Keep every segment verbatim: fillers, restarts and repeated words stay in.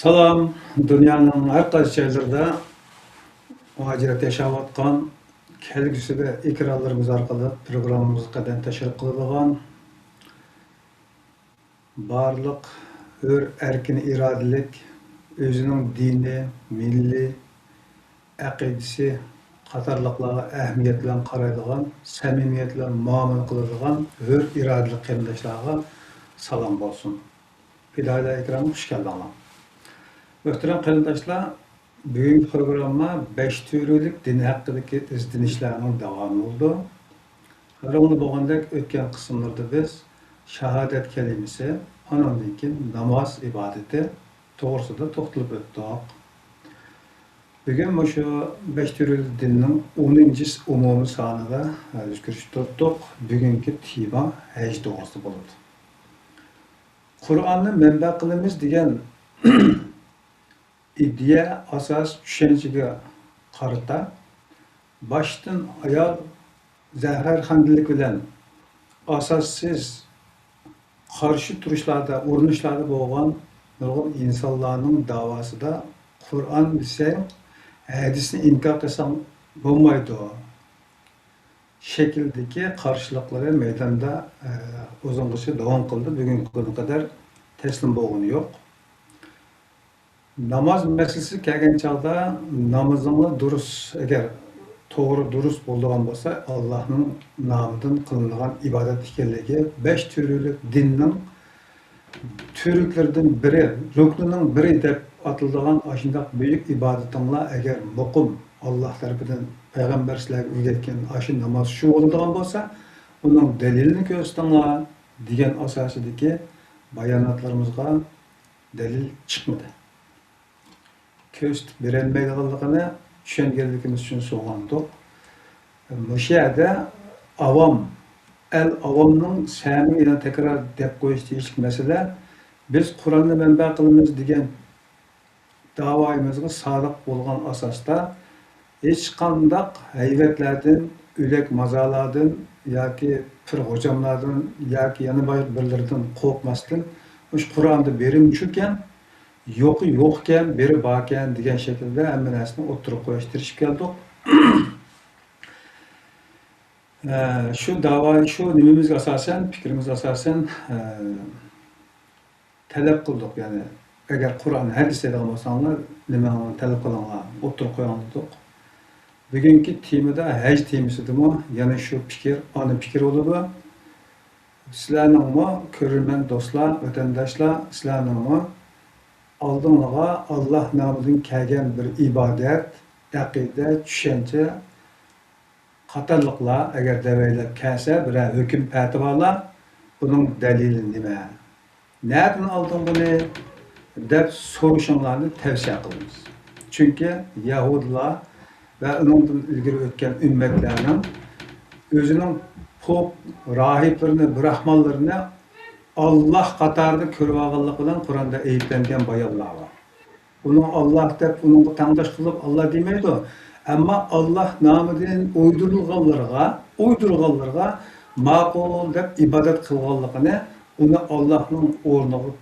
سالام، دۇنيانىڭ ھەر قايسى جايلىرىدا مۇھاجىرەتتە ياشاۋاتقان، كەلگۈسىدە ئېكرانلىرىمىز ئارقىلىق پروگراممىمىزغا قەدەم تەشرىپ قىلىدىغان بارلىق ھۆر، ئەركىن ئىرادىلىك، ئۆزىنىڭ دىنى، مىللىي ئەقىدىسى قاتارلىقلارغا ئەھمىيەت بىلەن قارايدىغان، سەمىمىيەت بىلەن مۇئامىلە قىلىدىغان ھۆر ئىرادىلىك قېرىنداشلارغا سالام بولسۇن. پىدائىيلار ئېكرانىغا خۇش كەلدىڭلار. مۆھتەرەم قېرىنداشلار، بۈگۈنكى پروگرامما بەش تۈرلۈك دىن ھەققىدىكى ئىزدىنىشلەرنىڭ داۋامى بولىدۇ. خەۋىرىڭلار بولغاندەك، ئۆتكەن قىسىملىرىدا بىز شاھادەت كەلىمىسى، ئانىڭدىن كېيىن ناماز ئىبادىتى توغرىسىدا توختىلىپ ئۆتتۇق. بۈگۈن مۇشۇ بەش تۈرلۈك دىننىڭ ئونىنچى ئومۇمىي سانىدا، ئە، ئۆزگىرىش تۇتتۇق. بۈگۈنكى تېما ھەج توغرىسىدا بولىدۇ. قۇرئاننى مەنبە قىلىمىز دېگەن ئىدىيە، ئاساس، چۈشەنچىگە قارىتا باشتىن ئاياغ زەھەرخەندىلىك بىلەن ئاساسسىز قارشى تۇرۇشلاردا، ئۇرۇنۇشلاردا بولغان نۇرغۇن ئىنسانلارنىڭ داۋاسىدا قۇرئان دېسەڭ، ھەدىسنى ئىنكار قىلساڭ بولمايدۇ شەكىلدىكى قارشىلىقلىرى مەيداندا، ئە، ئۇزۇنغىچە داۋام قىلدى. بۈگۈنكى كۈنگە قەدەر تەسلىم بولغىنى يوق. ناماز مەسىلىسىگە كەلگەن چاغدا، نامىزىڭلار دۇرۇس، ئەگەر توغرا، دۇرۇس بولىدىغان بولسا، ئاللاھنىڭ نامىدىن قىلىنىدىغان ئىبادەت ئىكەنلىكى، بەش تۈرلۈك دىننىڭ تۈرلۈكلىرىدىن بىرى، رۇكنىنىڭ بىرى دەپ ئاتىلىدىغان ئاشۇنداق بۈيۈك ئىبادىتىڭلار ئەگەر مۇقىم، ئاللاھ تەرىپىدىن، پەيغەمبەر سىلەرگە ئۆگەتكەن ئاشۇ ناماز شۇ بولىدىغان بولسا، ئۇنىڭ دەلىلىنى كۆرسىتىڭلار دېگەن ئاساسىدىكى باياناتلىرىمىزغا دەلىل چىقمىدى. كۆرسىتىپ بېرەلمەيدىغانلىقىنى چۈشەنگەنلىكىمىز ئۈچۈن سوغاندۇق. مۇشۇ يەردە ئاۋام، ئەل ئاۋامنىڭ سەمىگە يەنە تەكرار دەپ قويۇش تېگىشلىك مەسىلە، بىز قۇرئاننى مەنبە قىلىمىز دېگەن داۋايىمىزغا سادىق بولغان ئاساستا، ھېچقانداق ھەيۋەتلەردىن، ئۆلەك مازارلاردىن ياكى پىر غوجاملاردىن ياكى يەنە باشقا بىرلىرىدىن قورقماستىن، مۇشۇ قۇرئاندا بېرىمچۇكەن، يوقى يوقكەن، بىرى باركەن دېگەن شەكىلدە ھەممە نەرسىنى ئوتتۇرىغا قويۇشقا تىرىشىپ كەلدۇق. ئە، شۇ داۋا، شۇ نېمىمىزگە ئاساسەن، پىكرىمىزگە ئاساسەن، ئە، تەلەپ قىلدۇق. يەنى، ئەگەر قۇرئان، ھەدىس دەيدىغان بولساڭلار، نېمىڭلارنى تەلەپ قىلىڭلار، ئوتتۇرىغا قويۇڭ دېدۇق. بۈگۈنكى تېمىدا، ھەج تېمىسىدىمۇ يەنە شۇ پىكىر، ئانا پىكىر بولىدۇ. سىلەرنىڭمۇ، كۆرۈرمەن دوستلار، ۋەتەنداشلار، سىلەرنىڭمۇ ئالدىڭلارغا ئاللاھ نامىدىن كەلگەن بىر ئىبادەت، ئەقىدە، چۈشەنچە قاتارلىقلار ئەگەر دەۋەيلەپ كەلسە، بىرەر ھۆكۈم، پەتىۋالار، بۇنىڭ دەلىلى نېمە؟ نەدىن ئالدىڭ بۇنى؟ دەپ سورىشىڭلارنى تەۋسىيە قىلىمىز. چۈنكى يەھۇدىيلار ۋە ئۇنىڭدىن ئىلگىرى ئۆتكەن ئۈممەتلەرنىڭ ئۆزىنىڭ پوپ، راھىبلىرىنى، براھمانلىرىنى ئاللاھ قاتارىدا كۆرۈۋالغانلىقى بىلەن قۇرئاندا ئەيىبلەنگەن بايانلار بار. ئۇنىڭ ئاللاھ دەپ، ئۇنىڭغا تەڭداش قىلىپ ئاللاھ دېمەيدۇ. ئەمما ئاللاھ نامىدىن ئويدۇرۇلغانلىرىغا، ئويدۇرغانلىرىغا ماقۇل دەپ ئىبادەت قىلغانلىقىنى، ئۇنى ئاللاھنىڭ ئورنىغا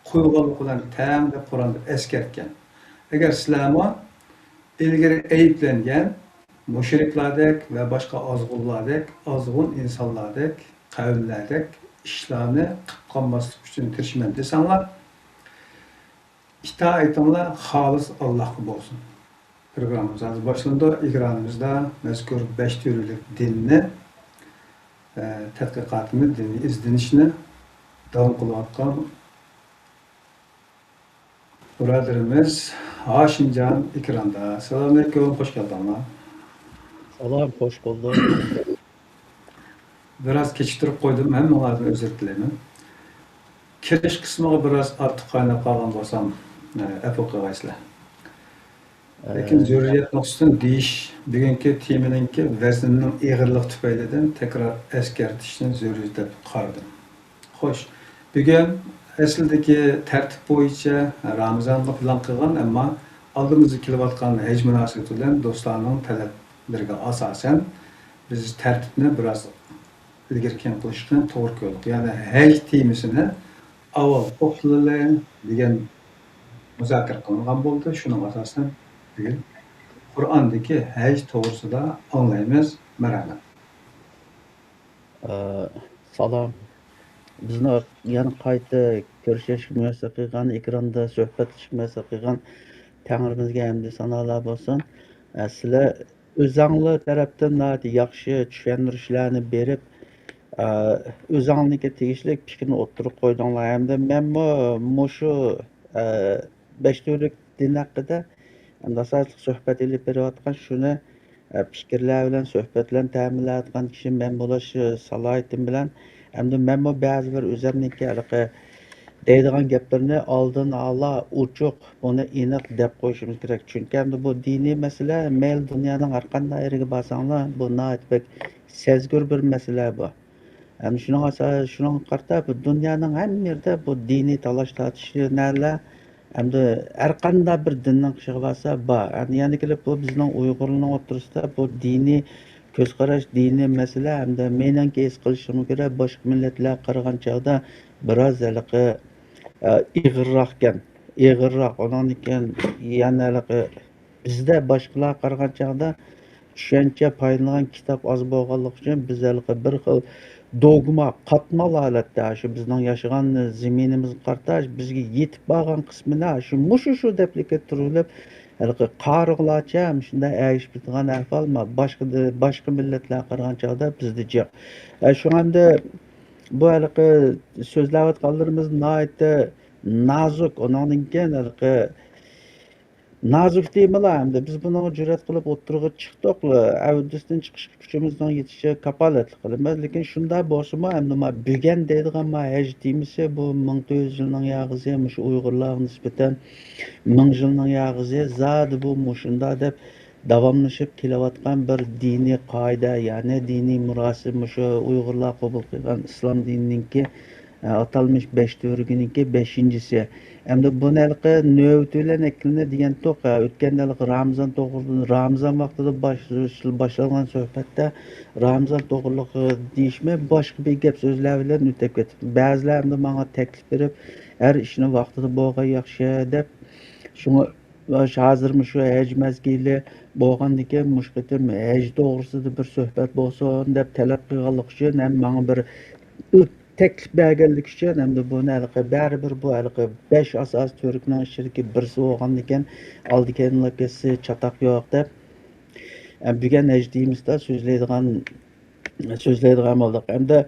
قويغانلىقى بىلەن تەڭ دەپ قۇرئاندا ئەسكەرتكەن. ئەگەر سىلەرمۇ ئىلگىرى ئەيىبلەنگەن مۇشرىكلاردەك ۋە باشقا ئازغۇنلاردەك، ئازغۇن ئىنسانلاردەك، قەۋملەردەك ئىشلارنى قىلىپ قالماسلىق ئۈچۈن تىرىشىمەن دېسەڭلار، ئىتائىتىڭلار خالىس ئاللاھقا بولسۇن. پروگراممىمىز ھازىر باشلىنىدۇ. ئېكرانىمىزدا مەزكۇر بەش تۈرلۈك دىننى، ئە، تەتقىقاتىنى، دىنىي ئىزدىنىشنى داۋام قىلىۋاتقان بۇرادىرىمىز ھاشىمجان ئېكراندا. سالامئەلەيكۇم، خوش كەلدىڭلار. سالام، خوش بولدۇق. بىراز كېچىكتۈرۈپ قويدۇم، ھەممىڭلاردىن ئۆزۈر تىلەيمەن. كىرىش قىسمىغا بىراز ئارتۇق قايناپ قالغان بولسام، ئەپۇ قىلغايسىلەر. لېكىن ئە، زۆرۈرىيەت نۇقتىسىدىن دېيىش، بۈگۈنكى تېمىنىڭكى ۋەزنىنىڭ ئېغىرلىقى تۈپەيلىدىن تەكرار ئەسكەرتىشنى زۆرۈر دەپ قارىدىم. خوش، بۈگۈن ئەسلىدىكى تەرتىپ بويىچە رامىزانغا پىلان قىلغان، ئەمما ئالدىمىزدا كېلىۋاتقان ھەج مۇناسىۋىتى بىلەن دوستلارنىڭ تەلەپلىرىگە ئاساسەن، بىز تەرتىپنى بىراز ئىلگىرى كېيىن قىلىشقا توغرا كەلدى. يەنى ھەج تېمىسىنى ئاۋۋال توختىلىلى دېگەن مۇزاكىرە قىلىنغان بولدى. شۇنىڭغا ئاساسەن بۈگۈن قۇرئاندىكى ھەج توغرىسىدا ئاڭلايمىز. مەرھەمەت. ئە، سالام. بىزنى يەنە قايتا كۆرۈشۈشكە مۇيەسسەر قىلغان، ئېكراندا سۆھبەتلىشىشكە مۇيەسسەر قىلغان تەڭرىمىزگە ھەمدۇ سانالار بولسۇن. ئە، سىلەر ئۆزەڭلار تەرەپتىن ناھايىتى ياخشى چۈشەندۈرۈشلەرنى بېرىپ، ئە، ئۆزەڭلارنىڭكى تېگىشلىك پىكىرنى ئوتتۇرىغا قويدۇڭلار. ھەمدە مەنمۇ مۇشۇ، ئە، بەش تۈرلۈك دىن ھەققىدە ئەمدى ئاساسلىق سۆھبەت ئېلىپ بېرىۋاتقان شۇنى، ئە، پىكىرلەر بىلەن، سۆھبەت بىلەن تەمىنلەۋاتقان كىشى مەن بولۇش، ئە، سالاھىيىتىم بىلەن، ئەمدى مەنمۇ بەزى بىر ئۆزەمنىڭكى ھېلىقى دەيدىغان گەپلىرىنى ئالدىن ئالا ئوچۇق، بۇنى ئېنىق دەپ قويۇشىمىز كېرەك. چۈنكى ئەمدى بۇ دىنىي مەسىلە مەيلى دۇنيانىڭ ھەر قانداق يېرىگە بارساڭلار، بۇ ناھايىتى بەك سەزگۈر بىر مەسىلە بۇ. ئەمدى شۇنىڭغا، شۇنىڭغا قارىتا بۇ دۇنيانىڭ ھەممە يېرىدە بۇ دىنىي تالاش-تارتىشلار ئەمدى ھەر قانداق بىر دىننىڭ قېشىغا بارسا بار. ئەمدى يەنە كېلىپ بۇ بىزنىڭ ئۇيغۇرلارنىڭ ئوتتۇرىسىدا بۇ دىنىي كۆز قاراش، دىنىي مەسىلە ھەمدە مېنىڭكى ھېس قىلىشىمغا كۆرە باشقا مىللەتلەرگە قارىغان چاغدا بىراز ھېلىقى، ئە، ئېغىرراقكەن. ئېغىرراق. ئۇنىڭدىن كېيىن يەنە ھېلىقى بىزدە باشقىلارغا قارىغان چاغدا چۈشەنچە پايدىلانغان كىتاب ئاز بولغانلىقى ئۈچۈن بىز ھېلىقى بىر خىل دوگما، قاتمال ھالەتتە شۇ بىزنىڭ ياشىغان زېمىنىمىزغا قارىتا بىزگە يېتىپ بارغان قىسمىنى شۇ مۇشۇ شۇ دەپلىكە تۇرۇلۇپ ھېلىقى قارىغۇلارچە شۇنداق ئەگىشىپ كېتىدىغان ئەھۋال باشقا، باشقا مىللەتلەرگە قارىغان چاغدا بىزدە جىق. ئە، شۇڭا ئەمدى بۇ ھېلىقى سۆزلەۋاتقانلىرىمىز ناھايىتى نازۇك، ئۇنىڭدىن كېيىن ھېلىقى نازۇك تېمىلار ئەمدى بىز بۇنىڭغا جۈرئەت قىلىپ ئوتتۇرىغا چىقتۇق. ئەۋدىستىن چىقىشقا كۈچىمىزنىڭ يېتىشىچە كاپالەتلىك قىلىمىز. لېكىن شۇنداق بولسىمۇ، ئەمدى ما بۈگەن دەيدىغان ما ھەج تېمىسى بۇ مىڭ تۆت يۈز يىلنىڭ ياغىسى، مۇشۇ ئۇيغۇرلارغا نىسبەتەن مىڭ يىلنىڭ ياغىسى، زادى بۇ مۇشۇنداق دەپ داۋاملىشىپ كېلىۋاتقان بىر دىنىي قائىدە، يەنى دىنىي مىراسى، مۇشۇ ئۇيغۇرلار قوبۇل قىلغان ئىسلام دىنىنىڭكى ئاتالمىش بەش تۈۋرۈكىنىڭكى بەشىنچىسى. ئەمدى بۇنى ھېلىقى نۆۋىتى بىلەن ئەكلىنى دېگەنتۇق. ئۆتكەندە ھېلىقى رامىزان توغرىلىق، رامىزان ۋاقتىدا باش-، باشلانغان سۆھبەتتە رامىزان توغرىلىق دېيىشمەي، باشقا بىر گەپ سۆزلەر بىلەن ئۆتۈپ كەتتى. بەزىلەر ئەمدى ماڭا تەكلىپ بېرىپ، ھەر ئىشنى ۋاقتىدا بولغان ياخشى دەپ، شۇڭا ھازىر مۇشۇ ھەج مەزگىلى بولغاندىكىن، مۇشۇ قېتىم ھەج توغرىسىدا بىر سۆھبەت بولسۇن دەپ تەلەپ قىلغانلىقى ئۈچۈن ھەم ماڭا بىر تەكلىپ بەرگەنلىكى ئۈچۈن، ئەمدى بۇنى ھېلىقى بەرىبىر بۇ ھېلىقى بەش ئاساسىي تۈۋرۈكنىڭ ئىچىدىكى بىرسى بولغاندىكىن، ئالدى كەينىلا كەتسە چاتاق يوق دەپ، ئە، بۈگۈن ھەج تېمىسىدا سۆزلەيدىغان، سۆزلەيدىغان بولدۇق. ئەمدى،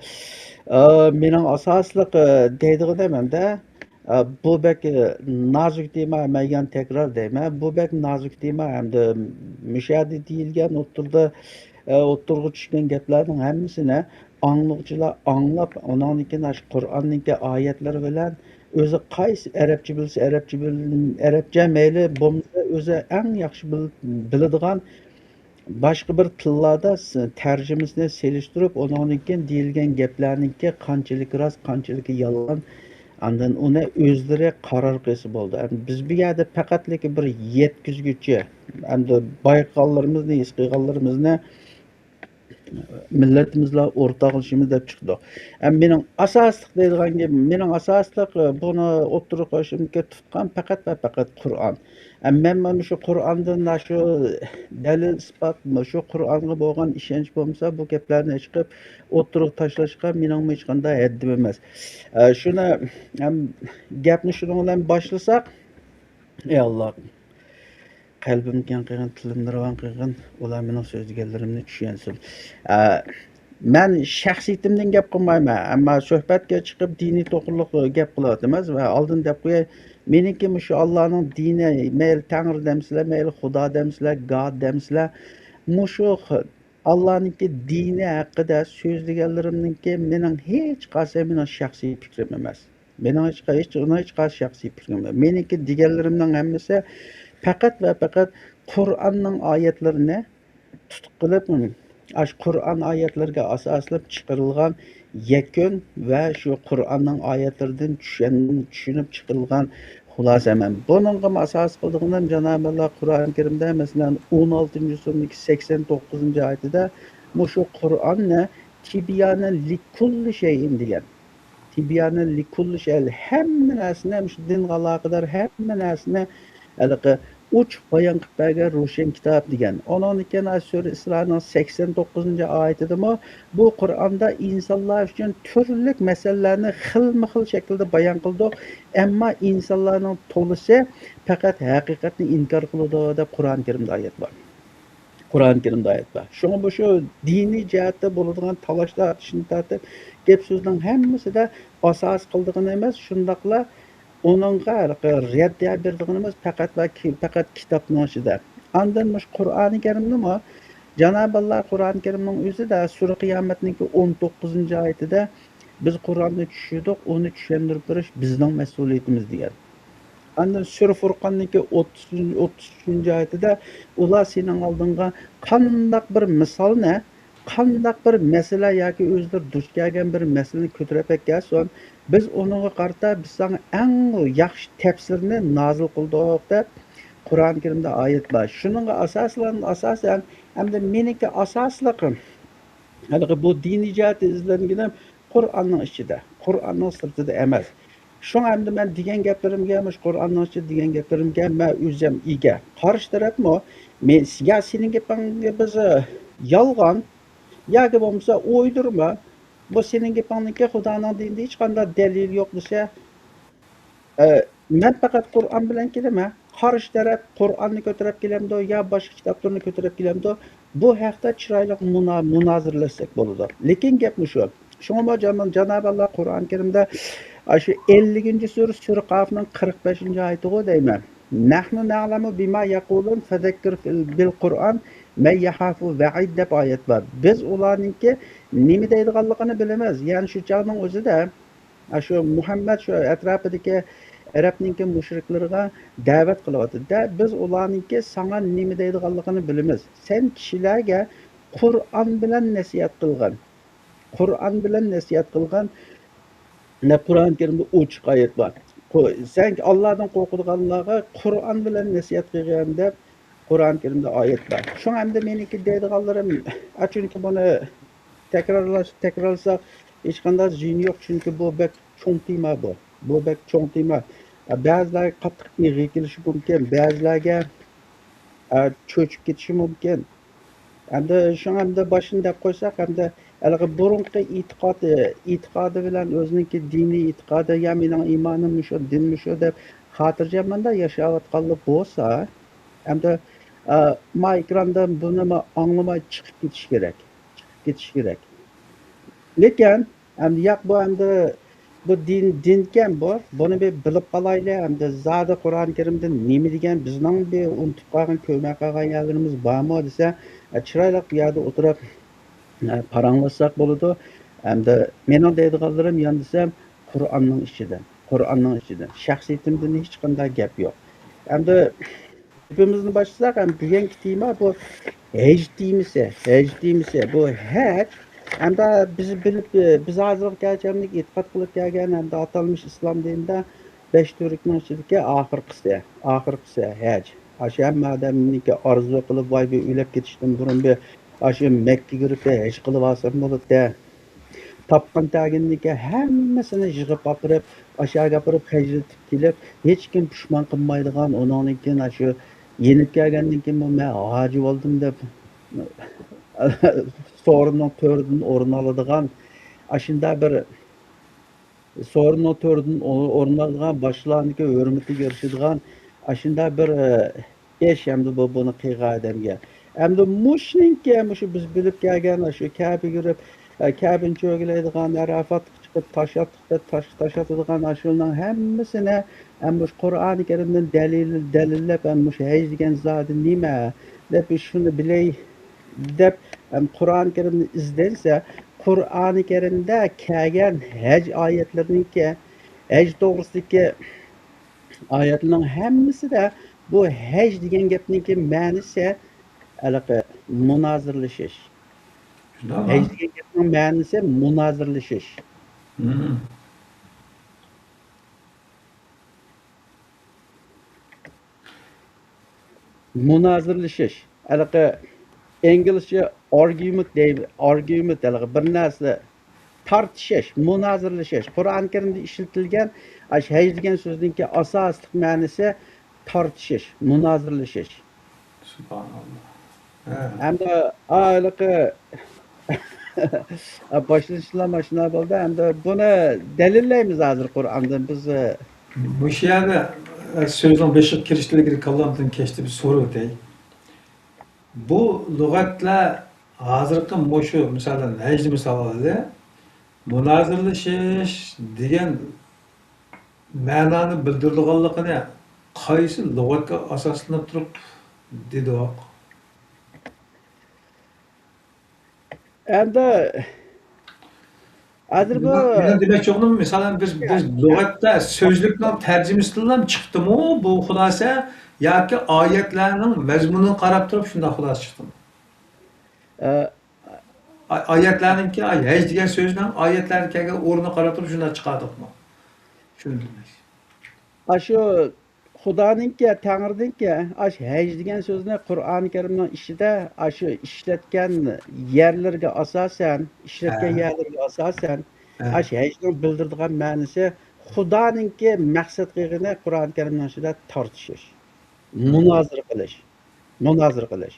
ئە، مېنىڭ ئاساسلىق، ئە، دەيدىغىنىم ئەمدى، ئە، بۇ بەك، ئە، نازۇك تېما، مەن يەنە تەكرار دەيمەن، بۇ بەك نازۇك تېما. ئەمدى مۇشۇ يەردە دېيىلگەن ئوتتۇرىدا، ئە، ئوتتۇرىغا چۈشكەن گەپلەرنىڭ ھەممىسىنى ئاڭلىغۇچىلار ئاڭلاپ، ئۇنىڭدىن كېيىن ئاشۇ قۇرئاننىڭكى ئايەتلىرى بىلەن ئۆزى قايسى ئەرەبچە بىلسە، ئەرەبچە بىل-، ئەرەبچە مەيلى بولمىسا، ئۆزى ئەڭ ياخشى بىل-، بىلىدىغان باشقا بىر تىللاردا س-، تەرجىمىسىنى سېلىشتۇرۇپ، ئۇنىڭدىن كېيىن دېيىلگەن گەپلەرنىڭكى قانچىلىكى راست، قانچىلىكى يالغان، ئاندىن ئۇنى ئۆزلىرى قارار قىلسا بولىدۇ. ئەمدى بىز بۇ يەردە پەقەتلىكى بىر يەتكۈزگۈچى، ئەمدى بايقىغانلىرىمىزنى، ھېس قىلغانلىرىمىزنى مىللىتىمىزلا ئورتاقلىشىمىز دەپ چىقتۇق. ئەمما مېنىڭ ئاساسلىق دەيدىغان گېپىم، مېنىڭ ئاساسلىق، ئە، بۇنى ئوتتۇرىغا قويۇشۇمدىكى تۇتقان پەقەت ۋە پەقەت قۇرئان. ئەمما مەن مۇشۇ قۇرئاندىن شۇ دەلىل ئىسپات، مۇشۇ قۇرئانغا بولغان ئىشەنچ بولمىسا، بۇ گەپلەرنى چىقىپ ئوتتۇرىغا تاشلاشقا مېنىڭمۇ ھېچقانداق ھەددىم ئەمەس. ئە، شۇنى ھەم گەپنى شۇنىڭ بىلەن باشلىساق، ئەي ئاللا، قەلبىم كەڭ قىلغىن، تىلىمنى راۋان قىلغىن، ئۇلار مېنىڭ سۆزلىگەنلىرىمنى چۈشەنسۇن. ئە، مەن شەخسىيىتىمدىن گەپ قىلمايمەن، ئەمما سۆھبەتكە چىقىپ دىنىي توغرۇلۇق گەپ قىلىۋاتىمىز ۋە ئالدىن دەپ قوياي، مېنىڭكى مۇشۇ ئاللانىڭ دىنى، مەيلى تەڭرى دەمسىلەر، مەيلى خۇدا دەمسىلەر، گاد دەمسىلەر، مۇشۇ خ-، ئاللانىڭكى دىنى ھەققىدە سۆزلىگەنلىرىمنىڭكى مېنىڭ ھېچقايسى مېنىڭ شەخسىي پىكرىم ئەمەس. مېنىڭ ھېچ، ھېچ، ئۇنىڭ ھېچقايسى شەخسىي پىكرىم يوق. مېنىڭكى دېگەنلىرىمنىڭ ھەممىسى پەقەت ۋە پەقەت قۇرئاننىڭ ئايەتلىرىنى تۇتۇق قىلىپ، ئاشۇ قۇرئان ئايەتلىرىگە ئاساسلىنىپ چىقىرىلغان يەكۈن ۋە شۇ قۇرئاننىڭ ئايەتلىرىدىن چۈشەن-، چۈشىنىپ چىقىرىلغان خۇلاسە. مەن بۇنىڭغىمۇ ئاساس قىلىدىغىنىم، جانابى ئاللا قۇرئان كەرىمدە، مەسىلەن، ئون ئالتىنچى سۈرىنىڭكى سەكسەن توققۇزىنچى ئايىتىدە مۇشۇ قۇرئاننى تىبيانەن لىكۇللى شەيئىن دېگەن. تىبيانەن لىكۇللى شەي، ھەممە نەرسىنى، مۇشۇ دىنغا ئالاقىدار ھەممە نەرسىنى ھېلىقى ئوچۇق بايان قىلىپ بەرگەن روشەن كىتاب دېگەن. ئۇنىڭدىن كېيىن سۈرە ئىسرانىڭ سەكسەن توققۇزىنچى ئايىتىدىمۇ بۇ قۇرئاندا ئىنسانلار ئۈچۈن تۈرلۈك مەسىلىلەرنى خىلمۇ خىل شەكىلدە بايان قىلدۇق، ئەمما ئىنسانلارنىڭ تولىسى پەقەت ھەقىقەتنى ئىنكار قىلىدۇ دەپ قۇرئان كەرىمدە ئايەت بار. قۇرئان كەرىمدە ئايەت بار. شۇڭا مۇشۇ دىنىي جەھەتتە بولىدىغان تالاش تارتىشتىن تارتىپ، گەپ سۆزنىڭ ھەممىسىدە ئاساس قىلىدىغىنى ئەمەس، شۇنداقلا ئۇنىڭغا رەددىيە بېرىدىغىنىمىز پەقەت ۋە كى-، پەقەت كىتابنىڭ ئىچىدە. ئاندىن مۇشۇ قۇرئانى كەرىمنىمۇ جانابى ئاللا قۇرئانى كەرىمنىڭ ئۆزىدە سۈرە قىيامەتنىڭكى ئون توققۇزىنچى ئايىتىدە، «بىز قۇرئاننى چۈشۈردۇق، ئۇنى چۈشەندۈرۈپ بېرىش بىزنىڭ مەسئۇلىيىتىمىز» دېگەن. ئاندىن سۈرە فۇرقاننىڭكى ئوتتۇز، ئوتتۇز ئۈچىنچى ئايىتىدە، «ئۇلار سېنىڭ ئالدىڭغا قانداق بىر مىسالنى، قانداق بىر مەسىلە ياكى ئۆزلىرى دۇچ كەلگەن بىر مەسىلىنى كۆتۈرۈپ ئەكەلسۇن، بىز ئۇنىڭغا قارىتا بىز ساڭا ئەڭ ياخشى تەپسىرنى نازىل قىلدۇق» دەپ قۇرئان كەرىمدە ئايەت بار. شۇنىڭغا ئاساسلان-، ئاساسەن، ئەمدى مېنىڭكى ئاساسلىق ھېلىقى بۇ دىنىي جەھەتتە ئىزلەنگىنىم قۇرئاننىڭ ئىچىدە، قۇرئاننىڭ سىرتىدا ئەمەس. شۇڭا ئەمدى مەن دېگەن گەپلىرىمگە، مۇشۇ قۇرئاننىڭ ئىچىدە دېگەن گەپلىرىمگە مەن ئۆزۈم ئىگە. قارشى تەرەپمۇ، مەن، يا سېنىڭ گېپىڭ بىز يالغان، ياكى بولمىسا ئويدۇرما، بۇ سېنىڭ گېپىڭنىڭكى خۇدانىڭ دىنىدا ھېچقانداق دەلىلى يوق دېسە، ئە، مەن پەقەت قۇرئان بىلەن كېلىمەن. قارشى تەرەپ قۇرئاننى كۆتۈرۈپ كېلەمدۇ يا باشقا كىتابلىرىنى كۆتۈرۈپ كېلەمدۇ، بۇ ھەقتە چىرايلىق مۇنا-، مۇنازىرىلەشسەك بولىدۇ. لېكىن گەپ مۇشۇ. شۇڭىمۇ جان-، جانابى ئاللا قۇرئان كەرىمدە، ئاشۇ ئەللىكىنچى سۈرە، سۈرە قاپنىڭ قىرىق بەشىنچى ئايىتىغۇ دەيمەن. «نەھنۇ نەئلەمۇ بىما يەقۇلۇن فەزەككىر بىل قۇرئان مەن يەخافۇ ۋەئىد» دەپ ئايەت بار. بىز ئۇلارنىڭكى نېمە دەيدىغانلىقىنى بىلىمىز. يەنى شۇ چاغنىڭ ئۆزىدە ئاشۇ مۇھەممەد شۇ ئەتراپىدىكى ئەرەبنىڭكى مۇشرىكلىرىغا دەۋەت قىلىۋاتىدۇ-دە، بىز ئۇلارنىڭكى ساڭا نېمە دەيدىغانلىقىنى بىلىمىز. سەن كىشىلەرگە قۇرئان بىلەن نەسىھەت قىلغىن. قۇرئان بىلەن نەسىھەت قىلغىن. نە قۇرئان كەرىمدە ئوچۇق ئايەت بار. قۇ-، سەن ئاللادىن قورقىدىغانلارغا قۇرئان بىلەن نەسىھەت قىلغىن دەپ قۇرئان كەرىمدە ئايەت بار. شۇڭا ئەمدى مېنىڭكى دەيدىغانلىرىم، ئە، چۈنكى بۇنى تەكرارلاش، تەكرارلىساق ھېچقانداق زىيىنى يوق، چۈنكى بۇ بەك چوڭ تېما بۇ. بۇ بەك چوڭ تېما. ئە، بەزىلەرگە قاتتىق ئېغىر كېلىشى مۇمكىن، بەزىلەرگە، ئە، چۆچۈپ كېتىشى مۇمكىن. ئەمدى شۇڭا ئەمدى باشتىن دەپ قويساق، ئەمدى ھېلىقى بۇرۇنقى ئېتىقادى، ئېتىقادى بىلەن ئۆزىنىڭكى دىنىي ئېتىقادى، يا مېنىڭ ئىمانىم مۇشۇ، دىن مۇشۇ دەپ خاتىرجەماندا ياشاۋاتقانلىق بولسا، ئەمدى، ئە، ما ئېكراندىن بۇنىمۇ ئاڭلىماي چىقىپ كېتىش كېرەك. چىقىپ كېتىش كېرەك. لېكىن، ئەمدى ياق، بۇ ئەمدى بۇ دىن، دىنكەن بۇ. بۇنى بىر بىلىپ قالايلى. ئەمدى زادى قۇرئان كەرىمدە نېمە دېگەن، بىزنىڭ بىر ئۇنتۇپ قالغان، كۆرمەي قالغان يەرلىرىمىز بارمۇ دېسە، ئە، چىرايلىق بۇ يەردە ئولتۇرۇپ، ئە، پاراڭلاشساق بولىدۇ. ئەمدى مېنىڭ دەيدىغانلىرىم يان دېسەم، قۇرئاننىڭ ئىچىدە، قۇرئاننىڭ ئىچىدە. شەخسىيىتىمدىن ھېچقانداق گەپ يوق. ئەمدى گېپىمىزنى باشلىساق، ھەم بۈگۈنكى تېما بۇ ھەج تېمىسى، ھەج تېمىسى. بۇ ھەج، ئەمدى بىز بىلىپ، بىز ھازىرغا كەلگەنچە ئېتىقاد قىلىپ كەلگەن، ئەمدى ئاتالمىش ئىسلام دىنىدا بەش تۈركنىڭ ئىچىدىكى ئاخىرقىسى، ئاخىرقىسى ھەج. ئاشۇ ھەممە ئادەمنىڭكى ئارزۇ قىلىپ، ۋاي، بىر ئۆلۈپ كېتىشتىن بۇرۇن بىر ئاشۇ مەككىگە بېرىپ بىر ھەج قىلىپ ئالسام بولىدۇ. تاپقان تەگىنىنىڭكى ھەممىسىنى يىغىپ ئاپىرىپ، ئاشۇ يەرگە ئاپىرىپ خەجلىتىپ كېلىپ، ھېچكىم پۇشمان قىلمايدىغان، ئۇنىڭدىن كېيىن ئاشۇ يېنىپ كەلگەندىن كېيىن، «مەن ھاجى بولدۇم» دەپ، سورۇننىڭ تۆرىدىن ئورۇن ئالىدىغان، ئاشۇنداق بىر سورۇننىڭ تۆرىدىن ئو-، ئورۇن ئالىدىغان، باشقىلارنىڭكى ھۆرمىتىگە ئېرىشىدىغان، ئاشۇنداق بىر، ئە، ئىش ئەمدى بۇ، بۇنى قىلغان ئادەمگە. ئەمدى مۇشۇنىڭكى، مۇشۇ بىز بىلىپ كەلگەن، شۇ كەبىگە كىرىپ، ئە، كەبىنى چۆگىلەيدىغان، ئەرەفاتقا چىقىپ تاش ئاتتۇق دەپ تاش، تاش ئاتىدىغان، ئاشۇلارنىڭ ھەممىسىنى، ئە، مۇشۇ قۇرئانى كەرىمدىن دەلىل، دەلىللەپ، ئە، مۇشۇ ھەج دېگەن زادى نېمە دەپ، شۇنى بىلەي دەپ، ئە، قۇرئانى كەرىمنى ئىزدەنسە، قۇرئانى كەرىمدە كەلگەن ھەج ئايەتلىرىنىڭكى، ھەج توغرىسىدىكى ئايەتلەرنىڭ ھەممىسىدە بۇ ھەج دېگەن گەپنىڭكى مەنىسى ھېلىقى مۇنازىرىلىشىش. شۇنداقمۇ؟ ھەج دېگەن گەپنىڭ مەنىسى مۇنازىرىلىشىش. مم. مۇنازىرىلىشىش. ھېلىقى ئىنگلىزچە ئارگيۇمېنت دەي، ئارگيۇمېنت، ھېلىقى بىر نەرسە تارتىشىش، مۇنازىرىلىشىش. قۇرئان كەرىمدە ئىشلىتىلگەن ئاشۇ ھەج دېگەن سۆزنىڭكى ئاساسلىق مەنىسى تارتىشىش، مۇنازىرىلىشىش. سۇبھاناللا. ھە. ئەمدى ھېلىقى باشلىنىشلا ماشۇنداق بولدى. ئەمدى بۇنى دەلىللەيمىز ھازىر قۇرئاندىن. بىز، مۇشۇ يەردە، ئە، سۆزنىڭ بېشىغا كىرىشتىن ئىلگىرى كاللامدىن كەچتە بىر سورىۋېتەي. بۇ لۇغەتلەر ھازىرقى مۇشۇ، مىسالەن، ھەجنى مىسال ئالايلى. مۇنازىرىلىشىش دېگەن مەنانى بىلدۈرىدىغانلىقىنى قايسى لۇغەتكە ئاساسلىنىپ تۇرۇپ دېدۇق؟ ئەمدى ھازىر بۇ مېنىڭ، مېنىڭ دېمەكچى بولغىنىم، مىسالەن، بىز، بىز لۇغەتتە سۆزلۈكنىڭ تەرجىمىسىدىنلا چىقتىمۇ بۇ خۇلاسە ياكى ئايەتلەرنىڭ مەزمۇنىغا قاراپ تۇرۇپ شۇنداق خۇلاسە چىقتىمۇ؟ ئە، ئا-، ئايەتلەرنىڭكى، ئاي، ھەج دېگەن سۆزنىڭ ئايەتلەردە كەلگەن ئورنىغا قاراپ تۇرۇپ شۇنداق چىقاردۇقمۇ؟ شۇنى دېمەكچى. ئاشۇ خۇدانىڭكى، تەڭرىنىڭكى، ئاشۇ ھەج دېگەن سۆزنى قۇرئان كەرىمنىڭ ئىچىدە ئاشۇ ئىشلەتكەن يەرلىرىگە ئاساسەن، ئىشلەتكەن ھە. يەرلىرىگە ئاساسەن، ھە. ئاشۇ ھەجنىڭ بىلدۈرىدىغان مەنىسى خۇدانىڭكى مەقسەت قىلغىنى قۇرئان كەرىمنىڭ ئىچىدە تارتىشىش، مۇنازىرە قىلىش، مۇنازىرە قىلىش.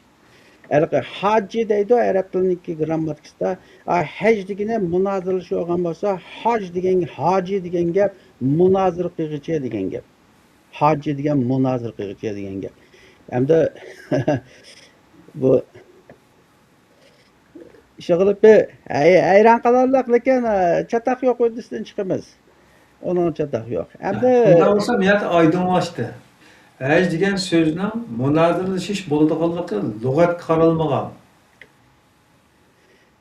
ھېلىقى ھاجى دەيدۇ ئەرەب تىلىنىڭكى گرامماتىكىسىدا. ئا، ھەج دېگىنى مۇنازىرىلىشىۋالغان بولسا، ھاج دېگەن، ھاجى دېگەن گەپ مۇنازىرە قىلغۇچى دېگەن گەپ. ھاجى دېگەن مۇنازىرە قىلغۇچى دېگەن گەپ. ئەمدى بۇ ئىشغىلىپى ھەي-، ھەيران قالارلىق، لېكىن، ئە، چاتاق يوق ھۆددىسىدىن چىقىمىز. ئۇنىڭ چاتاق يوق. ئەمدى شۇنداق بولسا، بۇ يەردە ئايدىڭلاشتى. ھەج دېگەن سۆزنىڭ مۇنازىرىلىشىش بولىدىغانلىقى لۇغەتكە قارالمىغان.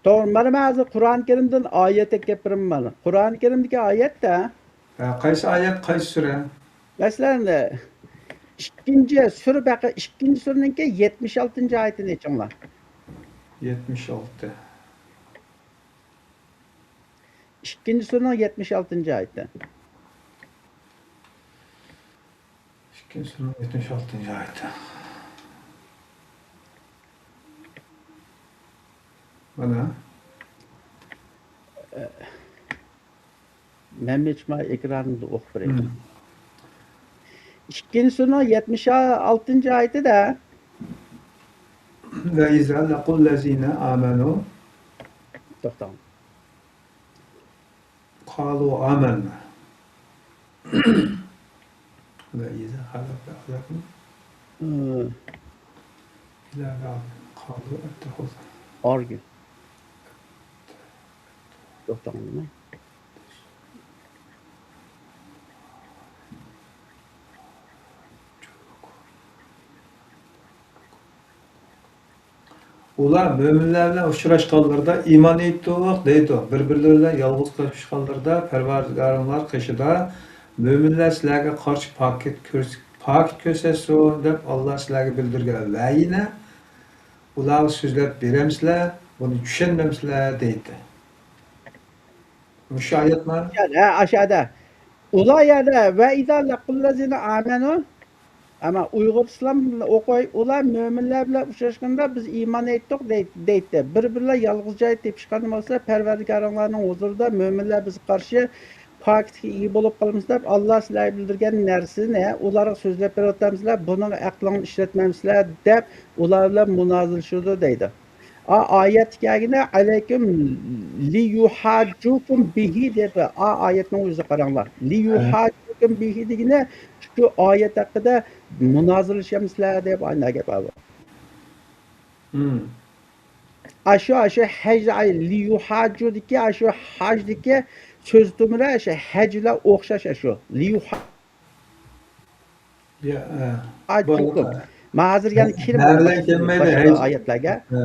توغرا، مانا مەن ھازىر قۇرئان كەرىمدىن ئايەت ئەكەپ بېرىمەن. قۇرئان كەرىمدىكى ئايەتتە ھە، قايسى ئايەت، قايسى سۈرە؟ مەسىلەن، ئىككىنچى سۈرە بەقە-، ئىككىنچى سۈرىنىڭكى يەتمىش ئالتىنچى ئايىتىنى ئېچىڭلار. يەتمىش ئالتە. ئىككىنچى سۈرىنىڭ يەتمىش ئالتىنچى ئايىتى. ئىككىنچى سۈرىنىڭ يەتمىش ئالتىنچى ئايىتى. مانا. مەن مىچما ئېكرانىمدا ئوقۇپ بېرەي. مم. ئىككىنچى سۈرىنىڭ يەتمىش ئالتىنچى ئايىتىدە. وَإِذَا لَقُوا الَّذِينَ آمَنُوا. توختاڭ. قَالُوا آمَنَّا. وَإِذَا خَلَوْا بَعْضُهُمْ مم. إِلَىٰ بَعْضٍ قَالُوا اتَّخَذْنَا. ئارگى. توختاڭ، نېمە؟ ئۇلار مۆمىنلەر بىلەن ئۇچراشقانلىرىدا ئىمان ئېيتتۇق دەيدۇ. بىر-بىرلىرى بىلەن يالغۇز قېلىشقانلىرىدا پەرۋەردىگارىڭلار قېشىدا مۆمىنلەر سىلەرگە قارشى پاكىت كۆرس-، پاكىت كۆرسەتسۇن دەپ ئاللا سىلەرگە بىلدۈرگەن ۋەھىينى ئۇلارغا سۆزلەپ بېرەمسىلەر، بۇنى چۈشەنمەمسىلەر دەيدۇ. مۇشۇ ئايەتمۇ؟ ھە، ئاشۇ يەردە. ئۇلار يەردە، وَإِذَا لَقُوا الَّذِينَ آمَنُوا. ئەمما ئۇيغۇر ئىسلام ئوقۇي، ئۇلار مۆمىنلەر بىلەن ئۇچراشقاندا، بىز ئىمان ئېيتتۇق دەي-، دەيتتى. بىر-بىرلەر يالغۇز جاي تېپىشقان بولسا، پەرۋەردىگارىڭلارنىڭ ھۇزۇرىدا مۆمىنلەر بىزگە قارشى پاكىتكە ئىگە بولۇپ قالمىسۇن دەپ، ئاللا سىلەرگە بىلدۈرگەن نەرسىنى ئۇلارغا سۆزلەپ بېرىۋاتامسىلەر، بۇنىڭغا ئەقلىڭلارنى ئىشلەتمەمسىلەر دەپ، ئۇلار بىلەن مۇنازىرىلىشىدۇ دەيدۇ. ئا، ئايەتتە كەلگىنى، عليكم ليحاجوكم به دەپ، ئا، ئايەتنىڭ ئۆزىگە قاراڭلار. ليحاجوكم به دېگىنى، شۇ ئايەت ھەققىدە مۇنازىرىلىشەمسىلەر دەپ ئانداق گەپ بار. مم. ئاشۇ، ئاشۇ ھەج، ئاي، ليحاجودىكى، ئاشۇ ھاجدىكى سۆز تۈمىلەر ئاشۇ ھەج بىلەن ئوخشاش ئاشۇ. ليحا-، يا، ئە، ھاجوكم. بۇ، مەن ھازىر يەنە كېلىپ مەن بىلەن كەلمەيدۇ، باشقا ھەج. ئايەتلەرگە. ئە.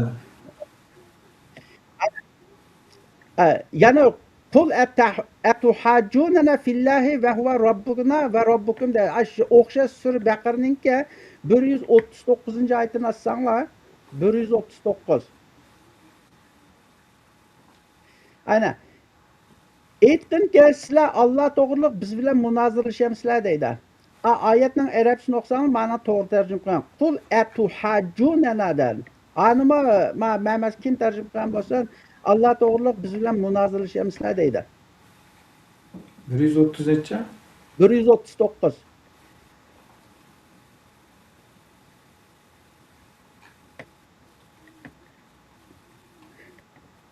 ئە، يەنە قۇل ئەتەھ-، ئەتۇھاججۇنەنا فىللاھى ۋە ھۇۋە رەببۇنا ۋە رەببۇكۇم دە-، ئاشۇ ئوخشاش سۈرە بەقەرىنىڭكى بىر يۈز ئوتتۇز توققۇزىنچى ئايىتىنى ئاچساڭلار، بىر يۈز ئوتتۇز توققۇز. ئەنە، ئېيتقىنكى، سىلەر ئاللا توغرۇلۇق بىز بىلەن مۇنازىرىلىشەمسىلەر دەيدۇ. ئا، ئايەتنىڭ ئەرەبچىسىنى ئوقۇساڭلار، مانا توغرا تەرجىمە قىلغان. قۇل ئەتۇھاججۇنەنا دەن. ئانىمۇ ما-، مەمەس كىم تەرجىمە قىلغان بولسۇن، ئاللا توغرۇلۇق بىز بىلەن مۇنازىرىلىشەمسىلەر دەيدۇ. بىر يۈز ئوتتۇز نەچچە؟ بىر يۈز ئوتتۇز توققۇز.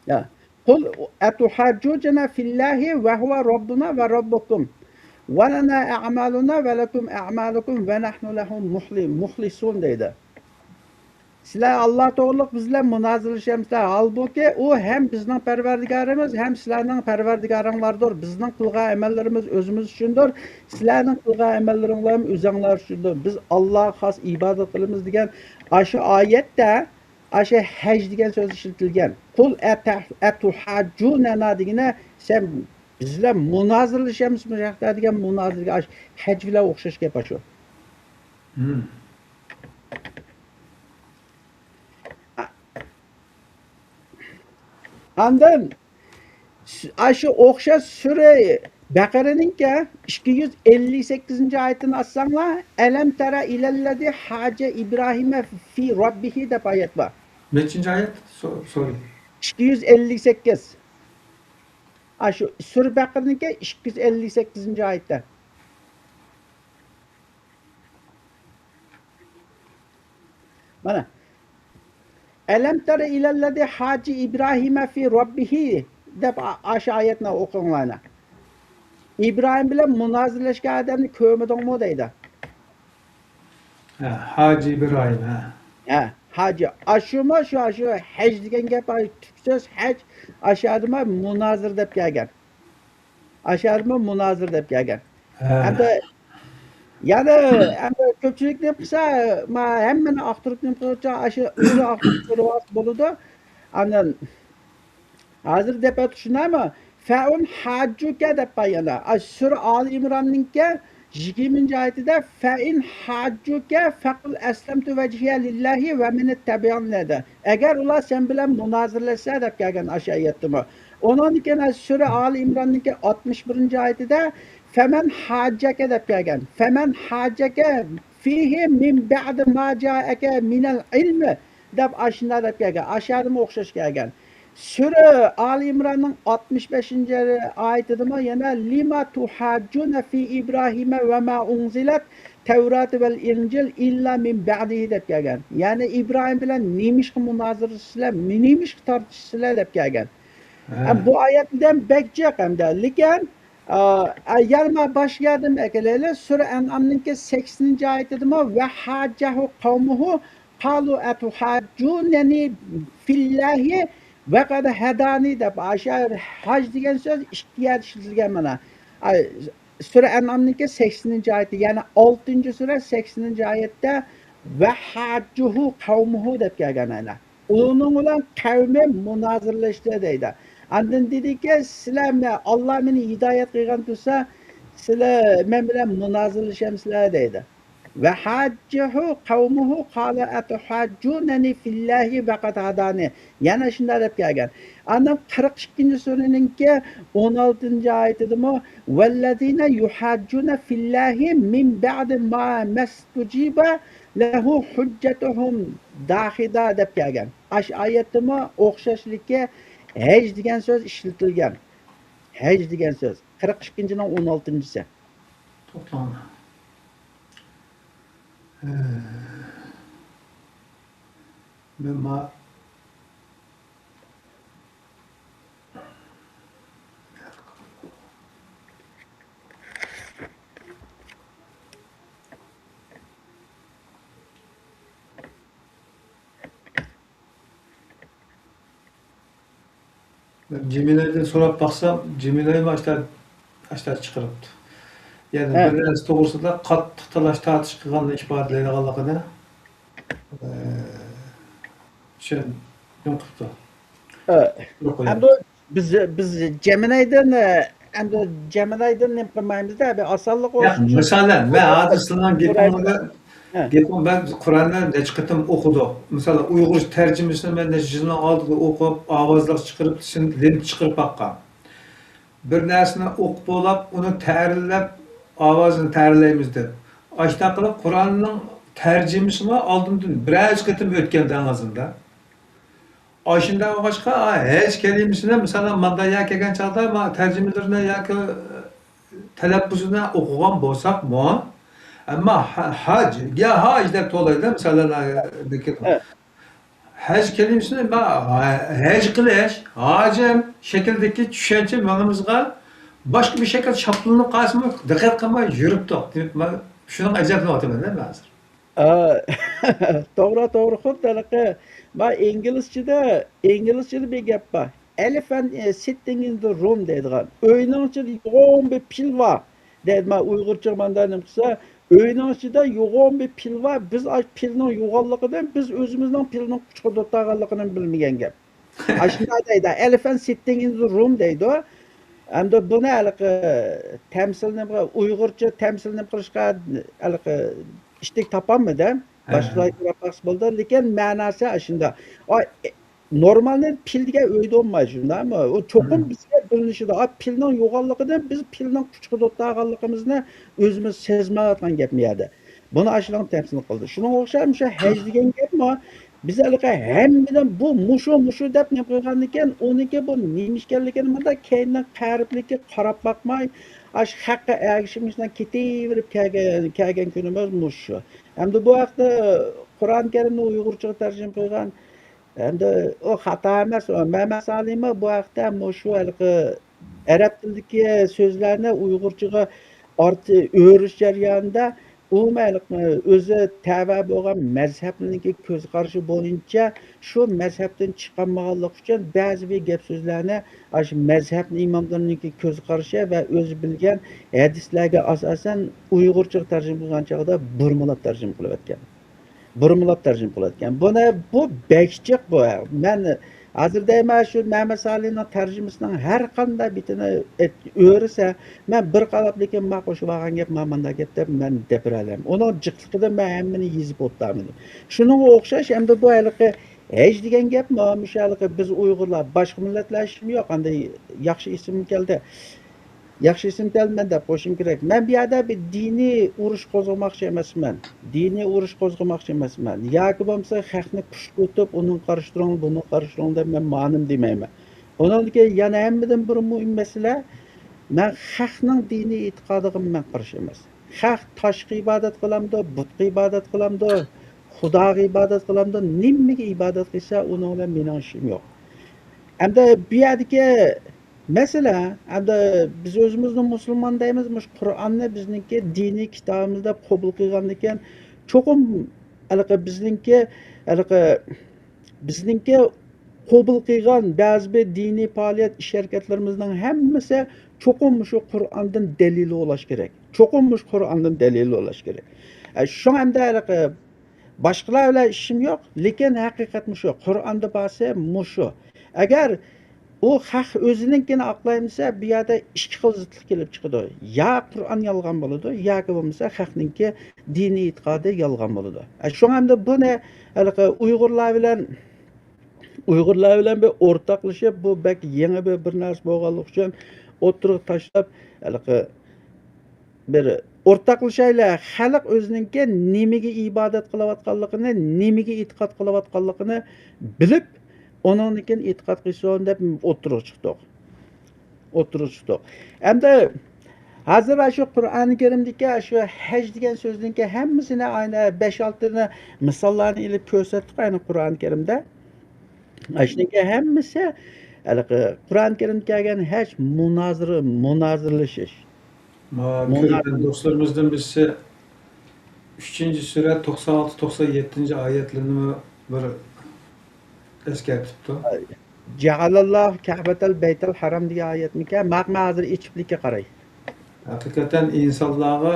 يا. قل أتحاجوننا في الله وهو ربنا وربكم ولنا أعمالنا ولكم أعمالكم ونحن له مخلصون دەيدۇ. سىلەر ئاللا توغرۇلۇق بىز بىلەن مۇنازىرىلىشەمسىلەر؟ ھالبۇكى، ئۇ ھەم بىزنىڭ پەرۋەردىگارىمىز، ھەم سىلەرنىڭ پەرۋەردىگارىڭلاردۇر. بىزنىڭ قىلغان ئەمەللىرىمىز ئۆزىمىز ئۈچۈندۇر. سىلەرنىڭ قىلغان ئەمەللىرىڭلارمۇ ئۆزۈڭلار ئۈچۈندۇر. بىز ئاللاغا خاس ئىبادەت قىلىمىز دېگەن ئاشۇ ئايەتتە ئاشۇ ھەج دېگەن سۆز ئىشلىتىلگەن. قل أتحاجوننا دېگىنە، سەن بىز بىلەن مۇنازىرىلىشەمسىز بۇ ھەقتە دېگەن مۇنازىرىگە ئاش-، ھەج بىلەن ئوخشاش گەپ ئاشۇ. ئاندىن س-، ئاشۇ ئوخشاش سۈرە بەقەرىنىڭكى ئىككى يۈز ئەللىك سەككىزىنچى ئايىتىنى ئاچساڭلار، «ئەلەم تەرە ئىلەللەزى ھاجە ئىبراھىمە فى رەببىھى» دەپ ئايەت بار. نەچچىنچى ئايەت؟ سو-، سورى. ئىككى يۈز ئەللىك سەككىز. ئاشۇ سۈرە بەقەرىنىڭكى ئىككى يۈز ئەللىك سەككىزىنچى ئايەتتە. مانا، «ئەلەم تەرە ئىلەللەزى ھاجە ئىبراھىمە فى رەببىھى» دەپ ئا-، ئاشۇ ئايەتنى ئوقۇڭلار. ئىبراھىم بىلەن مۇنازىرىلەشكەن ئادەمنى كۆرمىدىڭمۇ دەيدۇ. ھە، ھاجى ئىبراھىم، ھە. ھە، ھاجى. ئاشۇمۇ شۇ، ئاشۇ ھەج دېگەن گەپ، ئاشۇ تۈپ سۆز ھەج، ئاشۇ ئادەمگە مۇنازىرە دەپ كەلگەن. ئاشۇ يەردىمۇ مۇنازىرە دەپ كەلگەن. ھە. ئەمدى يەنە، ئەمدى كۆپچىلىك نېمە قىلسا، ما، ھەممىنى ئاختۇرۇپ نېمە قىلغۇچە، ئاشۇ ئۇنى ئاختۇرۇپ كۆرۈۋالسا بولىدۇ. ئاندىن ھازىر دەپ ئۆتۈپ شۇنداقمۇ؟ فەئۇن ھاججۇكە دەپ بار يەنە. ئاشۇ سۈرە ئالى ئىمراننىڭكى يىگىرمىنچى ئايىتىدە، فەئىن ھاججۇكە فەقۇل ئەسلەمتۇ ۋەجھىيە لىللاھى ۋە مەنىتتەبىئەنى دەيدۇ. ئەگەر ئۇلار سەن بىلەن مۇنازىرىلەشسە دەپ كەلگەن ئاشۇ ئايەتتىمۇ. ئۇنىڭدىن كېيىن سۈرە ئالى ئىمراننىڭكى ئاتمىش بىرىنچى ئايىتىدە، فەمەن ھاججەكە دەپ كەلگەن. فەمەن ھاججەكە فىھى مىن بەئدى ما جائەكە مىنەل ئىلمى دەپ ئاشۇنداق دەپ كەلگەن. ئاشۇ يەردىمۇ ئوخشاش كەلگەن. سۈرە ئالى ئىمراننىڭ ئاتمىش بەشىنچى ئايىتىدىمۇ يەنە، لىما تۇھاججۇنە فى ئىبراھىمە ۋە ما ئۇنزىلەت تەۋراتۇ ۋەل ئىنجىل ئىللا مىن بەئدىھى دەپ كەلگەن. يەنى ئىبراھىم بىلەن نېمىشقا مۇنازىرىلىشىسىلەر، نېمىشقا تارتىشىسىلەر دەپ كەلگەن. ھە. بۇ ئايەتلەردىن بەك جىق ئەمدى. لېكىن، ئا، ئا، يەنە ما باشقا يەردىن ئەكېلەيلى. سۈرە ئەنئامنىڭكى سەكسىنىنچى ئايىتىدىمۇ، ۋە ھاججەھۇ قەۋمۇھۇ قالۇ ئەتۇھاججۇنەنى فىللاھى ۋە قەد ھەدانى دەپ، ئاشۇ ھاج دېگەن سۆز ئىككى يەردە ئىشلىتىلگەن مانا. ئا، سۈرە ئەنئامنىڭكى سەكسىنىنچى ئايىتى، يەنى ئالتىنچى سۈرە سەكسىنىنچى ئايەتتە، ۋە ھاججۇھۇ قەۋمۇھۇ دەپ كەلگەن ئەنە. ئۇنىڭ بىلەن قەۋمى مۇنازىرىلەشتى دەيدۇ. ئاندىن دېدىكى، سىلەر مە-، ئاللا مېنى ھىدايەت قىلغان تۇرسا، سىلەر مەن بىلەن مۇنازىرىلىشەمسىلەر دەيدۇ. ۋە ھاججەھۇ قەۋمۇھۇ قالە ئەتۇھاججۇنەنى فىللاھى ۋە قەد ھادانى. يەنە شۇنداق دەپ كەلگەن. ئاندىن قىرىق ئىككىنچى سۈرىنىڭكى ئون ئالتىنچى ئايىتىدىمۇ، ۋەللەزىنە يۇھاججۇنە فىللاھى مىن بەئدى ما مەستۇجىبە لەھۇ ھۇججەتۇھۇم داخىدا دەپ كەلگەن. ئاشۇ ئايەتتىمۇ ئوخشاشلىكى ھەج دېگەن سۆز ئىشلىتىلگەن. ھەج دېگەن سۆز. قىرىق ئىككىنچىنىڭ ئون ئالتىنچىسى. توختاڭلار. ھە. مەن ما-، جىمىنايدىن سوراپ باقسام، جىمىنايمۇ ئاشتا، ئاشتا چىقىرىپتۇ. يەنى ھە. بىر نەرسە توغرىسىدا قاتتىق تالاش تارتىش قىلغاننى ئىپادىلەيدىغانلىقىنى، ئە، چۈشەن-، نېمە قىپتۇ. ھە. يوق، يوق. ئەمدى بىز، بىز جەمىنايدىن، ئە، ئەمدى جەمىنايدىن نېمە قىلمايمىز-دە، بىر ئاسانلىق ياق، بولسۇن ئۈچۈن. مىسالەن، مەن ھازىر سىلەرنىڭ گېپىڭىزدە، ھە. گېپىڭ، مەن قۇرئاننى نەچچە قېتىم ئوقۇدۇق. مىسالەن، ئۇيغۇرچە تەرجىمىسىنى مەن نەچچە يىلنىڭ ئالدىدا ئوقۇپ، ئاۋازلىق چىقىرىپ، سىن-، لىنت چىقىرىپ باققان. بىر نەرسىنى ئوقۇپ بولاپ، ئۇنى تەھرىرلەپ، ئاۋازىنى تەھرىرلەيمىز دەپ. ئاشۇنداق قىلىپ، قۇرئاننىڭ تەرجىمىسىمۇ ئالدىمدىن بىرەر قېتىم ئۆتكەندە ئەڭ ئازىندا. ئاشۇنداق بولغاچقا، ھەج كەلىمىسىنى، مىسالەن، ماندا يا كەلگەن چاغدا ما تەرجىمىلىرىنى ياكى تەلەپپۇزىنى ئوقۇغان بولساقمۇ، ئەمما ھە-، ھاج، يا ھاج دەپ توۋلايدۇ، مىسالەن، ھە. ھەج كەلىمىسىنى ما-، ھە-، ھەج قىلىش، ھاجىم شەكلىدىكى چۈشەنچە مېڭىمىزغا باشقا بىر شەكىل شاپتۇلىنىپ قالسىمۇ، دىققەت قىلماي يۈرۈپتۇق دېيىپ، مەن شۇنىڭغا ئەجەبلىنىۋاتىمەن مەن ھازىر. ئا، توغرا، توغرا. خۇددى ھېلىقى، ما، ئىنگلىزچىدە، ئىنگلىزچىدە بىر گەپ بار. Elephant is sitting in the room دەيدىغان. ئۆينىڭ ئىچىدە يوغان بىر پىل بار دەيدۇ. ما، ئۇيغۇرچىغا ماندا نېمە قىلسا، ئۆينىڭ ئىچىدە يوغان بىر پىل بار. بىز ئاشۇ پىلنىڭ يوغانلىقىدىن بىز ئۆزىمىزنىڭ پىلنىڭ قۇچىقىدا ئولتۇرغانلىقىنى بىلمىگەن گەپ. ئاشۇنداق دەيدۇ. Elephant sitting in the room دەيدۇ. ئەمدى بۇنى ھېلىقى تەمسىلنى، ئۇيغۇرچە تەمسىلنى قىلىشقا ھېلىقى ئىشتىك تاپالمىدىم. ھە. باشقىلار سوراپ باقسا بولىدۇ. لېكىن مەناسى ئاشۇنداق. ئا، ئە، نورمالنى پىل دېگەن ئۆيدە بولمايدۇ، شۇنداقمۇ؟ ئۇ چوقۇم ھە. بىزگە بىلىنىشىدۇ. ئا، پىلنىڭ يوغانلىقىدىن بىز پىلنىڭ قۇچىقىدا ئولتۇرغانلىقىمىزنى ئۆزىمىز سەزمەيۋاتقان گەپ بۇ يەردە. بۇنى ئاشۇنىڭ تەپسىلىنى قىلدى. شۇنىڭغا ئوخشاش مۇشۇ ھەج دېگەن گەپمۇ، بىز ھېلىقى ھەممىدىن بۇ مۇشۇ، مۇشۇ دەپ نېمە قىلغاندىكىن، ئۇنىڭكى بۇ نېمە ئىكەنلىكىنى مۇنداق كەينىدىن قەرىپلىككە قاراپ باقماي، ئاشۇ خەققە ئەگىشىپ مۇشۇنداق كېتىۋېرىپ كەلگەن، كەلگەن كۈنىمىز مۇشۇ. ئەمدى بۇ ھەقتە قۇرئان كەرىمنى ئۇيغۇرچىغا تەرجىمە قىلغان، ئەمدى ئۇ خاتا ئەمەس، ئۇ مەمەت سالىممۇ بۇ ھەقتە مۇشۇ ھېلىقى ئەرەب تىلىدىكى سۆزلەرنى ئۇيغۇرچىغا ئارت-، ئۆرۈش جەريانىدا ئۇمۇ ھېلىقى ئۆزى تەۋە بولغان مەزھەپنىڭكى كۆز قارىشى بويىچە شۇ مەزھەپتىن چىقالمىغانلىقى ئۈچۈن بەزى بىر گەپ سۆزلەرنى ئاشۇ مەزھەپ ئىماملىرىنىڭكى كۆز قارىشى ۋە ئۆزى بىلگەن ھەدىسلەرگە ئاساسەن ئۇيغۇرچىغا تەرجىمە قىلغان چاغدا بۇرمىلاپ تەرجىمە قىلىۋەتكەن. بۇرمىلاپ تەرجىمە قىلىۋەتكەن. بۇنى، بۇ بەك جىق بۇ. مەن ھازىر دەيمەن، شۇ مەمەت سالىھنىڭ تەرجىمىسىنىڭ ھەر قانداق بېتىنى ئۆرۈسە، مەن بىر قاراپ، لېكىن ما قوشۇۋالغان گەپ، ما مانداق گەپ دەپ مەن دەپىرەلەيمەن. ئۇنىڭ جىقلىقىدىن مەن ھەممىنى يېزىپ ئولتۇرالمىدىم. شۇنىڭغا ئوخشاش، ئەمدى بۇ ھېلىقى ھەج دېگەن گەپمۇ، مۇشۇ ھېلىقى بىز ئۇيغۇرلار، باشقا مىللەتلەر ئىشىم يوق، ئاندىن ياخشى ئېسىمگە كەلدى. ياخشى ئېسىمگە كەلدى، مەن دەپ قويۇشۇم كېرەك. مەن بۇ يەردە بىر دىنىي ئۇرۇش قوزغىماقچى ئەمەسمەن. دىنىي ئۇرۇش قوزغىماقچى ئەمەسمەن. ياكى بولمىسا خەقنى قۇشقۇرتۇپ، ئۇنىڭغا قارشى تۇرۇڭ، بۇنىڭغا قارشى تۇرۇڭ دەپ مەن مانىمۇ دېمەيمەن. ئۇنىڭدىن كېيىن يەنە ھەممىدىن بىر مۇھىم مەسىلە، مەن خەقنىڭ دىنىي ئېتىقادىغا مەن قارشى ئەمەس. خەق تاشقا ئىبادەت قىلامدۇ، بۇتقا ئىبادەت قىلامدۇ، خۇداغا ئىبادەت قىلامدۇ، نېمىگە ئىبادەت قىلسا، ئۇنىڭ بىلەن مېنىڭ ئىشىم يوق. ئەمدى بۇ يەردىكى مەسىلە، ئەمدى بىز ئۆزىمىزنى مۇسۇلمان دەيمىز، مۇشۇ قۇرئاننى بىزنىڭكى دىنىي كىتابىمىز دەپ قوبۇل قىلغاندىكىن، چوقۇم ھېلىقى بىزنىڭكى، ھېلىقى بىزنىڭكى قوبۇل قىلغان بەزى بىر دىنىي پائالىيەت، ئىش-ھەرىكەتلىرىمىزنىڭ ھەممىسى چوقۇم مۇشۇ قۇرئاندىن دەلىل بولاش كېرەك. چوقۇم مۇشۇ قۇرئاندىن دەلىل بولاش كېرەك. ئە، شۇڭا ئەمدى ھېلىقى باشقىلار بىلەن ئىشىم يوق، لېكىن ھەقىقەت مۇشۇ، قۇرئاندا بارسى مۇشۇ. ئەگەر ئۇ خەق ئۆزىنىڭكىنى ئاقلايمىسا، بۇ يەردە ئىككى خىل زىتلىق كېلىپ چىقىدۇ. يا قۇرئان يالغان بولىدۇ، ياكى بولمىسا خەقنىڭكى دىنىي ئېتىقادى يالغان بولىدۇ. ئە، شۇڭا ئەمدى بۇنى ھېلىقى ئۇيغۇرلار بىلەن، ئۇيغۇرلار بىلەن بىر ئورتاقلىشىپ، بۇ بەك يېڭى بىر، بىر نەرسە بولغانلىقى ئۈچۈن ئوتتۇرىغا تاشلاپ، ھېلىقى بىر ئورتاقلىشايلى، خەلق ئۆزىنىڭكى نېمىگە ئىبادەت قىلىۋاتقانلىقىنى، نېمىگە ئېتىقاد قىلىۋاتقانلىقىنى بىلىپ، ئۇنىڭدىن كېيىن ئېتىقاد قىلسۇن دەپ ئوتتۇرىغا چىقتۇق. ئوتتۇرىغا چىقتۇق. ئەمدى ھازىر شۇ قۇرئانى كەرىمدىكى شۇ ھەج دېگەن سۆزنىڭكى ھەممىسىنى ئاينى بەش-ئالتىنى مىساللارنى ئېلىپ كۆرسەتتۇق ئاينى قۇرئانى كەرىمدە. ئاشۇنىڭكى ھەممىسى ھېلىقى قۇرئانى كەرىمدە كەلگەن ھەج مۇنازىرە، مۇنازىرىلىشىش. ما، مۇنازىرە. كۆرگەن دوستلىرىمىزدىن بىرسى ئۈچىنچى سۈرە توقسان ئالتە، توقسان يەتتىنچى ئايەتلىرىنى بىر ئەسكەرتىپتۇ. جەئەلەللاھۇ كەئبەتەل بەيتەل ھەرام دېگەن ئايەتمىكەن؟ ماقۇ، مەن ھازىر ئېچىپلىككە قاراي. ھەقىقەتەن ئىنسانلارغا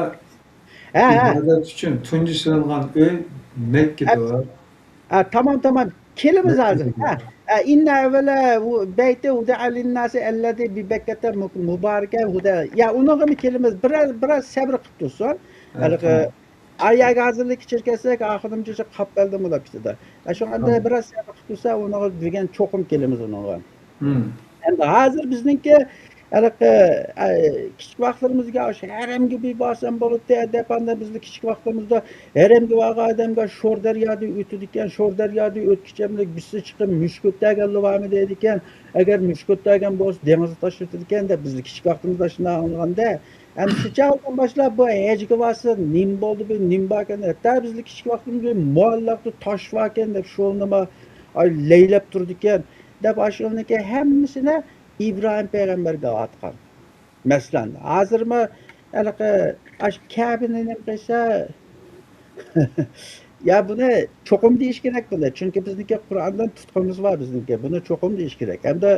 ھە، ھە. ئىبادەت ئۈچۈن تۇنجى سېلىنغان ئۆي مەككىدۇر. ھە، تامام، تامام. كېلىمىز ھازىر. ھە، ھە، ئىننە ئەۋۋەلە بەيتى ھۇدە لىنناسى ئەللەزى بىبەككەتە مۇ-، مۇبارەكە ھۇدە. يا، ئۇنىڭغىمۇ كېلىمىز. بىراز، بىراز سەۋر قىپ تۇرسۇن. ھە، ھېلىقى تامام. ئايەگە ھازىرلا كېچىر كەلسەك، ئاخىرىمچە قاپ بەلدىن بولاپ كېتىدۇ. ھە، شۇڭا ئەمدى تامام. بىراز سەۋر قىپ تۇرسا، ئۇنىڭغا دېگەن چوقۇم كېلىمىز ئۇنىڭغا. ھىم. ئەمدى ھازىر بىزنىڭكى ھېلىقى، ئە، كىچىك ۋاقىتلىرىمىزگە ئاشۇ ھەرەمگە بىر بارسام بولاتتى دەپ، ئاندا بىزلا كىچىك ۋاقتىمىزدا ھەرەمگە بارغان ئادەمگە شور دەريادىن ئۆتىدىكەن، شور دەريادىن ئۆتكۈچە بىرسى چىقىپ مۈشۈك ئۆتەرگەنلا بارمۇ دەيدىكەن. ئەگەر مۈشۈك ئۆتەرگەن بولسا دېڭىزغا تاشلىۋېتىدىكەن دەپ بىزلا كىچىك ۋاقتىمىزدا شۇنداق ئاڭلىغاندا. ئەمدى شۇ چاغدىن باشلاپ بۇ ھەجگە بارسا نېمە بولدى، بۇ نېمە باركەن؟ ھەتتا بىزلا كىچىك ۋاقتىمىزدا مۇئەللەقتە تاش باركەن دەپ شۇنىما، ئاي، لەيلەپ تۇرىدىكەن دەپ ئاشۇنىڭكى ھەممىسىنى ئىبراھىم پەيغەمبەرگە ئاتقان. مەسىلەن، ھازىرمۇ ھېلىقى ئاشۇ كەبىنى نېمە قىلسا، يا بۇنى چوقۇم دېيىش كېرەك بۇنى. چۈنكى بىزنىڭكى قۇرئاندىن تۇتقىنىمىز بار بىزنىڭكى. بۇنى چوقۇم دېيىش كېرەك. ھەمدە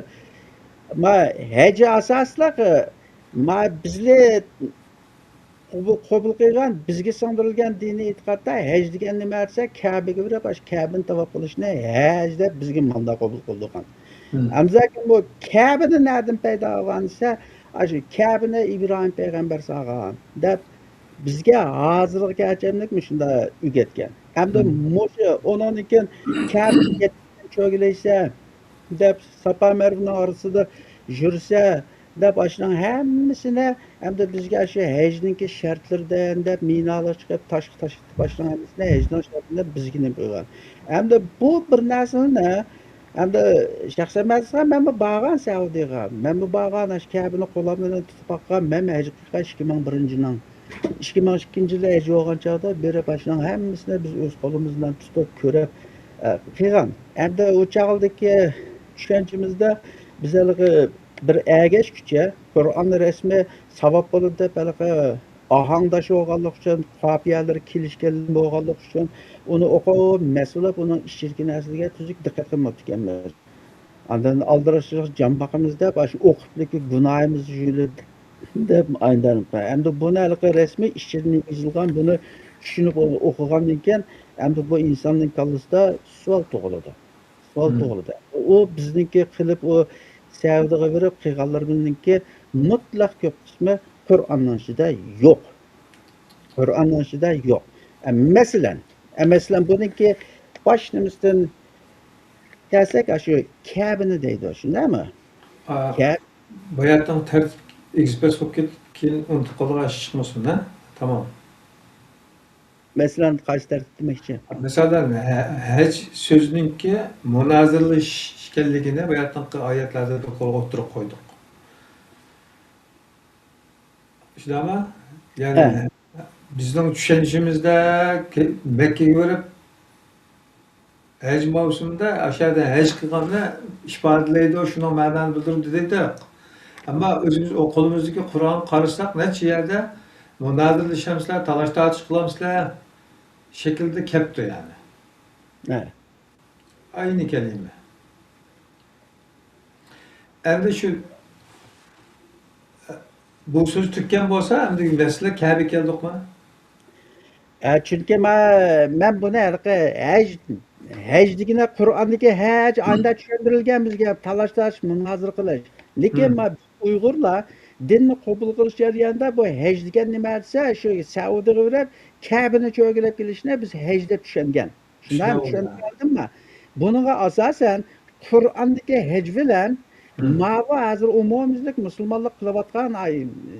ما ھەج ئاساسلىق، ما بىزلى قوبۇل، قوبۇل قىلغان، بىزگە سىڭدۈرۈلگەن دىنىي ئېتىقادتا ھەج دېگەن نېمە دېسە، كەبىگە بېرىپ، ئاشۇ كەبىنى تاۋاپ قىلىشنى ھەج دەپ بىزگە مۇنداق قوبۇل قىلدۇرغان. ئەمدى بۇ كەبىنى نەدىن پەيدا قىلغان دېسە، ئاشۇ كەبىنى ئىبراھىم پەيغەمبەر سالغان دەپ بىزگە ھازىرغىچە مۇشۇنداق ئۆگەتكەن. ئەمدى مۇشۇ ئۇنىڭدىن كېيىن كەبىنى چۆگىلەيسە دەپ، ساپا مەرۋىنىڭ ئارىسىدا يۈرسە دەپ، ئاشۇنىڭ ھەممىسىنى ئەمدى بىزگە ئاشۇ ھەجنىڭكى شەرتلىرىدىن دەپ، مىناغا چىقىپ، تاشقا تاش ئېتىپ، ئاشۇنىڭ ھەممىسىنى ھەجنىڭ شەرتىنى دەپ بىزگە نېمە قىلغان. ئەمدى بۇ بىر نەرسىنى، ئەمدى شەخسەن مەن دېسەم، مەنمۇ بارغان سەئۇدىغا، مەنمۇ بارغان، ئاشۇ كەبىنى قولۇم بىلەن تۇتۇپ باققان، مەنمۇ ھەج قىلغان ئىككى مىڭ بىرىنچى يىلنىڭ، ئىككى مىڭ ئىككىنچى يىلى ھەج بولغان چاغدا بېرىپ، ئاشۇنىڭ ھەممىسىنى بىز ئۆز قولىمىز بىلەن تۇتۇپ كۆرۈپ، ئە، قىلغان. ئەمدى ئۇ چاغلىدىكى چۈشەنچىمىزدە بىز ھېلىقى بىر ئەگەشكۈچە قۇرئان رەسمى ساۋاب بولىدۇ دەپ، ھېلىقى ئاھاڭداش بولغانلىقى ئۈچۈن، قاپىيەلىرى كېلىشكەن بولغانلىقى ئۈچۈن ئۇنى ئوقۇپ، مەسىلەپ ئۇنىڭ ئىچىدىكى نەرسىلەرگە تۈزۈك دىققەت قىلماپتىكەنمىز. ئاندىن ئالدىراشچىلىق جان باقىمىز دەپ، ئاشۇ ئوقۇپلىكى گۇناھىمىزنى يۇيۇلىدۇ دەپ ئايلاندۇق. ئەمدى بۇنى ھېلىقى رەسمىي ئىچىدىن يېزىلغان، بۇنى چۈشىنىپ ئوقۇغاندىن كېيىن، ئەمدى بۇ ئىنساننىڭ كاللىسىدا سوئال تۇغۇلىدۇ. سوئال تۇغۇلىدۇ. ئۇ بىزنىڭكى قىلىپ، ئۇ سەئۇدىغا بېرىپ قىلغانلىرىمىزنىڭكى مۇتلەق كۆپ قىسمى قۇرئاننىڭ ئىچىدە يوق. قۇرئاننىڭ ئىچىدە يوق. ئە، مەسىلەن، ئە، مەسىلەن، بۇنىڭكى باش نېمىسىدىن كەلسەك، ئاشۇ كەبىنى دەيدۇ، شۇنداقمۇ؟ ئا، كەب- باياتنىڭ تەرتىپ ئېكسپرېس بولۇپ كېتىپ، كېيىن ئۇنتۇپ قالىدىغان ئىش چىقمىسۇن، ھە؟ تامام. مەسىلەن، قايسى تەرتىپ دېمەكچى؟ مەسىلەن، ھە-، ھەج سۆزىنىڭكى مۇنازىرىلىشىش ئىكەنلىكىنى باياتنىڭكى ئايەتلەردە بىر قولغا ئوتتۇرىغا قويدۇق. شۇنداقمۇ؟ يەنى ھە. بىزنىڭ چۈشەنچىمىزدە كە-، مەككىگە بېرىپ، ھەج مەۋسۇمىدا ئاشۇ يەردە ھەج قىلغاننى ئىپادىلەيدۇ، شۇنىڭ مەنانى بىلدۈرىدۇ دېدۇق. ئەمما ئۆزىمىز ئو-، قولىمىزدىكى قۇرئانغا قارىساق، نەچچە يەردە مۇنازىرىلىشەمسىلەر، تالاش-تارتىش قىلامسىلەر شەكلىدە كەپتۇ، يەنى. ھە. ئەينى كەلىمە. ئەمدى شۇ، بۇ سۆز تۈگىگەن بولسا، ئەمدى مەسىلە كەبىگە كەلدۇقمۇ؟ ئە، چۈنكى مە-، مەن بۇنى ھېلىقى ھەج، ھەج دېگىنى قۇرئاندىكى ھەج، ئاندا چۈشەندۈرۈلگەن بىزگە تالاش-تارتىش، مۇنازىرە قىلىش. لېكىن مە-، ئۇيغۇرلار دىننى قوبۇل قىلىش جەريانىدا بۇ ھەج دېگەن نېمە دېسە، شۇ سەئۇدىغا بېرىپ، كەبىنى چۆگىلەپ كېلىشنى بىز ھەج دەپ چۈشەنگەن. شۇنداق چۈشەندۈرۈلدىممۇ؟ بۇنىڭغا ئاساسەن، قۇرئاندىكى ھەج بىلەن ماۋۇ ھازىر ئومۇميۈزلۈك مۇسۇلمانلار قىلىۋاتقان، ئاي،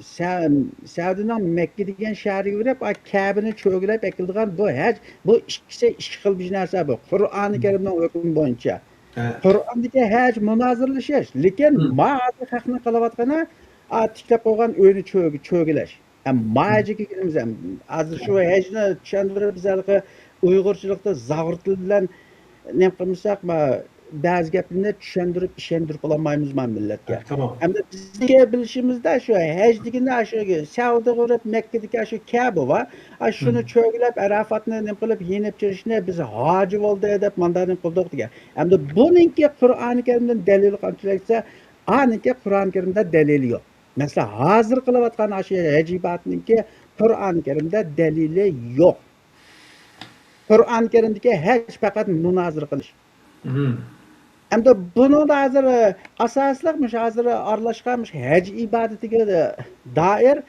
سە-، سەئۇدىنىڭ مەككە دېگەن شەھىرىگە بېرىپ، ئاي، كەبىنى چۆگىلەپ ئەكېلىدىغان بۇ ھەج، بۇ ئىككىسى ئىككى خىل بىر نەرسە بۇ. قۇرئانى كەرىمنىڭ ھۆكمى بويىچە. ھە. قۇرئاندىكى ھەج مۇنازىرىلىشىش، لېكىن ما ھازىر خەقنىڭ قىلىۋاتقىنى، ئا، تىكلەپ قويغان ئۆينى چۆگە-، چۆگىلەش. ھەم ماجىگە كىرىمىز ھەم. ھازىر شۇ ھەجنى چۈشەندۈرۈپ، بىز ھېلىقى ئۇيغۇرچىلىقتا زاغۇر تىل بىلەن نېمە قىلمىساق، ما، بەزى گەپلەرنى چۈشەندۈرۈپ، ئىشەندۈرۈپ بولالمايمىز ما مىللەتكە. ھە، تامام. ئەمدى بىزنىڭكى بىلىشىمىزدە شۇ ھەج دېگىنى شۇ سەئۇدىغا بېرىپ مەككىدىكى شۇ كەبە بار. ئاشۇنى چۆگىلەپ، ئەرەفاتنى نېمە قىلىپ، يېنىپ چۈشۈشنى بىز ھاجى بولدى دەپ مانداق نېمە قىلدۇق دېگەن. ئەمدى بۇنىڭكى قۇرئانى كەرىمدىن دەلىلى قانچىلىك دېسە، ئانىڭكى قۇرئانى كەرىمدە دەلىلى يوق. مەسىلەن، ھازىر قىلىۋاتقان ئاشۇ ھەج ئىبادىتىنىڭكى قۇرئانى كەرىمدە دەلىلى يوق. قۇرئانى كەرىمدىكى ھەج پەقەت مۇنازىرە قىلىش. ئەمدى بۇنىڭدا ھازىر، ئاساسلىق مۇشۇ ھازىر ئارىلاشقان مۇشۇ ھەج ئىبادىتىگە دائىر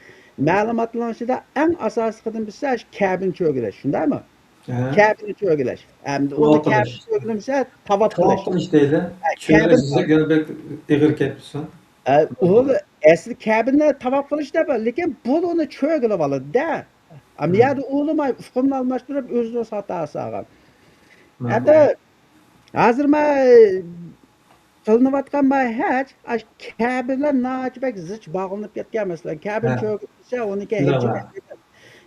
مەلۇماتلارنىڭ ئىچىدە ئەڭ ئاساسلىقىدىن بىرسى شۇ كەبىنى چۆگىلەش، شۇنداقمۇ؟ ھە. كەبىنى چۆگىلەش. ئەمدى ئۇنى كەبىنى چۆگىلىمىسە، تاۋاپ قىلىش. تاۋاپ قىلىش دەيلى. ھە، چۆگىلەش دېسەك يەنە بەك ئېغىر كەتمىسۇن. ئە، ئۇ ئەسلى كەبىنى تاۋاپ قىلىش دەپ، لېكىن بۇ ئۇنى چۆگىلىپ ئالىدۇ-دە. ئەمما يەردە ئۇلىماي، ئۇقۇمنى ئالماشتۇرۇپ، ئۆزىنى ئۆزى خاتا سالغان. ئەمدى ھازىر ما قىلىنىۋاتقان ما ھەج، ئاشۇ كەبە بىلەن ناھايىتى بەك زىچ باغلىنىپ كەتكەن مەسىلەن. كەبىنى چۆگۈپ كەتسە، ئۇنىڭكى ھېجى بەك كېتىدۇ.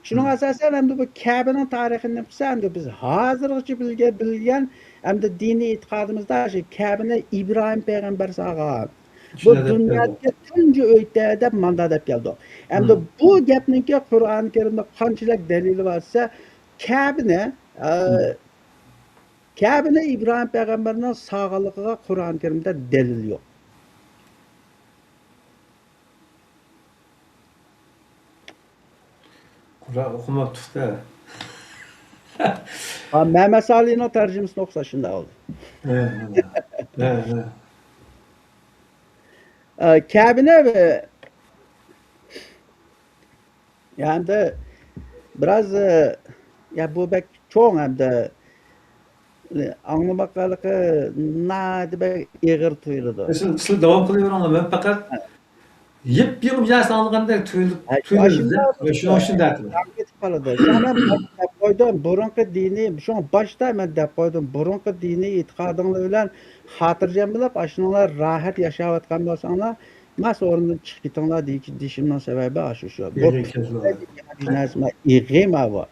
شۇنىڭغا ئاساسەن، ئەمدى بۇ كەبىنىڭ تارىخىنى نېمە قىلسا، ئەمدى بىز ھازىرغىچە بىلگە-، بىلگەن، ئەمدى دىنىي ئېتىقادىمىزدا شۇ كەبىنى ئىبراھىم پەيغەمبەر سالغان. بۇ دۇنيادىكى تۇنجى ئۆيدە دەپ ماندا دەپ كەلدۇق. ئەمدى بۇ گەپنىڭكى قۇرئان كەرىمدە قانچىلىك دەلىلى بار دېسە، كەبىنى، ئە، كەبىنى ئىبراھىم پەيغەمبەرنىڭ سالغانلىقىغا قۇرئان كەرىمدە دەلىل يوق. قۇرئان ئوقۇماپتۇق-دە. ھا، مەمەت سالىنىڭ تەرجىمىسىنى ئوقۇسا شۇنداق بولدى. ھە، ھە. ھە، ھە. ئە، كەبىنى، ئە، يا، ئەمدى بىراز، ئە، يا، بۇ بەك چوڭ ئەمدى. ئاڭلىماققا ھېلىقى ناھايىتى بەك ئېغىر تۇيۇلىدۇ. سىز، سىز داۋام قىلىۋېرىڭلار. مەن پەقەت ھە. يېپيېڭى بىر نەرسە ئاڭلىغاندەك تۇيۇلۇپ، ھە، شۇ تۇيۇلىدۇ-دە. ئاشۇنداق شۇنىڭ ئۈچۈن دەۋاتىمەن. كېتىپ قالىدۇ. شۇڭا مەن دەپ قويدۇم، بۇرۇنقى دىنىي، شۇڭا باشتا مەن دەپ قويدۇم، بۇرۇنقى دىنىي ئېتىقادىڭلار بىلەن خاتىرجەم بولۇپ، ئاشۇنىڭلار راھەت ياشاۋاتقان بولساڭلار، ماس ئورنىدىن چىقىپ كېتىڭلار دېيىش-، دېيىشىمنىڭ سەۋەبى ئاشۇ شۇ. بۇ ئېغىر كەلدى. نەرسە ئېغىر ماۋۇ.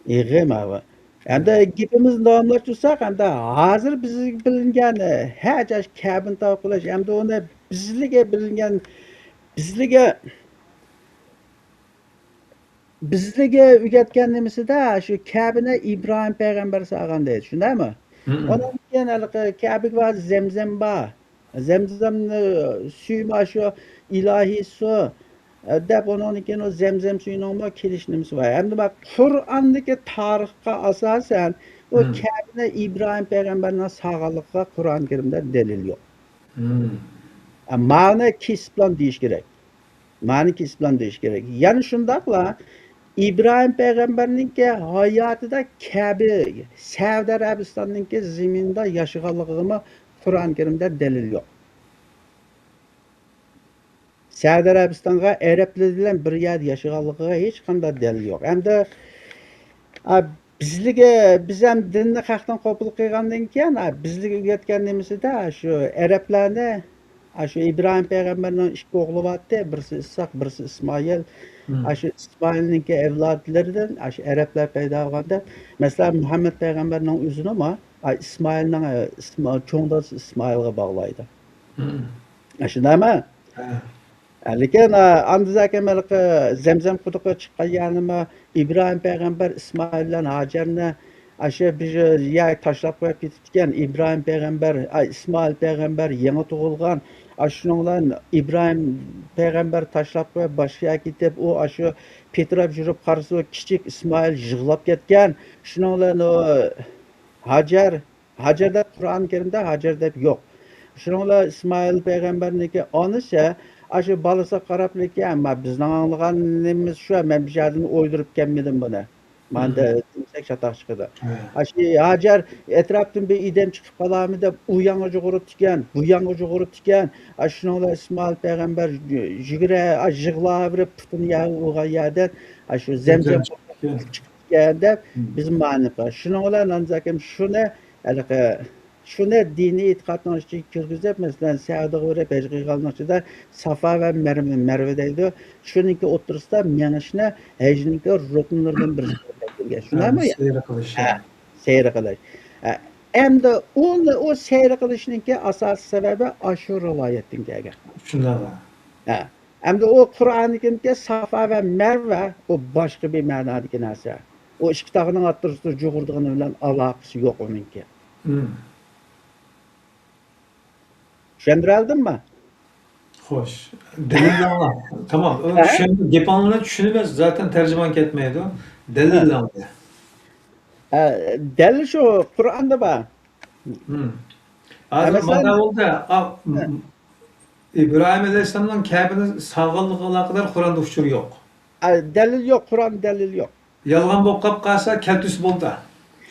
ئېغىر ماۋۇ. ئەمدى گېپىمىزنى داۋاملاشتۇرساق، ئەمدى ھازىر بىزگە بىلىنگەن ھەج، ئاشۇ كەبىنى تاۋاپ قىلىش، ئەمدى ئۇنى بىزلىگە بىلىنگەن، بىزلىگە، بىزلىگە ئۆگەتكەن نېمىسىدە، شۇ كەبىنى ئىبراھىم پەيغەمبەر سالغان دەيدۇ، شۇنداقمۇ؟ مم. ئۇنىڭدىن كېيىن ھېلىقى كەبىگە بار زەمزەم بار. زەمزەمنى سۈيىمۇ شۇ ئىلاھىي سۇ، ئە، دەپ، ئۇنىڭدىن كېيىن ئۇ زەمزەم سۈيىنىڭمۇ كېلىش نېمىسى بار. ئەمدى مانا قۇرئاندىكى تارىخقا ئاساسەن، ئۇ مم. كەبىنى ئىبراھىم پەيغەمبەرنىڭ سالغانلىقىغا قۇرئان كەرىمدە دەلىل يوق. مم. ئە، مانا كېسىپ بىلەن دېيىش كېرەك. مانا كېسىپ بىلەن دېيىش كېرەك. يەنە شۇنداقلا ئىبراھىم پەيغەمبەرنىڭكى ھاياتىدا كەبە، سەئۇدى ئەرەبىستاننىڭكى زېمىنىدا ياشىغانلىقىغىمۇ قۇرئان كەرىمدە دەلىل يوق. سەئۇدى ئەرەبىستانغا ئەرەبلەر بىلەن بىر يەردە ياشىغانلىقىغا ھېچقانداق دەلىل يوق. ئەمدى، ئا، بىزلىگە، بىز ھەم دىننى خەقتىن قوبۇل قىلغاندىن كېيىن، ئا، بىزلىگە ئۆگەتكەن نېمىسىدە، شۇ ئەرەبلەرنى، ئا، شۇ ئىبراھىم پەيغەمبەرنىڭ ئىككى ئوغلى بارتتى، بىرسى ئىسھاق، بىرسى ئىسمائىل. مم. ئا، شۇ ئىسمائىلنىڭكى ئەۋلادلىرىدىن، ئا، شۇ ئەرەبلەر پەيدا بولغان دەپ، مەسىلەن، مۇھەممەد پەيغەمبەرنىڭ ئۆزىنىمۇ، ئا، ئىسمائىلنىڭ، ئە، ئىسما-، چوڭ دادىسى ئىسمائىلغا باغلايدۇ. مم. ئا، شۇنداقمۇ؟ ھە. ھە، لېكىن، ئا، ئاندىن كېيىن ھېلىقى زەمزەم قۇدۇقى چىققان يەرنىمۇ ئىبراھىم پەيغەمبەر ئىسمائىل بىلەن ھاجەرنى ئاشۇ بىر يەرگە تاشلاپ قويۇپ كېتىپتىكەن. ئىبراھىم پەيغەمبەر، ئا، ئىسمائىل پەيغەمبەر يېڭى تۇغۇلغان. ئاشۇنىڭ بىلەن ئىبراھىم پەيغەمبەر تاشلاپ قويۇپ، باشقا يەرگە كېتىپ، ئۇ ئاشۇ پىتراپ يۈرۈپ قارىسا، كىچىك ئىسمائىل يىغلاپ كەتكەن. شۇنىڭ بىلەن ئۇ ھاجەر ھاجەر دەپ قۇرئان كەرىمدە ھاجەر دەپ يوق. شۇنىڭ بىلەن ئىسمائىل پەيغەمبەرنىڭكى ئانىسى ئاشۇ بالىسىغا قاراپلىكى، ئەمما بىزنىڭ ئاڭلىغانىمىز شۇ، مەن بىر يەردىن ئويدۇرۇپ كەلمىدىم بۇنى. ماندا دېسەك چاتاق چىقىدۇ. ھە. ئاشۇ ھاجەر ئەتراپتىن بىر ئادەم چىقىپ قالارمۇ دەپ ئۇ ياڭغا يۇغۇرۇپتىكەن، بۇ ياڭغا يۇغۇرۇپتىكەن. ئاشۇ شۇنىڭ بىلەن ئىسمائىل پەيغەمبەر يۈگۈرە، يىغلاۋېرىپ پۇتىنى يەرگە ئۇرغان يەردىن ئاشۇ زەمزەم چىقىپ كەتكەن دەپ بىز مەنىقى. شۇنىڭ بىلەن ئاندىن شۇنى ھېلىقى، شۇنى دىنىي ئېتىقادنىڭ ئىچىگە كىرگۈزۈپ، مەسىلەن، سەئۇدىغا بېرىپ ھەج قىلغاننىڭ ئىچىدە سافا ۋە مەرۋە، مەرۋە دەيدۇ. شۇنىڭكى ئوتتۇرىسىدا مېڭىشنى ھەجنىڭكى رۇكنلىرىدىن بىرسى دەپ بىلگەن. شۇنداقمۇ؟ سەير قىلىش. ھە، سەير قىلىش. ھە. ئەمدى ئۇنى، ئۇ سەير قىلىشنىڭكى ئاساسىي سەۋەبى ئاشۇ رىۋايەتتىن كەلگەن. شۇنداق. ھە. ئەمدى ئۇ قۇرئانىكىمكى سافا ۋە مەرۋە، ئۇ باشقا بىر مەنادىكى نەرسە. ئۇ ئىككى تاغنىڭ ئوتتۇرىسىدا جۇغۇرىدىغىنى بىلەن ئالاقىسى يوق ئۇنىڭكى. مم. چۈشەندۈرەلدىممۇ؟ خوش. دەلىللەڭلار. تامام. ئۇ ھە؟ چۈشەندى. گېپىڭلارنى چۈشىنىمىز. زاتەن تەرجىمان كەتمەيدۇ. دەلىللەڭلار. ھە، دەلىل شۇ، قۇرئاندا بار. مم. ھازىر مانا بولدى. ئىبراھىم ئەلەيھىسسالامنىڭ كەبىنى سالغانلىقىغا ئالاقىدار قۇرئاندا ئۇچۇر يوق. ئە، دەلىل يوق، قۇرئاندا دەلىل يوق. يالغان بولۇپ قاپ قالسا، كەلتۈرسە بولدى.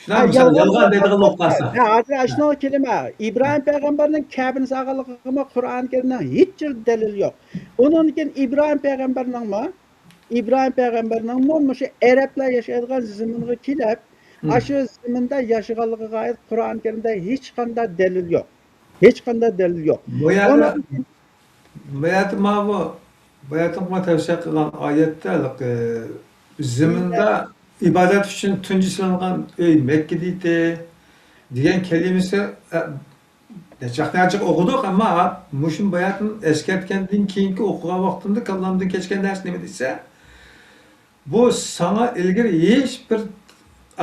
شۇنداق، مىسال، يالغان دەيدىغان بولۇپ قالسا. ھە، ھازىر ئاشۇنىڭغا كېلىمەن. ئىبراھىم پەيغەمبەرنىڭ كەبىنى سالغانلىقىغىمۇ قۇرئان كەرىمدە ھېچ دەلىل يوق. ئۇنىڭدىن كېيىن ئىبراھىم پەيغەمبەرنىڭمۇ، ئىبراھىم پەيغەمبەرنىڭمۇ مۇشۇ ئەرەبلەر ياشايدىغان زېمىنغا كېلىپ، ئاشۇ زېمىندا ياشىغانلىقىغا ئائىت قۇرئان كەرىمدە ھېچقانداق دەلىل يوق. ھېچقانداق دەلىل يوق. بۇ يەردە، بۇ يەردە ماۋۇ، بۇ يەردە ماڭا تەۋسىيە قىلغان ئايەتتە، ھېلىقى، زېمىندا ئىبادەت ئۈچۈن تۇنجى سېلىنغان ئۆي مەككىدە ئىدى دېگەن كەلىمىسى، ئە، نەچچە ۋاقىت نەچچە ئوقۇدۇق، ئەمما مۇشۇ باياتىن ئەسكەرتكەندىن كېيىنكى ئوقۇغان ۋاقتىمدا كاللامدىن كەچكەن نەرسە نېمە دېسە، بۇ ساڭا ئىلگىرى ھېچ بىر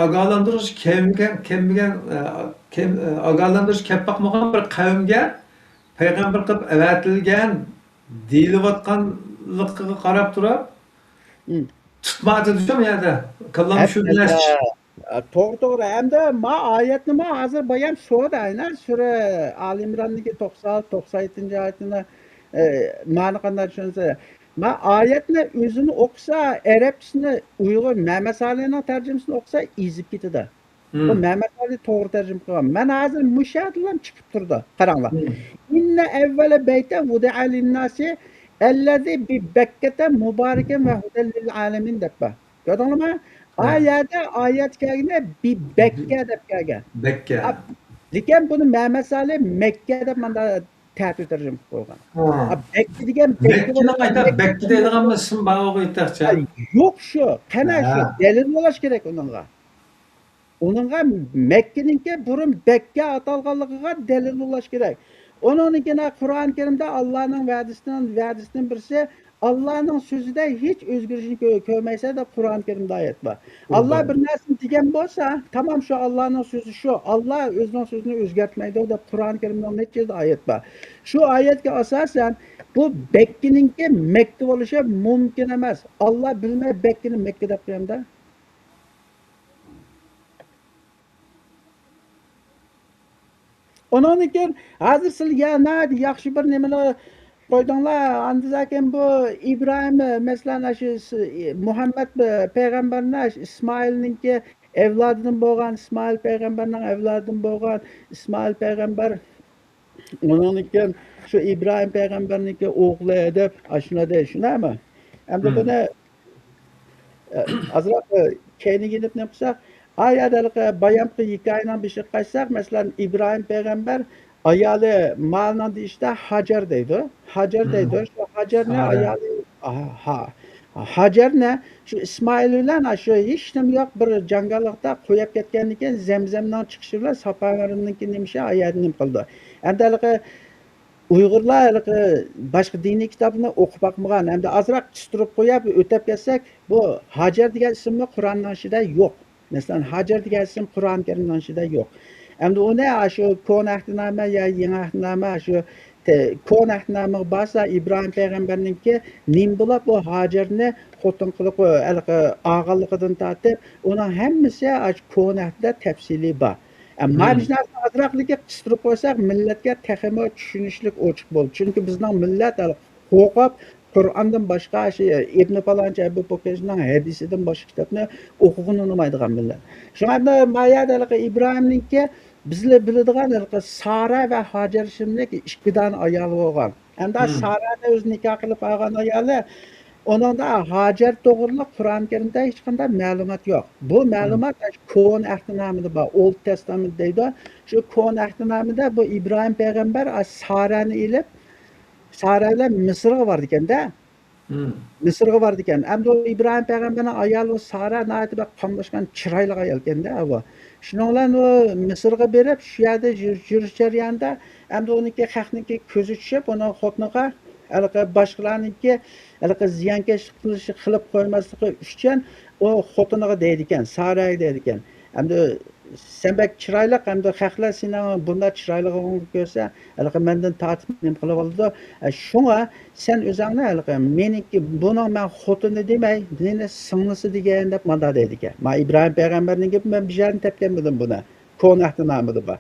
ئاگاھلاندۇرۇش كەلمىگەن، كەلمىگەن، ئە، كەم-، ئە، ئاگاھلاندۇرۇش كەپ باقمىغان بىر قەۋمگە پەيغەمبەر قىلىپ ئەۋەتىلگەن دېيىلىۋاتقانلىقىغا قاراپ تۇرۇپ، تۇتمايدۇ شۇ يەردە. كاللام شۇ بىلەن. توغرا، توغرا. ھەمدە ما ئايەتنىمۇ ھازىر بايام سورىدى، ئەينە سۈرە ئال ئىمراندىكى توقسان، توقسان يەتتىنچى ئايەتنى، ئە، مانا قانداق چۈشەنسە، ما ئايەتنى ئۆزىنى ئوقۇسا، ئەرەبچىسىنى ئۇيغۇر مەمەت سالىھنىڭ تەرجىمىسىنى ئوقۇسا ئېزىپ كېتىدۇ. بۇ مەمەت سالىھ توغرا تەرجىمە قىلغان. مەن ھازىر مۇشۇ يەردىنلا چىقىپ تۇرىدۇ. قاراڭلار. «إن أول بيت وضع للناس للذي ببكة مباركا وهدى للعالمين» دەپ بار. كۆردۈڭلارمۇ؟ ئا يەردە ئايەت كەلگىنى بىبەككە دەپ كەلگەن. بەككە. ئا، لېكىن بۇنى مەمەت سالىھ مەككە دەپ ماندا تەتۈر تەرجىمە قىلىپ قويغان. ھا. ئا، بەككە دېگەن بەككە مەككىنىڭ بولغان ئايتا بەككە دەيدىغان ئىسىم بارغۇ ئېيتاقچە. ئا، يوق شۇ. قەنە شۇ. ھا. دەلىل بولۇش كېرەك ئۇنىڭغا. ئۇنىڭغا مەككىنىڭكى بۇرۇن بەككە ئاتالغانلىقىغا دەلىل بولۇش كېرەك. ئۇنىڭدىن كېيىن قۇرئان كەرىمدە ئاللانىڭ ۋەدىسىنىڭ، ۋەدىسىدىن بىرسى، ئاللانىڭ سۆزىدە ھېچ ئۆزگىرىشنى كۆ-، كۆرمەيسەن دەپ قۇرئان كەرىمدە ئايەت بار. ئاللا بىر نەرسىنى دېگەن بولسا، تامام شۇ ئاللانىڭ سۆزى شۇ. ئاللا ئۆزىنىڭ سۆزىنى ئۆزگەرتمەيدۇ دەپ قۇرئان كەرىمنىڭ نەچچە يېرىدە ئايەت بار. شۇ ئايەتكە ئاساسەن، بۇ بەككىنىڭكى مەككە بولۇشى مۇمكىن ئەمەس. ئاللا بىلمەي بەككىنى مەككە دەپ قويامدا. ئۇنىڭدىن كېيىن ھازىر سىلەر يا ناھايىتى ياخشى بىر نېمىنى قويدۇڭلار. ئاندىن كېيىن بۇ ئىبراھىم، مەسىلەن، ئاشۇ س-، مۇھەممەد پەيغەمبەرنى ئاشۇ ئىسمائىلنىڭكى ئەۋلادىدىن بولغان، ئىسمائىل پەيغەمبەرنىڭ ئەۋلادىدىن بولغان ئىسمائىل پەيغەمبەر ئۇنىڭدىن كېيىن شۇ ئىبراھىم پەيغەمبەرنىڭكى ئوغلى دەپ ئاشۇنداق دەيدۇ، شۇنداقمۇ؟ ئەمدى بۇنى، ئە، ئازراق، ئە، كەينىگە ئېلىپ نېمە قىلساق، ئا يەردە ھېلىقى بايامقى ھېكايىنىڭ بېشىغا قايتساق، مەسىلەن، ئىبراھىم پەيغەمبەر ئايالى مالنىڭ دېيىشىدە ھاجەر دەيدۇ. ھاجەر دەيدۇ. شۇ ھاجەرنى ئايالى، ھا، ھا، ھاجەرنى شۇ ئىسمائىل بىلەن شۇ ھېچنېمە يوق بىر جاڭگاللىقتا قويۇپ كەتكەندىن كېيىن زەمزەمنىڭ چىقىشى بىلەن ساپا مەرۋىنىڭكى نېمىشى ئايەردە نېمە قىلىدۇ. ئەمدى ھېلىقى ئۇيغۇرلار ھېلىقى باشقا دىنىي كىتابنى ئوقۇپ باقمىغان، ئەمدى ئازراق قىستۇرۇپ قويۇپ ئۆتۈپ كەتسەك، بۇ ھاجەر دېگەن ئىسىممۇ قۇرئاننىڭ ئىچىدە يوق. مەسىلەن، ھاجەر دېگەن ئىسىم قۇرئان كەرىمنىڭ ئىچىدە يوق. ئەمدى ئۇنى ئاشۇ كونا ئەھدىنامە يا يېڭى ئەھدىنامە، ئاشۇ تە-، كونا ئەھدىنامىغا بارسا، ئىبراھىم پەيغەمبەرنىڭكى نېمە بولۇپ بۇ ھاجەرنى خوتۇن قىلىپ، ھېلىقى ئالغانلىقىدىن تارتىپ، ئۇنىڭ ھەممىسى ئاشۇ كونا ئەھدىدە تەپسىلىي بار. ئە، مانا شۇ نەرسىنى ئازراقلىكى قىستۇرۇپ قويساق، مىللەتكە تېخىمۇ چۈشىنىشلىك ئوچۇق بولىدۇ. چۈنكى بىزنىڭ مىللەت ھېلىقى قورقۇپ، قۇرئاندىن باشقا شۇ ئىبنى پالانچى ئەبۇ پوكەچنىڭ ھەدىسىدىن باشقا كىتابنى ئوقۇغىنى ئۇنىمايدىغان مىللەت. شۇڭا ئەمدى ما يەردە ھېلىقى ئىبراھىمنىڭكى بىزلەر بىلىدىغان ھېلىقى سارا ۋە ھاجەر ئىسىملىك ئىككى دانە ئايالى بولغان. ئەمدى سارانى ئۆزى نىكاھ قىلىپ ئالغان ئايالى، ئۇنىڭدا ھاجەر توغرىلىق قۇرئان كەرىمدە ھېچقانداق مەلۇمات يوق. بۇ مەلۇمات كونا ئەھدىنامىدا بار، ئولد تېستامېنت دەيدۇ. شۇ كونا ئەھدىنامىدا بۇ ئىبراھىم پەيغەمبەر سارانى ئېلىپ، سارا بىلەن مىسىرغا بارىدىكەن-دە. مىسىرغا بارىدىكەن. ئەمدى ئۇ ئىبراھىم پەيغەمبەرنىڭ ئايالى ئۇ سارا ناھايىتى بىر قاملاشقان چىرايلىق ئايالكەن-دە ئۇ. شۇنىڭ بىلەن ئۇ مىسىرغا بېرىپ، شۇ يەردە يۈر-، يۈرۈش جەريانىدا ئەمدى ئۇنىڭكى خەقنىڭكى كۆزى چۈشۈپ، ئۇنىڭ خوتۇنىغا ھېلىقى باشقىلارنىڭكى ھېلىقى زىيانكەشلىك قىلىشى، قىلىپ قويماسلىقى ئۈچۈن ئۇ خوتۇنىغا دەيدىكەن، سارەگە دەيدىكەن. ئەمدى سەن بەك چىرايلىق، ئەمدى خەقلەر سېنىڭ بۇنداق چىرايلىقىڭنى كۆرسە، ھېلىقى مەندىن تارتىپ نېمە قىلىۋالىدۇ. ئە، شۇڭا سەن ئۆزۈڭنى ھېلىقى مېنىڭكى، بۇنىڭ مەن خوتۇنى دېمەي، مېنى سىڭلىسى دېگىن دەپ ماندا دەيدىكەن. ما ئىبراھىم پەيغەمبەرنىڭ گېپى، مەن بىر يەردىن تەپكەنمىدىم بۇنى. كونا ئەھدىنامىدا بار.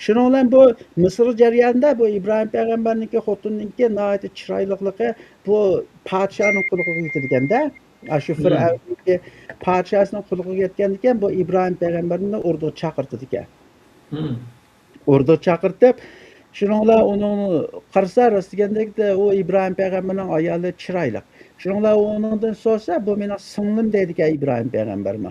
شۇنىڭ بىلەن بۇ مىسىر جەريانىدا بۇ ئىبراھىم پەيغەمبەرنىڭكى خوتۇنىنىڭكى ناھايىتى چىرايلىقلىقى بۇ پادىشاھنىڭ قۇلىقىغا يېتىدىكەن-دە. ئاشۇ فىرئەۋننىڭكى پادىشاھىنىڭ قۇلىقىغا يەتكەندىكىن، بۇ ئىبراھىم پەيغەمبەرنى ئوردىغا چاقىرتىدىكەن. ئوردىغا چاقىرتىپ، شۇنىڭ بىلەن ئۇنىڭ قارىسا، راست دېگەندەك، ئۇ ئىبراھىم پەيغەمبەرنىڭ ئايالى چىرايلىق. شۇنىڭ بىلەن ئۇ ئۇنىڭدىن سورىسا، بۇ مېنىڭ سىڭلىم دەيدىكەن ئىبراھىم پەيغەمبەرمۇ.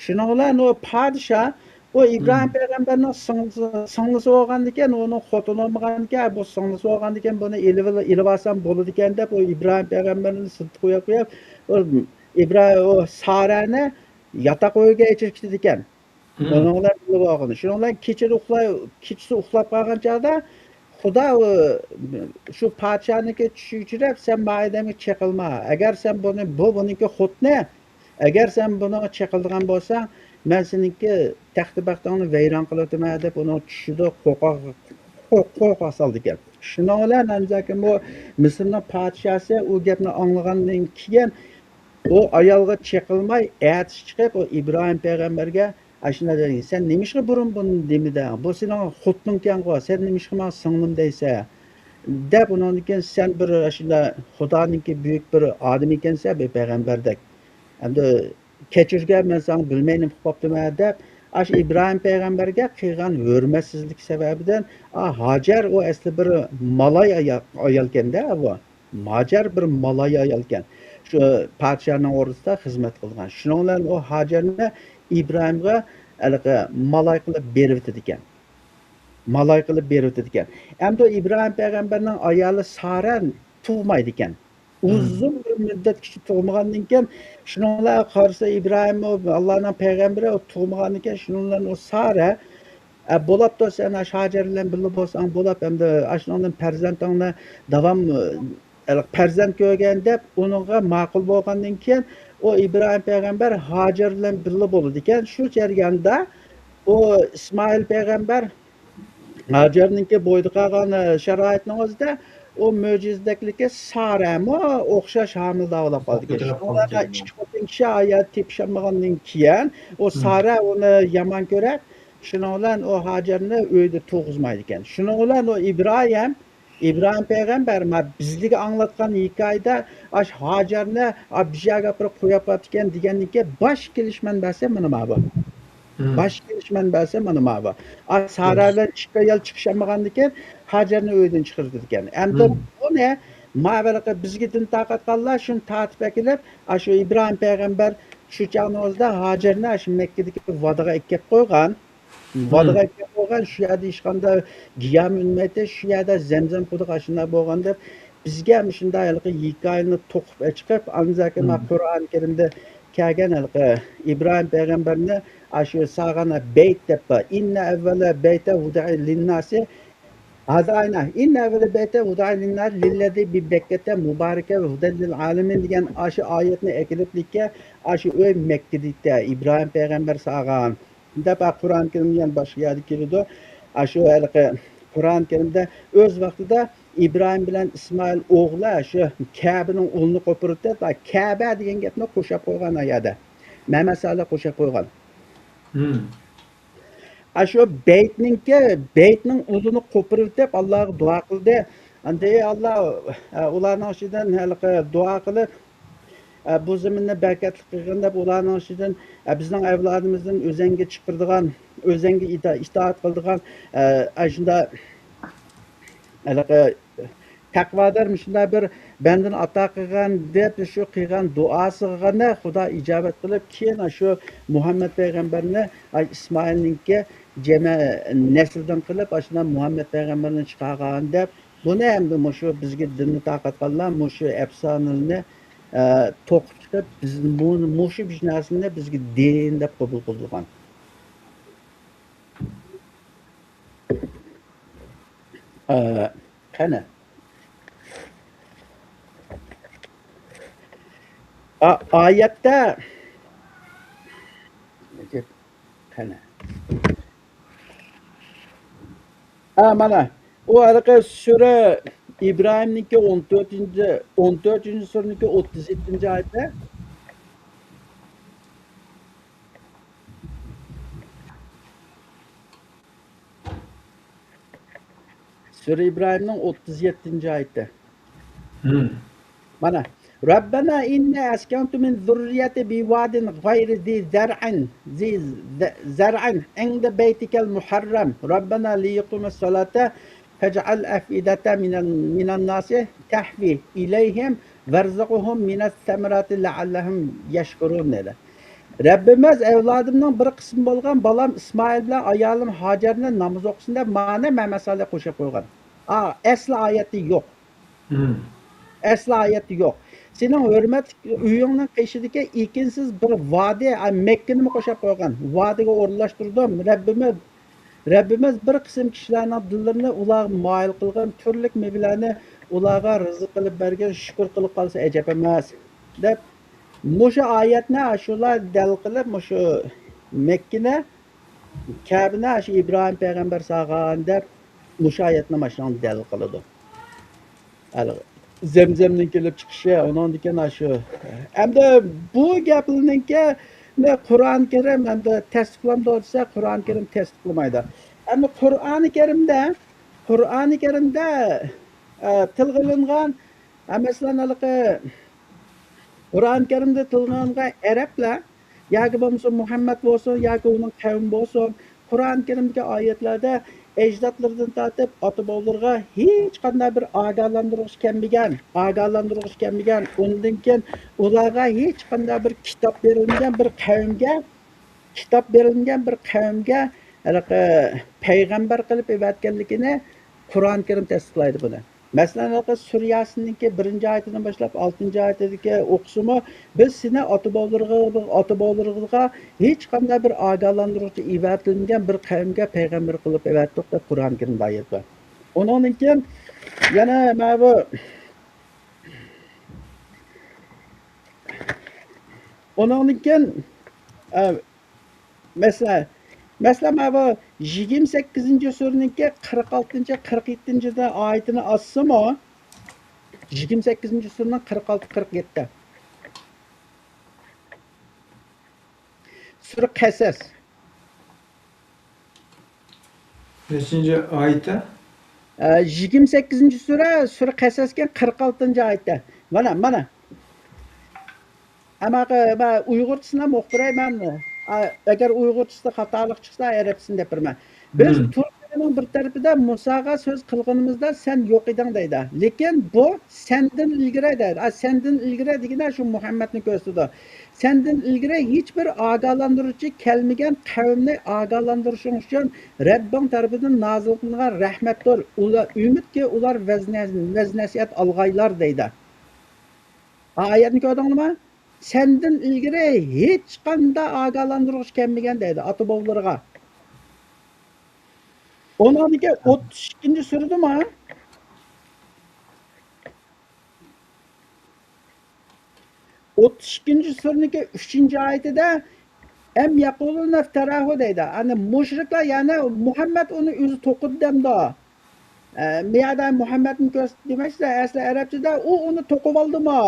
شۇنىڭ بىلەن ئۇ پادىشاھ، ئۇ ئىبراھىم پەيغەمبەرنىڭ سىڭلىسى، سىڭلىسى بولغاندىكىن، ئۇنىڭ خوتۇنى بولمىغاندىكىن، بۇ سىڭلىسى بولغاندىكىن، بۇنى ئېلىۋال-، ئېلىۋالسام بولىدىكەن دەپ، ئۇ ئىبراھىم پەيغەمبەرنى سىرتقا قويۇپ قويۇپ، ئۇ ئىبرا-، ئۇ سارەنى ياتاق ئۆيىگە ئېچىرىپ كېتىدىكەن. ئۇنىڭ بىلەن بىللە بولغىنى. شۇنىڭ بىلەن كېچىدە ئۇخلاي-، كېچىسى ئۇخلاپ قالغان چاغدا خۇدا، ئۇ، شۇ پادىشاھنىڭكى چۈشىگە ئۇچراپ، سەن ما ئادەمگە چېقىلما. ئەگەر سەن بۇنى، بۇ بۇنىڭكى خوتۇنى، ئەگەر سەن بۇنىڭغا چېقىلىدىغان بولساڭ، مەن سېنىڭكى تەختى بەختىڭنى ۋەيران قىلىۋېتىمەن دەپ ئۇنىڭ چۈشىدە قورقاق، قورقاق سالىدىكەن. شۇنىڭ بىلەن ئەنزەكى بۇ مىسىرنىڭ پادىشاھى ئۇ گەپنى ئاڭلىغاندىن كېيىن، ئۇ ئايالغا چېقىلماي، ئەتىسى چىقىپ، ئۇ ئىبراھىم پەيغەمبەرگە ئاشۇنداق دېگەن، سەن نېمىشقا بۇرۇن بۇنى دېمىدىڭ؟ بۇ سېنىڭ خوتۇنۇڭكەنغۇ، سەن نېمىشقا ماڭا سىڭلىم دەيسەن؟ دەپ، ئۇنىڭدىن كېيىن، سەن بىر ئاشۇنداق خۇدانىڭكى بۈيۈك بىر ئادىمى ئىكەنسەن، بىر پەيغەمبەردەك. ئەمدى كەچۈرگەن، مەن ساڭا بىلمەي نېمە قىلىپ قاپتىمەن دەپ، ئاشۇ ئىبراھىم پەيغەمبەرگە قىلغان ھۆرمەتسىزلىك سەۋەبىدىن، ئا، ھاجەر ئۇ ئەسلى بىر مالاي ئايا-، ئايالكەن-دە، ئۇ. ھاجەر بىر مالاي ئايالكەن. شۇ پادىشاھنىڭ ئوردىسىدا خىزمەت قىلغان. شۇنىڭ بىلەن ئۇ ھاجەرنى ئىبراھىمغا ھېلىقى مالاي قىلىپ بېرىۋېتىدىكەن. مالاي قىلىپ بېرىۋېتىدىكەن. ئەمدى ئىبراھىم پەيغەمبەرنىڭ ئايالى سارە تۇغمايدىكەن. ئۇزۇن بىر مۇددەتكىچە تۇغمىغاندىن كېيىن، شۇنىڭ بىلەن قارىسا ئىبراھىم ئۇ ئاللانىڭ پەيغەمبىرى، ئۇ تۇغمىغاندىن كېيىن، شۇنىڭ بىلەن ئۇ سارە، ئە، بولاپتۇ، سەن ئاشۇ ھاجەر بىلەن بىللە بولساڭ بولاپ، ئەمدى ئاشۇنىڭدىن پەرزەنتىڭنى داۋام، ئە، پەرزەنت كۆرگەن دەپ، ئۇنىڭغا ماقۇل بولغاندىن كېيىن، ئۇ ئىبراھىم پەيغەمبەر ھاجەر بىلەن بىللە بولىدىكەن. شۇ جەرياندا ئۇ ئىسمائىل پەيغەمبەر ھاجەرنىڭكى بويىدا قالغان، ئە، شارائىتنىڭ ئۆزىدە ئۇ مۆجىزىدەكلىكى سارەمۇ ئوخشاش ھامىلىدار بولۇپ قالدىكەن. شۇڭلارغا ئىككى خوتۇن كىشى ئايال تېپىشالمىغاندىن كېيىن، ئۇ سارە ئۇنى يامان كۆرەپ، شۇنىڭ بىلەن ئۇ ھاجەرنى ئۆيدە تۇرغۇزمايدىكەن. شۇنىڭ بىلەن ئۇ ئىبراھىم، ئىبراھىم پەيغەمبەر ما بىزلىگە ئاڭلاتقان ھېكايىدە ئاش ھاجەرنى، ئا، بىر يەرگە ئاپىرىپ قويۇپ قاپتىكەن دېگەندىن كېيىن باش كېلىش مەنبەسى مانا ما بۇ. باش كېلىش مەنبەسى مانا ما بۇ. ئا، سارە بىلەن ئىككى ئايال چىقىشالمىغاندىكىن ھاجەرنى ئۆيدىن چىقىرىدىكەن. ئەمدى بۇنى ما بىزگە دىن تارقاتقانلار شۇنى تارتىپ ئەكېلىپ، ئاشۇ ئىبراھىم پەيغەمبەر شۇ چاغنىڭ ئۆزىدە ھاجەرنى ئاشۇ مەككىدىكى ۋادىغا ئەكەپ قويغان. ۋادىغا كەپ بولغان، شۇ يەردە ھېچقانداق گىياھ ئۈنمەيتتى، شۇ يەردە زەمزەم قۇدۇقى ئاشۇنداق بولغان دەپ، بىزگە مۇشۇنداق ھېلىقى ھېكايىنى توقۇپ ئېچىقىپ، ئاندىن كېيىن قۇرئان كەرىمدە كەلگەن ھېلىقى ئىبراھىم پەيغەمبەرنى ئاشۇ سالغان بەيت دەپ بار. «إن أول بيت وضع للناس» ھازىر ئاينا، «إن أول بيت وضع للناس للذي ببكة مباركا وهدى للعالمين» دېگەن ئاشۇ ئايەتنى ئەكېلىپلىككە، ئاشۇ ئۆي مەككىدىكى ئىبراھىم پەيغەمبەر سالغان دەپ، قۇرئان كەرىمدە يەنە باشقا يەردە كېلىدۇ. ئاشۇ ھېلىقى قۇرئان كەرىمدە ئۆز ۋاقتىدا ئىبراھىم بىلەن ئىسمائىل ئوغلى شۇ كەبىنىڭ ئۇلىنى قوپۇرۇپ، كەبە دېگەن گەپنى قوشاپ قويغان ئۇ يەردە. مەمەت سالىھ قوشاپ قويغان. ئاشۇ بەيتنىڭكى، بەيتنىڭ ئۇلىنى قوپۇرۇۋېتىپ، ئاللاغا دۇئا قىلدى. ئەمدى، ئەي ئاللا، ئۇلارنىڭ ئىچىدىن ھېلىقى دۇئا قىلىپ، بۇ زېمىننى بەرىكەتلىك قىلغىن دەپ، ئۇلارنىڭ ئىچىدىن بىزنىڭ ئەۋلادىمىزدىن ئۆزەڭگە چىقىرىدىغان، ئۆزەڭگە ئىتا-، ئىتائەت قىلىدىغان، ئاشۇنداق ھېلىقى تەقۋادار مۇشۇنداق بىر بەندىنى ئاتا قىلغان دەپ، شۇ قىلغان دۇئاسىغا خۇدا ئىجابەت قىلىپ، كېيىن شۇ مۇھەممەد پەيغەمبەرنى ئىسمائىلنىڭكى جەمە نەسلىدىن قىلىپ، ئاشۇنداق مۇھەممەد پەيغەمبەرنى چىقارغان دەپ، بۇنى ئەمدى مۇشۇ بىزگە دىننى تارقاتقانلار مۇشۇ ئەپسانىلەرنى، ئە، توقۇپ چىقىپ، بىز مۇ-، مۇشۇ بىر نەرسىنى بىزگە دىن دەپ قوبۇل قىلدۇرغان. ئە، قېنى. ئا-، ئايەتتە، قېنى. ھە، مانا. ئۇ ھېلىقى سۈرە ئىبراھىمنىڭكى ئون تۆتىنچى، ئون تۆتىنچى سۈرىنىڭكى ئوتتۇز يەتتىنچى ئايىتى. سۈرە ئىبراھىمنىڭ ئوتتۇز يەتتىنچى ئايىتى. مانا، ربنا إني أسكنت من ذريتي بواد غير ذي زرع، ذي ز-، زرع عند بيتك المحرم، ربنا ليقيموا الصلاة فاجعل أفئدة من ال-، من الناس تهوي إليهم وارزقهم من الثمرات لعلهم يشكرون دېدى. رەببىمىز ئەۋلادىمنىڭ بىر قىسمى بولغان بالام ئىسمائىل بىلەن ئايالىم ھاجەرنى ناماز ئوقۇسۇن دەپ مانا مەمەسالى قوشۇپ قويغان. ئا، ئەسلى ئايەتتە يوق. ئەسلى ئايەتتە يوق. سېنىڭ ھۆرمەتلىك ئۆيۈڭنىڭ قېشىدىكى ئېكىنسىز بىر ۋادى، ئا، مەككىنىمۇ قوشاپ قويغان. ۋادىگە ئورۇنلاشتۇردۇم. رەببىمىز، رەببىمىز بىر قىسىم كىشىلەرنىڭ دىللىرىنى ئۇلارغا مايىل قىلغان تۈرلۈك مېۋىلەرنى ئۇلارغا رىزىق قىلىپ بەرگەن، شۈكۈر قىلىپ قالسا ئەجەب ئەمەس، دەپ، مۇشۇ ئايەتنى ئاشۇلار دەل قىلىپ، مۇشۇ مەككىنى، كەبىنى ئاشۇ ئىبراھىم پەيغەمبەر سالغان دەپ، مۇشۇ ئايەتنى ماشۇنىڭ دەل قىلىدۇ. ھەل-، زەمزەمنىڭ كېلىپ چىقىشى، ئۇنىڭدىن كېيىن ئاشۇ. ئەمدى بۇ گەپلەرنىڭكى قۇرئان كەرىم ئەمدى تەستىقلامدۇ دېسە، قۇرئان كەرىم تەستىقلىمايدۇ. ئەمدى قۇرئان كەرىمدە، قۇرئان كەرىمدە، ئە، تىلغا ئېلىنغان، ئە، مەسىلەن، ھېلىقى قۇرئان كەرىمدە تىلغا ئېلىنغان ئەرەبلەر ياكى بولمىسا مۇھەممەد بولسۇن ياكى ئۇنىڭ قەۋمى بولسۇن، قۇرئان كەرىمدىكى ئايەتلەردە ئەجدادلىرىدىن تارتىپ ئاتا-بوۋىلىرىغا ھېچقانداق بىر ئاگاھلاندۇرغۇچ كەلمىگەن، ئاگاھلاندۇرغۇچ كەلمىگەن، ئۇندىن كېيىن ئۇلارغا ھېچقانداق بىر كىتاب بېرىلمىگەن بىر قەۋمگە، كىتاب بېرىلمىگەن بىر قەۋمگە ھېلىقى پەيغەمبەر قىلىپ ئەۋەتكەنلىكىنى قۇرئان كەرىم تەستىقلايدۇ بۇنى. مەسىلەن، ھېلىقى سۈرە ياسىننىڭكى بىرىنچى ئايىتىدىن باشلاپ ئالتىنچى ئايىتىدىكى ئوقۇسىمۇ، بىز سېنى ئاتا-بوۋىلىرىغا، ئاتا-بوۋىلىرىغا ھېچقانداق بىر ئاگاھلاندۇرغۇچى ئەۋەتىلمىگەن بىر قەۋمگە پەيغەمبەر قىلىپ ئەۋەتتۇق دەپ قۇرئان كەرىمدە ئايەت بار. ئۇنىڭدىن كېيىن يەنە مانا بۇ، ئۇنىڭدىن كېيىن، ئە، مەسىلەن، مەسىلەن، مانا بۇ يىگىرمە سەككىزىنچى سۈرىنىڭكى قىرىق ئالتىنچى، قىرىق يەتتىنچى ئايىتىنى ئاچسىمۇ، يىگىرمە سەككىزىنچى سۈرىنىڭ قىرىق ئالتە، قىرىق يەتتە. سۈرە قەسەس. نەچچىنچى ئايىتى؟ ئە، يىگىرمە سەككىزىنچى سۈرە، سۈرە قەسەسكەن قىرىق ئالتىنچى ئايەتتە. مانا، مانا. ئەمما، ئە، مەن ئۇيغۇرچىسىنى ھەم ئوقۇپ بېرەي مەن. ئە، ئەگەر ئۇيغۇرچىسىدا خاتالىق چىقسا، ئەرەبچىسىنى دەپ بېرىمەن. بىز مم. تۇركىيەنىڭ بىر تەرىپىدە مۇساغا سۆز قىلغىنىمىزدا سەن يوق ئىدىڭ دەيدۇ. لېكىن بۇ سەندىن ئىلگىرى دەيدۇ. ئە، سەندىن ئىلگىرى دېگىنى شۇ مۇھەممەدنى كۆرسىتىدۇ. سەندىن ئىلگىرى ھېچبىر ئاگاھلاندۇرغۇچى كەلمىگەن قەۋمنى ئاگاھلاندۇرۇشۇڭ ئۈچۈن رەببىڭ تەرىپىدىن نازىل قىلىنغان رەھمەتتۇر. ئۇلار، ئۈمىدكى ئۇلار ۋەز-، ۋەز-نەسىھەت ئالغايلار دەيدۇ. ئايەتنى كۆردۈڭلارمۇ؟ سەندىن ئىلگىرى ھېچقانداق ئاگاھلاندۇرغۇچى كەلمىگەن دەيدۇ ئاتا-بوۋىلىرىغا. ئۇنىڭدىن كېيىن ئوتتۇز ئىككىنچى سۈرىدىمۇ؟ ئوتتۇز ئىككىنچى سۈرىنىڭكى ئۈچىنچى ئايىتىدە، «ئەم يەقۇلۇنە ئىفتەراھۇ» دەيدۇ. ئەنە مۇشرىكلار، يەنى مۇھەممەد ئۇنى ئۆزى توقۇدى دەمدۇ. ئە، مىيادە مۇھەممەدنى كۆرسىتىپ دېمەكچىدە، ئەسلى ئەرەبچىدە ئۇ ئۇنى توقۇۋالدىمۇ؟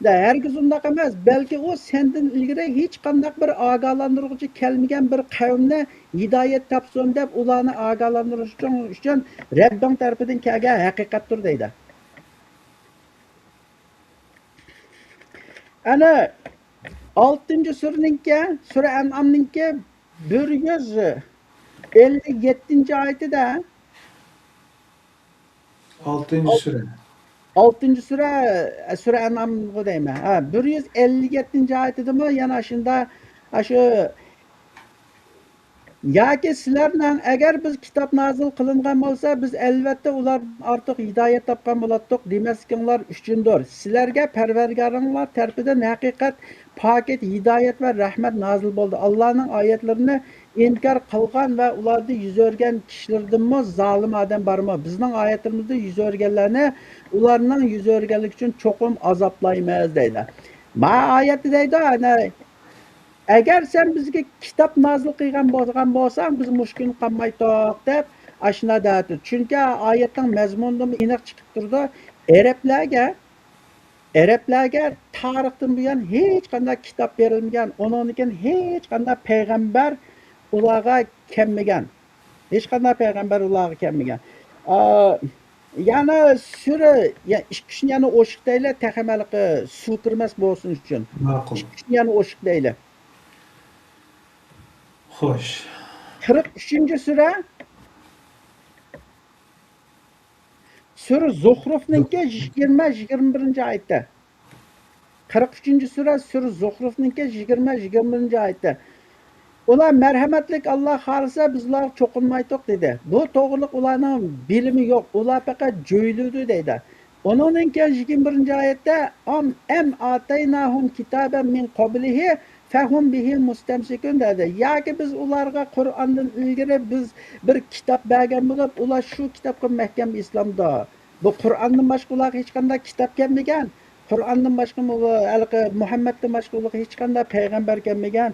دە، ھەرگىز ئۇنداق ئەمەس. بەلكى ئۇ سەندىن ئىلگىرى ھېچقانداق بىر ئاگاھلاندۇرغۇچى كەلمىگەن بىر قەۋمنى ھىدايەت تاپسۇن دەپ، ئۇلارنى ئاگاھلاندۇرۇش ئۈچۈن، ئۈچۈن رەببىڭ تەرىپىدىن كەلگەن ھەقىقەتتۇر دەيدۇ. ئەنە ئالتىنچى سۈرىنىڭكى، سۈرە ئەنئامنىڭكى بىر يۈز ئەللىك يەتتىنچى ئايىتىدە، ئالتىنچى سۈرە. ئالتىنچى سۈرە، سۈرە ئەنئامغۇ دەيمەن. ھە، بىر يۈز ئەللىك يەتتىنچى ئايىتىدىمۇ يەنە ئاشۇندا، ئاشۇ ياكى سىلەرنىڭ، ئەگەر بىز كىتاب نازىل قىلىنغان بولسا، بىز ئەلۋەتتە ئۇلاردىن ئارتۇق ھىدايەت تاپقان بولاتتۇق دېمەسلىكىڭلار ئۈچۈندۇر. سىلەرگە پەرۋەردىگارىڭلار تەرىپىدىن ھەقىقەت، پاكىت ھىدايەت ۋە رەھمەت نازىل بولدى. ئاللانىڭ ئايەتلىرىنى ئىنكار قىلغان ۋە ئۇلاردا يۈز ئۆرگەن كىشىلىرىدىنمۇ زالىم ئادەم بارمۇ؟ بىزنىڭ ئايەتلىرىمىزدە يۈز ئۆرگەنلەرنى ئۇلارنىڭ يۈز ئۆرگەنلىكى ئۈچۈن چوقۇم ئازابلايمىز دەيدۇ. ما ئايەتتە دەيدۇ، ئەنە ئەگەر سەن بىزگە كىتاب نازىل قىلغان بولغان بولساڭ، بىز مۇشۇ كۈنى قالمايتتۇق دەپ ئاشۇنداق دەۋاتىدۇ. چۈنكى ئايەتنىڭ مەزمۇنىدىن ئېنىق چىقىپ تۇرىدۇ. ئەرەبلەرگە، ئەرەبلەرگە تارىختىن بۇيان ھېچقانداق كىتاب بېرىلمىگەن، ئۇنىڭدىن كېيىن ھېچقانداق پەيغەمبەر ئۇلارغا كەلمىگەن. ھېچقانداق پەيغەمبەر ئۇلارغا كەلمىگەن. ئا، يەنە سۈرە، يا، ئىككى ئۈچنى يەنە ئوشۇق دەيلى، تېخى ھېلىقى سۇ كىرمەس بولسۇن ئۈچۈن. ماقۇل. ئىككى ئۈچنى يەنە ئوشۇق دەيلى. خوش. قىرىق ئۈچىنچى سۈرە، سۈرە زۇخرۇفنىڭكى يىگىرمە، يىگىرمە بىرىنچى ئايەتتە. قىرىق ئۈچىنچى سۈرە، سۈرە زۇخرۇفنىڭكى يىگىرمە، يىگىرمە بىرىنچى ئايەتتە. ئۇلار مەرھەمەتلىك ئاللا خالىسا بىز ئۇلارغا چوقۇنمايتتۇق دېدى. بۇ توغرىلىق ئۇلارنىڭ بىلىمى يوق. ئۇلار پەقەت جۆيلىدى دەيدۇ. ئۇنىڭدىن كېيىن يىگىرمە بىرىنچى ئايەتتە، ئام، ئەم ئاتەيناھۇم كىتابەن مىن قابلىھى فەھۇم بىھى مۇستەمسىكۇن دەيدۇ. ياكى بىز ئۇلارغا قۇرئاندىن ئىلگىرى بىز بىر كىتاب بەرگەن بولۇپ، ئۇلار شۇ كىتابقا مەھكەم ئېسىلامدۇ. بۇ قۇرئاندىن باشقا ئۇلارغا ھېچقانداق كىتاب كەلمىگەن. قۇرئاندىن باشقا بۇ ھېلىقى مۇھەممەدتىن باشقا ئۇلارغا ھېچقانداق پەيغەمبەر كەلمىگەن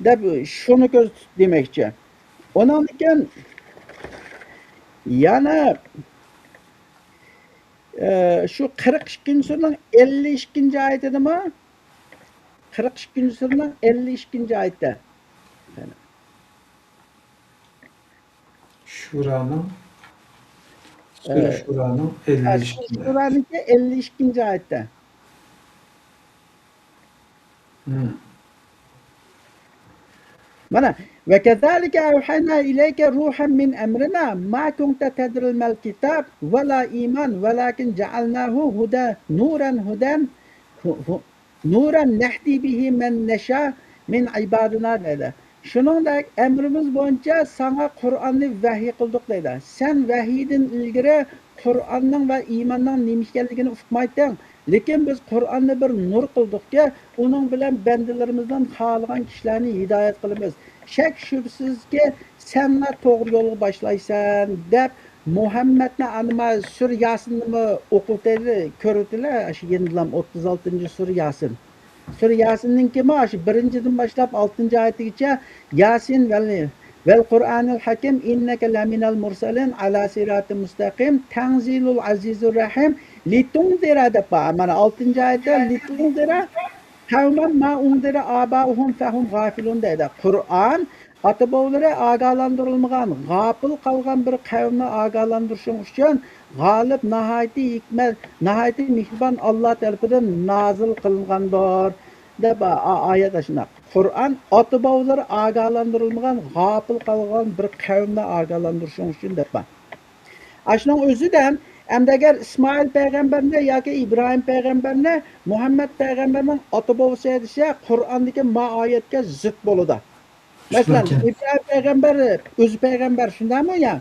دەپ شۇنى كۆزدە تۇتۇپ دېمەكچى. ئۇنىڭدىن كېيىن يەنە، ئە، شۇ قىرىق ئىككىنچى سۈرىنىڭ ئەللىك ئىككىنچى ئايىتىدىمۇ؟ قىرىق ئىككىنچى سۈرىنىڭ ئەللىك ئىككىنچى ئايىتى. شۇرانىڭ، سۈرە ئە، شۇرانىڭ ئە، ئەللىك ئىككىنچى ئايىتى. شۇرانىڭكى ئەللىك ئىككىنچى ئايەتتە. مم. مانا، «وَكَذَلِكَ أَوْحَيْنَا إِلَيْكَ رُوحًا مِنْ أَمْرِنَا مَا كُنْتَ تَدْرِي مَا الْكِتَابُ وَلَا الْإِيمَانُ وَلَٰكِنْ جَعَلْنَاهُ هُدًى، نُورًا هُدًى، هُ-، هُ-، نُورًا نَهْدِي بِهِ مَنْ نَشَاءُ مِنْ عِبَادِنَا» دەيدۇ. شۇنىڭدەك ئەمرىمىز بويىچە ساڭا قۇرئاننى ۋەھىي قىلدۇق دەيدۇ. سەن ۋەھىيدىن ئىلگىرى قۇرئاننىڭ ۋە ئىماننىڭ نېمە ئىكەنلىكىنى ئۇقمايتتىڭ. لېكىن بىز قۇرئاننى بىر نۇر قىلدۇقكى، ئۇنىڭ بىلەن بەندىلىرىمىزدىن خالىغان كىشىلەرنى ھىدايەت قىلىمىز. شەك شۈبھىسىزكى، سەنلا توغرا يولغا باشلايسەن، دەپ مۇھەممەدنى ئانىما سۈرە ياسىننىمۇ ئوقۇۋېتەيلى، كۆرۈۋېتىلە، ئاشۇ يېنىدىلام ئوتتۇز ئالتىنچى سۈرە ياسىن. سۈرە ياسىننىڭكىمۇ ئاشۇ بىرىنچىدىن باشلاپ ئالتىنچى ئايىتىگىچە، ياسىن ۋەل، ۋەل قۇرئانىل ھەكىم، ئىننەكە لەمىنەل مۇرسەلىن ئەلا سىراتىن مۇستەقىم، تەنزىلۇل ئەزىزىر رەھىم، لىتۇنزىرە دەپ بار. مانا ئالتىنچى ئايەتتە لىتۇنزىرە قەۋمەن ما ئۇنزىرە ئاباؤھۇم فەھۇم غافىلۇن دەيدۇ. قۇرئان ئاتا-بوۋىلىرى ئاگاھلاندۇرۇلمىغان، غاپىل قالغان بىر قەۋمنى ئاگاھلاندۇرۇشۇڭ ئۈچۈن غالىب، ناھايىتى ھېكمەت، ناھايىتى مېھرىبان ئاللا تەرىپىدىن نازىل قىلىنغاندۇر، دەپ ئا-، ئا-، ئايەت ئاشۇنداق. قۇرئان ئاتا-بوۋىلىرى ئاگاھلاندۇرۇلمىغان، غاپىل قالغان بىر قەۋمنى ئاگاھلاندۇرۇشۇڭ ئۈچۈن، دەپ. ئاشۇنىڭ ئۆزىدە ئەمدى ئەگەر ئىسمائىل پەيغەمبەرنى ياكى ئىبراھىم پەيغەمبەرنى مۇھەممەد پەيغەمبەرنىڭ ئاتا-بوۋىسى دېسە، قۇرئاندىكى ما ئايەتكە زىت بولىدۇ. مەسىلەن، شۇنداق ئىكەن. ئىبراھىم پەيغەمبەر ئۆزى پەيغەمبەر، شۇنداقمۇ يا؟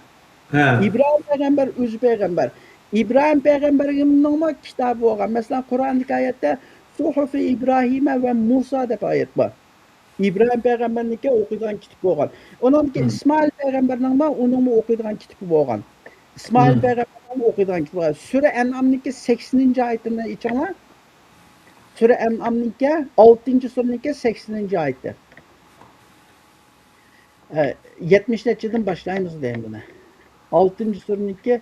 ھە. ئىبراھىم پەيغەمبەر ئۆزى پەيغەمبەر. ئىبراھىم پەيغەمبەرنىڭمۇ كىتابى بولغان. مەسىلەن، قۇرئاندىكى ئايەتتە سۇھۇفى ئىبراھىمە ۋە مۇسا دەپ ئايەت بار. ئىبراھىم پەيغەمبەرنىڭكى ئوقۇيدىغان كىتابى بولغان. ئۇنىڭدىكى مم. ئىسمائىل پەيغەمبەرنىڭمۇ، ئۇنىڭمۇ ئوقۇيدىغان كىتابى بولغان. ئىسمائىل مم. پەيغەمبەرنىڭمۇ ئوقۇيدىغان كىتابى بولغان. سۈرە ئەنئامنىڭكى سەكسىنىنچى ئايىتىنى ئېچىڭلار. سۈرە ئەنئامنىڭكى، ئالتىنچى سۈرىنىڭكى سەكسىنىنچى ئايىتى. ئە، يەتمىش نەچچىدىن باشلايمىز دەيمەن بۇنى. ئالتىنچى سۈرىنىڭكى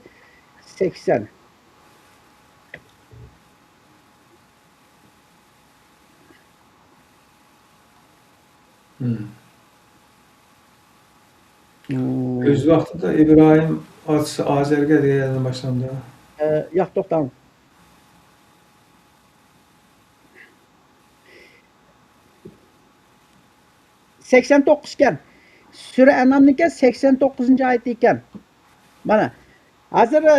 سەكسەن. مم. مم. ئۆز ۋاقتىدا ئىبراھىم ئاتىسى ئازەرگە دېگەن يەردىن باشلاندى. ئە، ياق، توختاڭ. سەكسەن توققۇز ئىكەن. سۈرە ئەنئامنىڭكى سەكسەن توققۇزىنچى ئايىتى ئىكەن. مانا، ھازىر، ئە،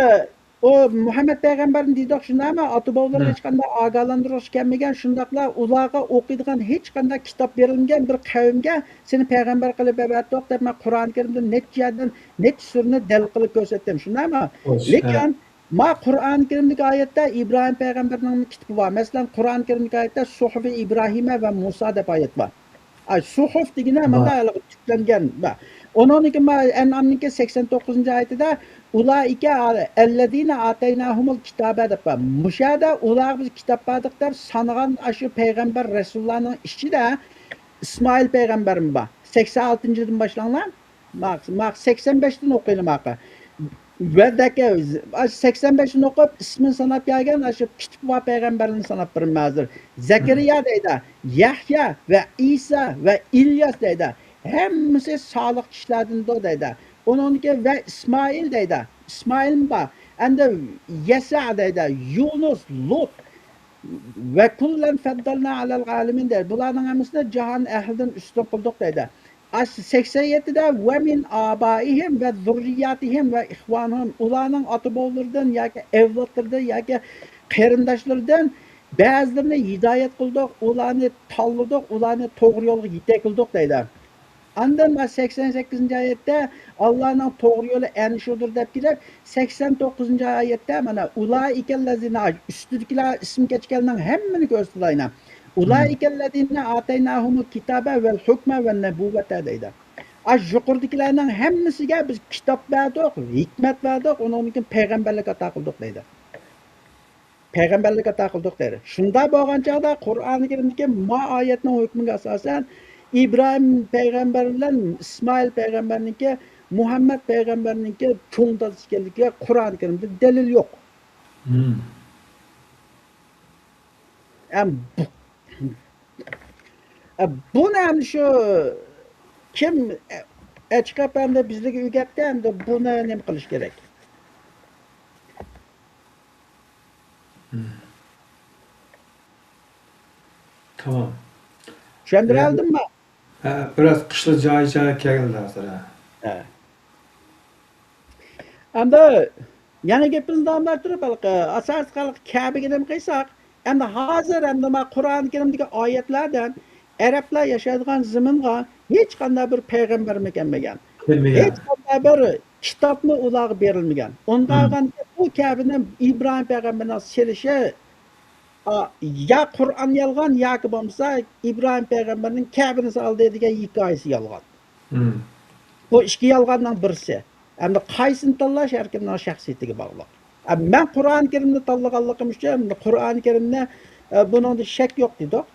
ئۇ مۇھەممەد پەيغەمبەرنى دېدۇق، شۇنداقمۇ؟ ئاتا-بوۋىلىرىغا ھە. ھېچقانداق ئاگاھلاندۇرغۇچى كەلمىگەن، شۇنداقلا ئۇلارغا ئوقۇيدىغان ھېچقانداق كىتاب بېرىلمىگەن بىر قەۋمگە سېنى پەيغەمبەر قىلىپ ئەۋەتتۇق دەپ، مەن قۇرئان كەرىمدىن نەچچە يەردىن، نەچچە سۈرىنى دەل قىلىپ كۆرسەتتىم، شۇنداقمۇ؟ خوش، لېكىن، ھە. ما قۇرئان كەرىمدىكى ئايەتتە ئىبراھىم پەيغەمبەرنىڭ كىتابى بار. مەسىلەن، قۇرئان كەرىمدىكى ئايەتتە سۇھۇفى ئىبراھىمە ۋە مۇسا دەپ ئايەت بار. ئاي، سۇھۇف دېگىنى بار. مانا ھېلىقى تىكلەنگەن. بار. ئۇنىڭدىن كېيىن ما ئەنئامنىڭكى سەكسەن توققۇزىنچى ئايىتىدە، ئۇلائىكە ئەللەزىنە ئاتەيناھۇمۇل كىتابە دەپ بار. مۇشۇ يەردە ئۇلارغا بىز كىتاب بەردۇق دەپ سانىغان ئاشۇ پەيغەمبەر رەسۇللارنىڭ ئىچىدە ئىسمائىل پەيغەمبەرمۇ بار. سەكسەن ئالتىنچىدىن باشلاڭلار. ماق-، ماق-، سەكسەن بەشتىن ئوقۇيلى ماقا. ۋە زەكە-، ئاشۇ سەكسەن بەشتىن ئوقۇپ، ئىسمىنى ساناپ كەلگەن، ئاشۇ كىتابى بار پەيغەمبەرنى ساناپ بېرىمەن ھازىر. زەكەرىيا دەيدۇ، يەھيا ۋە ئىسا ۋە ئىلياس دەيدۇ. ھەممىسى سالىھ كىشىلەردىندۇر دەيدۇ. ئۇنىڭدىن كېيىن ۋە ئىسمائىل دەيدۇ. ئىسمائىلمۇ بار. ئەمدى يەسە دەيدۇ، يۇنۇس، لۇت، ۋە كۇللەن فەددەلنا ئەلەل ئالەمىن دەيدۇ. بۇلارنىڭ ھەممىسىنى جاھان ئەھلىدىن ئۈستۈن قىلدۇق دەيدۇ. ئاشۇ سەكسەن يەتتىدە ۋە مىن ئابائىھىم ۋە زۇررىياتىھىم ۋە ئىخۋانىھىم، ئۇلارنىڭ ئاتا-بوۋىلىرىدىن ياكى ئەۋلادلىرىدىن ياكى قېرىنداشلىرىدىن بەزىلىرىنى ھىدايەت قىلدۇق، ئۇلارنى تاللىدۇق، ئۇلارنى توغرا يولغا يېتەكلىدۇق دەيدۇ. ئاندىن مانا سەكسەن سەككىزىنچى ئايەتتە، ئاللانىڭ توغرا يولى ئەنە شۇدۇر دەپ كېلىپ، سەكسەن توققۇزىنچى ئايەتتە مانا، ئۇلائىكەللەزىنە، ئۈستىدىكىلەر ئىسىم كەچكەننىڭ ھەممىنى كۆرسىتىدۇ ئاينا. مم. ئۇلائىكەللەزىنە ئاتەيناھۇمۇل كىتابە ۋەل ھۇكمە ۋەن نەبۇۋۋەتە دەيدۇ. ئاش يۇقىرىدىكىلەرنىڭ ھەممىسىگە بىز كىتاب بەردۇق، ھېكمەت بەردۇق، ئۇنىڭدىن كېيىن پەيغەمبەرلىك ئاتا قىلدۇق دەيدۇ. پەيغەمبەرلىك ئاتا قىلدۇق دەيدۇ. شۇنداق بولغان چاغدا قۇرئانى كەرىمدىكى ما ئايەتنىڭ ھۆكمىگە ئاساسەن ئىبراھىم پەيغەمبەر بىلەن ئىسمائىل پەيغەمبەرنىڭكى، مۇھەممەد پەيغەمبەرنىڭكى چوڭ دادىسى ئىكەنلىكى قۇرئانى كەرىمدە دەلىل يوق. مم. ئەم، بۇ، ئە، بۇنى ئەمدى شۇ كىم، ئە، ئەچىق ئەپەندى بىزلەرگە ئۆگەتتى، ئەمدى بۇنى نېمە قىلىش كېرەك؟ مم. تامام. چۈشەندۈرەلدىممۇ؟ ھە، بىراز قىشلىق جايى جايى كەلدى ھازىر، ھە. ھە. ئەمدى يەنە گېپىمىزنى داۋاملاشتۇرۇپ، ھېلىقى ئاساسلىق ھېلىقى كەبىگە نېمە قىلساق، ئەمدى ھازىر ئەمدى ما قۇرئانى كەرىمدىكى ئايەتلەردىن ئەرەبلەر ياشايدىغان زېمىنغا ھېچقانداق بىر پەيغەمبەرمۇ كەلمىگەن. كەلمىگەن. ھېچقانداق بىر كىتابمۇ ئۇلارغا بېرىلمىگەن. ئۇنداق مم. بولغاندا بۇ كەبىنى ئىبراھىم پەيغەمبەرنىڭ سېلىشى، ئا، يا قۇرئان يالغان ياكى بولمىسا ئىبراھىم پەيغەمبەرنىڭ كەبىنى سالدى دېگەن ھېكايىسى يالغان. مم. بۇ ئىككى يالغاننىڭ بىرسى. ئەمدى قايسىنى تاللاش ھەر كىمنىڭ شەخسىيىتىگە باغلىق. ئە، مەن قۇرئانى كەرىمنى تاللىغانلىقىم ئۈچۈن قۇرئانى كەرىمنى، ئە، بۇنىڭدا شەك يوق دېدۇق.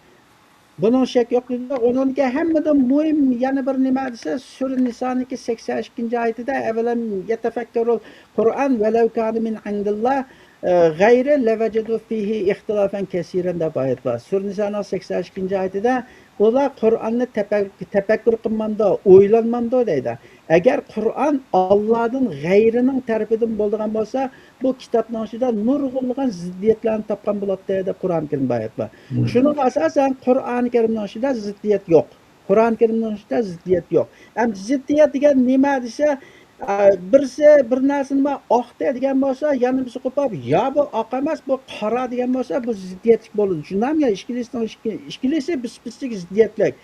بۇنىڭ شەك يوق دېدۇق. ئۇنىڭدىكى ھەممىدىن مۇھىم يەنە بىر نېمە دېسە، سۈرە نىسانىڭكى سەكسەن ئىككىنچى ئايىتىدە، ئەۋەلەم يەتەفەككەرۇل قۇرئان ۋەلەۋ كانە مىن ئىندىللا، ئە، غەيرى لەۋەجەدۇ فىھى ئىختىلاپەن كەسىرەن دەپ ئايەت بار. سۈرە نىسانىڭ سەكسەن ئىككىنچى ئايىتىدە، ئۇلار قۇرئاننى تەپەك-، تەپەككۇر قىلمامدۇ، ئويلانمامدۇ دەيدۇ. ئەگەر قۇرئان ئاللادىن غەيرىنىڭ تەرىپىدىن بولىدىغان بولسا، بۇ كىتابنىڭ ئىچىدە نۇرغۇنلىغان زىددىيەتلەرنى تاپقان بولاتتى دەپ قۇرئان كەرىمدە ئايەت بار. مم. شۇنىڭغا ئاساسەن قۇرئان كەرىمنىڭ ئىچىدە زىددىيەت يوق. قۇرئان كەرىمنىڭ ئىچىدە زىددىيەت يوق. ئەمدى زىددىيەت دېگەن نېمە دېسە، ئە، بىرسى بىر نەرسىنى مانا ئاق دە دېگەن بولسا، يەنە بىرسى قوپۇپ، يا بۇ ئاق ئەمەس، بۇ قارا دېگەن بولسا، بۇ زىددىيەتلىك بولىدۇ. شۇنداقمۇ؟ ئىككىلىسىنىڭ ئىككى-، ئىككىلىسى بىس-، بىسپىسىك زىددىيەتلىك.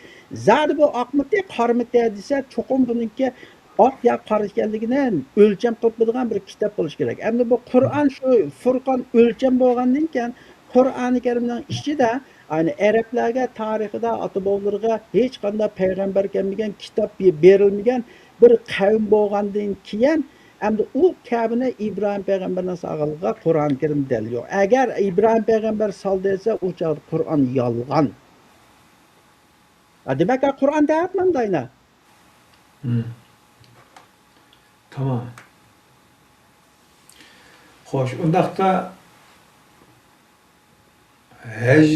زادى بۇ ئاقمىتى، قارىمىتى دېسە، چوقۇم بۇنىڭكى ئاق يا قارا ئىكەنلىكىنى ئۆلچەم قىلىپ بىلىدىغان بىر كىتاب بولۇشى كېرەك. ئەمدى بۇ قۇرئان شۇ فۇرقان ئۆلچەم بولغاندىن كېيىن، قۇرئانى كەرىمنىڭ ئىچىدە، يەنى ئەرەبلەرگە تارىخىدا ئاتا-بوۋىلىرىغا ھېچقانداق پەيغەمبەر كەلمىگەن، كىتاب بېرىلمىگەن بىر قەۋم بولغاندىن كېيىن، ئەمدى ئۇ كەبىنى ئىبراھىم پەيغەمبەرنىڭ سالغانلىقىغا قۇرئانى كەرىمدە دەلىل يوق. ئەگەر ئىبراھىم پەيغەمبەر سالدى دېسە، ئۇ چاغدا قۇرئان يالغان. ھە، دېمەك، قۇرئان دەۋاتمامدۇ ئاينا؟ مم. تامام. خوش، ئۇنداقتا ھەج،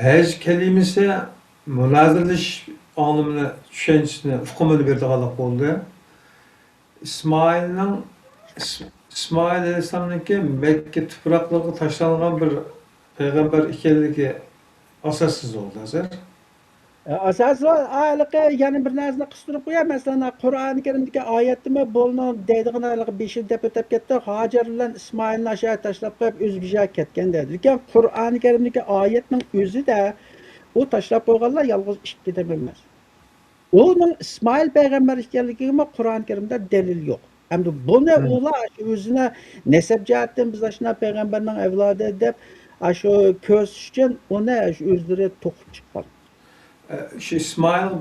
ھەج كەلىمىسى مۇنازىرىلىشىش ئاڭلىمىنى، چۈشەنچىسىنى، ئۇقۇمىنى بېرىدىغانلىق بولدى. ئىسمائىلنىڭ، ئىس-، ئىسمائىل ئەلەيھىسسالامنىڭكى مەككە تۇپراقلىرىغا تاشلانغان بىر پەيغەمبەر ئىكەنلىكى ئاساسسىز بولدى ھازىر. ئاساسىي ھېلىقى يەنە بىر نەرسىنى قىستۇرۇپ قوياي. مەسىلەن، قۇرئانى كەرىمدىكى ئايەتتىمۇ بۇنىڭ دەيدىغىنى ھېلىقى بېشىدا دەپ ئۆتۈپ كەتتى. ھاجەر بىلەن ئىسمائىلنى ئاشۇ يەردە تاشلاپ قويۇپ، ئۆزى بىر يەرگە كەتكەن دەيدۇ. لېكىن قۇرئانى كەرىمدىكى ئايەتنىڭ ئۆزىدە ئۇ تاشلاپ قويغانلار يالغۇز ئىككى ئادەم ئەمەس. ئۇنىڭ ئىسمائىل پەيغەمبەر ئىكەنلىكىگىمۇ قۇرئانى كەرىمدە دەلىل يوق. ئەمدى بۇنى مم. ئۇلار ئاشۇ ئۆزىنى نەسەب جەھەتتىن بىز ئاشۇنداق پەيغەمبەرنىڭ ئەۋلادى دەپ ئاشۇ كۆرسىتىش ئۈچۈن ئۇنى ئاشۇ ئۆزلىرى توقۇپ چىققان. ئە، شۇ ئىسمائىل،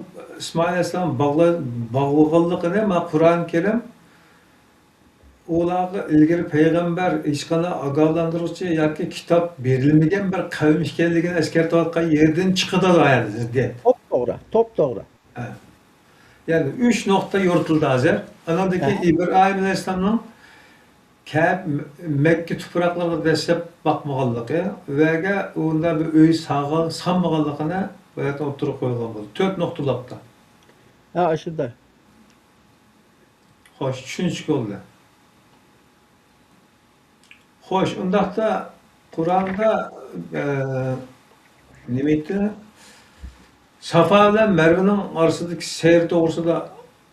ئىسمائىل ئەلەيھىسسالام باغلا-، باغلىغانلىقىنى مانا قۇرئانى كەرىم ئۇلارغا ئىلگىرى پەيغەمبەر، ھېچقانداق ئاگاھلاندۇرغۇچى ياكى كىتاب بېرىلمىگەن بىر قەۋم ئىكەنلىكىنى ئەسكەرتىۋاتقان يېرىدىن چىقىدۇ ئايەت زىددىيەت. توپتوغرا، توپتوغرا. ھە. يەنى ئۈچ نۇقتا يورۇتۇلدى ھازىر. ئاناندىن كېيىن ھە. ئىبراھىم ئەلەيھىسسالامنىڭ كەپ-، مەككە تۇپراقلىرىغا دەسسەپ باقمىغانلىقى، ئۇ يەرگە ئۇنداق بىر ئۆي سالغان-، سالمىغانلىقىنى بۇ يەردە ئوتتۇرىغا قويغان بولدى. تۆت نۇقتىلاپتۇ. ھە، ئاشۇنداق. خوش، چۈشىنىشلىك بولدى. خوش، ئۇنداقتا قۇرئاندا، ئە، نېمە ئېيتتى؟ سافا بىلەن مەرۋىنىڭ ئارىسىدىكى سەير توغرىسىدا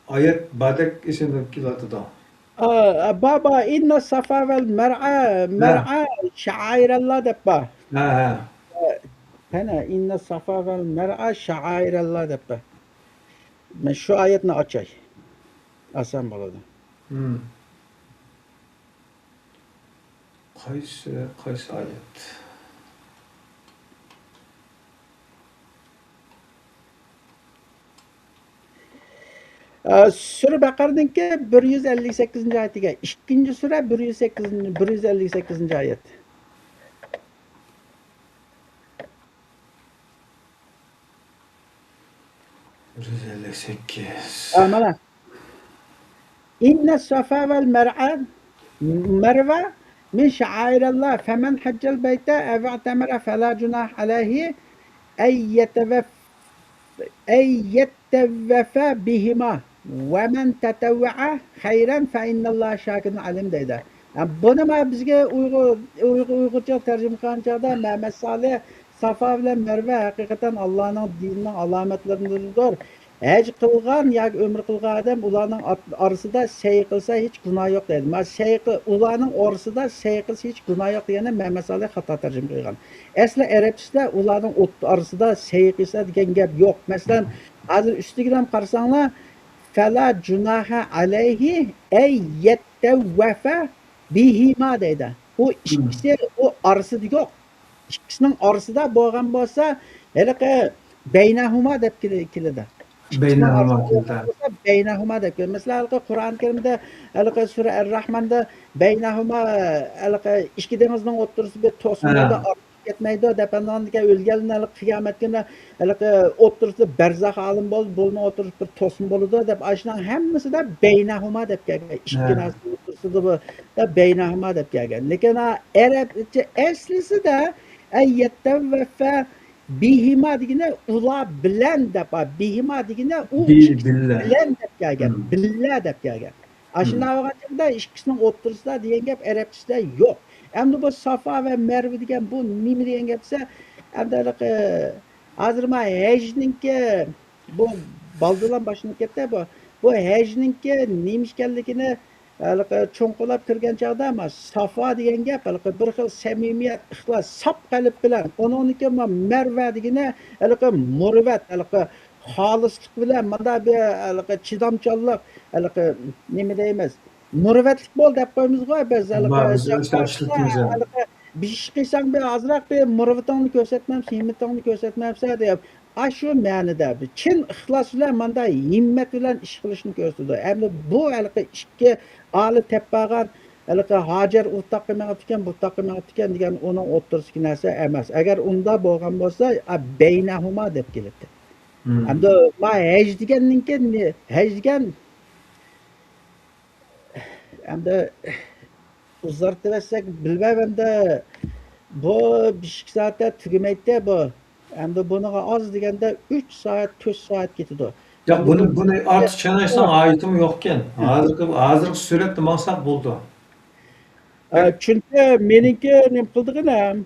ئايەت باردەك ئېسىمدە كېلىۋاتىدۇ. ئا، بار، بار. «ئىننە سافا ۋەل مەرئە، ھە. مەرئە شائىرەللا» دەپ بار. ھە، ھە. قېنى، «ئىننە سافا ۋەل مەرئە شائىرەللا» دەپ بار. مەن شۇ ئايەتنى ئاچاي. ئاسان بولىدۇ. ھىم. قايسى، قايسى ئايەت؟ ئە، سۈرە بەقەرىنىڭكى بىر يۈز ئەللىك سەككىزىنچى ئايىتىگە، ئىككىنچى سۈرە بىر يۈز سەككىزىنچى، بىر يۈز ئەللىك سەككىزىنچى ئايەت. بىر يۈز ئەللىك سەككىز. ئا، مانا. «ئىننە سافا ۋەل مەرئە، مەرۋە مىن شائىرەللا، فەمەن ھەججەل بەيتە ئەۋ ئەتەمەرە فەلا جۇناھە ئەلەيھى ئەن يەتەۋەف-، ئەن يەتەۋەفە بىھىما، ۋەمەن تەتەۋۋەئە خەيرەن فەئىننەللاھە شاكىرۇن ئەلىم» دەيدۇ. ھە، بۇنى ما بىزگە ئۇيغۇر، ئۇيغۇر، ئۇيغۇرچە تەرجىمە قىلغان چاغدا مەمەت سالىھ سافا بىلەن مەرۋە ھەقىقەتەن ئاللانىڭ دىنىنىڭ ئالامەتلىرىدۇر. ھەج قىلغان ياكى ئۆمرە قىلغان ئادەم ئۇلارنىڭ ئات-، ئارىسىدا سەي قىلسا ھېچ گۇناھ يوق دەيدۇ. ما سەي قىل-، ئۇلارنىڭ ئارىسىدا سەي قىلسا ھېچ گۇناھ يوق دېگەندە مەمەت سالىھ خاتا تەرجىمە قىلغان. ئەسلى ئەرەبچىسىدە ئۇلارنىڭ ئوت-، ئارىسىدا سەي قىلسا دېگەن گەپ يوق. مەسىلەن، ھازىر ئۈستىگىدە قارىساڭلار، فەلا جۇناھە ئەلەيھى ئەن يەتەۋۋەفە بىھىما دەيدۇ. ئۇ ئىككىسى، ئۇ ئارىسىدا يوق. ئىككىسىنىڭ ئارىسىدا بولغان بولسا، ھېلىقى بەينەھۇما دەپ كېلە-، كېلىدۇ. ئىككىسىنىڭ بەينەھۇما ئارىسىدا كېلىدۇ. بولغان بولسا، بەينەھۇما دەپ كېلىدۇ. مەسىلەن، ھېلىقى قۇرئان كەرىمدە، ھېلىقى سۈرە ئەر-راھماندا بەينەھۇما، ھېلىقى ئىككى دېڭىزنىڭ ئوتتۇرىسى بىر توسما ھە. بولىدۇ، كەتمەيدۇ دەپ، ئاندىن كېيىن ئۆلگەنلەرنى ھېلىقى قىيامەت كۈنى ھېلىقى ئوتتۇرىسىدا بەرزەخ ئالەم بولىدۇ، بۇنىڭ ئوتتۇرىسىدا بىر توسما بولىدۇ دەپ، ئاشۇنىڭ ھەممىسىدە بەينەھۇما دەپ كەلگەن. ئىككى ھە. نەرسىنىڭ ئوتتۇرىسىدا بۇ، دە بەينەھۇما دەپ كەلگەن. لېكىن ئا، ئەرەبچە ئەسلىسىدە ئەن يەتەۋۋەفە بىھىما دېگىنى ئۇلار بىلەن دەپ، بىھىما دېگىنى ئۇ بى-، ئىككىسى بىللە. بىلەن دەپ كەلگەن، مم. بىللە دەپ كەلگەن. ئاشۇنداق مم. بولغان چاغدا ئىككىسىنىڭ ئوتتۇرىسىدا دېگەن گەپ ئەرەبچىسىدە يوق. ئەمدى بۇ سافا ۋە مەرۋە دېگەن بۇ نېمە دېگەن گەپ دېسە، ئەمدى ھېلىقى ھازىر ما ھەجنىڭكى بۇ بالدۇرلا باشلىنىپ كەتتى بۇ. بۇ ھەجنىڭكى نېمە ئىكەنلىكىنى ھېلىقى چوڭقۇرلاپ كىرگەن چاغدا، ما، سافا دېگەن گەپ، ھېلىقى بىر خىل سەمىمىيەت، ئىخلاس، ساپ قەلب بىلەن، ئۇنىڭدىن كېيىن ما مەرۋە دېگىنى، ھېلىقى مۇرۇۋۋەت، ھېلىقى خالىسلىق بىلەن، مۇنداق بىر، ھېلىقى چىدامچانلىق، ھېلىقى نېمە دەيمىز، مۇرۇۋۋەتلىك بول دەپ قويىمىزغۇ بىز، ھېلىقى ما، بىز شەخسلەر ئىشلىتىمىز. ھېلىقى بىر ئىش قىلساڭ، بىر ئازراق بىر مۇرۇۋۋىتىڭنى كۆرسەتمەمسەن، ھىممىتىڭنى كۆرسەتمەمسەن دەپ، ئاشۇ مەنىدە بىر چىن ئىخلاس بىلەن، ماندا ھىممەت بىلەن ئىش قىلىشنى كۆرسىتىدۇ. ئەمدى بۇ ھېلىقى ئىككى ئالىم تېپىپ بارغان، ھېلىقى ھاجەر ئۇ تاققا مېڭىپتىكەن، بۇ تاققا مېڭىپتىكەن دېگەن ئۇنىڭ ئوتتۇرىسىدىكى نەرسە ئەمەس. ئەگەر ئۇنداق بولغان بولسا، ئا، بەينەھۇما دەپ كېلەتتى. مم. ئەمدى ما ھەج دېگەننىڭكى، ھەج دېگەن ئەمدى ئۇزارتىۋەتسەك بىلمەيمەن-دە، بۇ بىر ئىككى سائەتتە تۈگىمەيتتى بۇ. ئەمدى بۇنىڭغا ئاز دېگەندە ئۈچ سائەت، تۆت سائەت كېتىدۇ. ياق، ئەمدى بۇنى، بۇ بۇنى ئارتۇق چىڭايساڭ ھاجىتىمۇ يوقكەن. ھازىرقى، ھازىرقى سۈرئەتتە ماڭساق بولىدۇ. ئە، چۈنكى مېنىڭكى نېمە قىلىدىغىنىم،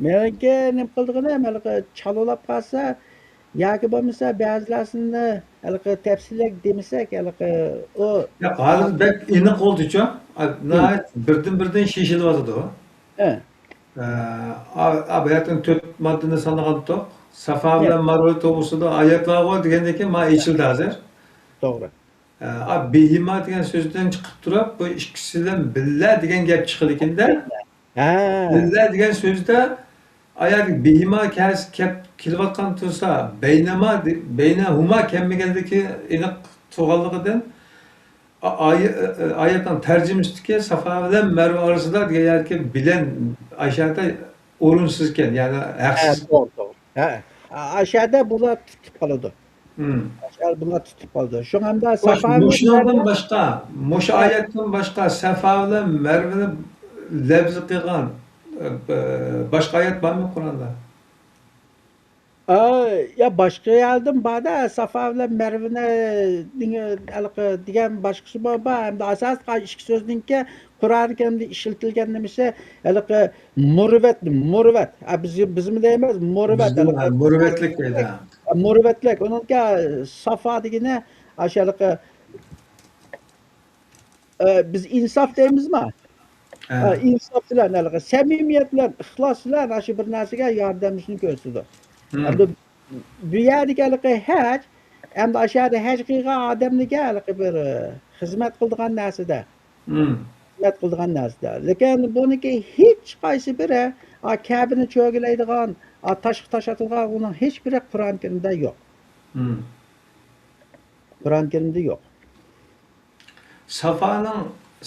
مېنىڭكى نېمە قىلىدىغىنىم، ھېلىقى چالىۋالاپ قالسا، ياكى بولمىسا بەزىلەرسىنى ھېلىقى تەپسىلىيلەپ دېمىسەك، ھېلىقى ئۇ ياق، ھازىر بەك ئېنىق بولدىچۇ. ئا، ناھايىتى بىردىن-بىردىن شېشىلىۋاتىدۇ. ھە. ئە، ئا، ئا، بۇ يەردىن تۆت ماددىنى سانىغانتۇق. سافا بىلەن مەرۋە توغرىسىدا ئايەت بارغۇ دېگەندىن كېيىن ما ئېچىلدى ھازىر. توغرا. ئە، ئا، بىھىما دېگەن سۆزدىن چىقىپ تۇرۇپ، بۇ ئىككىسى بىلەن بىللە دېگەن گەپ چىقىدىكىن-دە. ھە. بىللە دېگەن سۆزدە ئايەت بىھىما كەس-، كەپ-، كېلىۋاتقان تۇرسا، بەينەما دە-، بەينەھۇما كەلمىگەنلىكى ئېنىق تۇرغانلىقىدىن، ئا-، ئايە-، ئايەتنىڭ تەرجىمىسىدىكى سافا بىلەن مەرۋە ئارىسىدا دېگەن يەردىكى بىلەن ئاشۇ يەردە ئورۇنسىزكەن، يەنى ھە، ھەقسىز. توغرا، توغرا. ھە. ئاشۇ يەردە بۇلار تۇتۇپ قالىدۇ. مم. ئاشۇ يەردە بۇلار تۇتۇپ قالىدۇ. شۇڭا ئەمدى سافا بىلەن مۇشۇنىڭدىن باشقا، مۇشۇ ھە. ئايەتتىن باشقا سافا بىلەن مەرۋىنى لەپزى قىلغان، ئە، باشقا ئايەت بارمۇ قۇرئاندا؟ ئا، يا، باشقا يەردىن بار-دە، سافا بىلەن مەرۋىنى دېگەن، ھېلىقى دېگەن باشقىسى بار، بار. ئەمدى ئاساسلىق ئىككى سۆزنىڭكى قۇرئان كەرىمدە ئىشلىتىلگەن نېمىسى، ھېلىقى مۇرۇۋۋەت، مۇرۇۋۋەت. ئە، بىز، بىزمۇ دەيمىز، مۇرۇۋۋەت. بىزمۇ، ھېلىقى ھە، مۇرۇۋۋەتلىك دەيدۇ. مۇرۇۋۋەتلىك. ئۇنىڭكى سافا دېگىنى، ئاشۇ ھېلىقى، ئە، بىز ئىنساپ دەيمىزما؟ ھە. ئە، ئىنساپ بىلەن، ھېلىقى سەمىمىيەت بىلەن، ئىخلاس بىلەن ئاشۇ بىر نەرسىگە ياردىمىشىنى كۆرسىتىدۇ. ھىم. ئەمدى بۇ يەردىكى ھېلىقى ھەج، ئەمدى ئاشۇ يەردە ھەج قىلغان ئادەملەرگە ھېلىقى بىر، ئە، خىزمەت قىلىدىغان نەرسىدە. ھىم. خىزمەت قىلىدىغان نەرسىدە. لېكىن بۇنىڭكى ھېچقايسى بىرى، ئا، كەبىنى چۆگىلەيدىغان، ئا، تاشقا تاش ئاتىدىغان، ئۇنىڭ ھېچ بىرى قۇرئان كەرىمدە يوق. ھىم. قۇرئان كەرىمدە يوق. سافانىڭ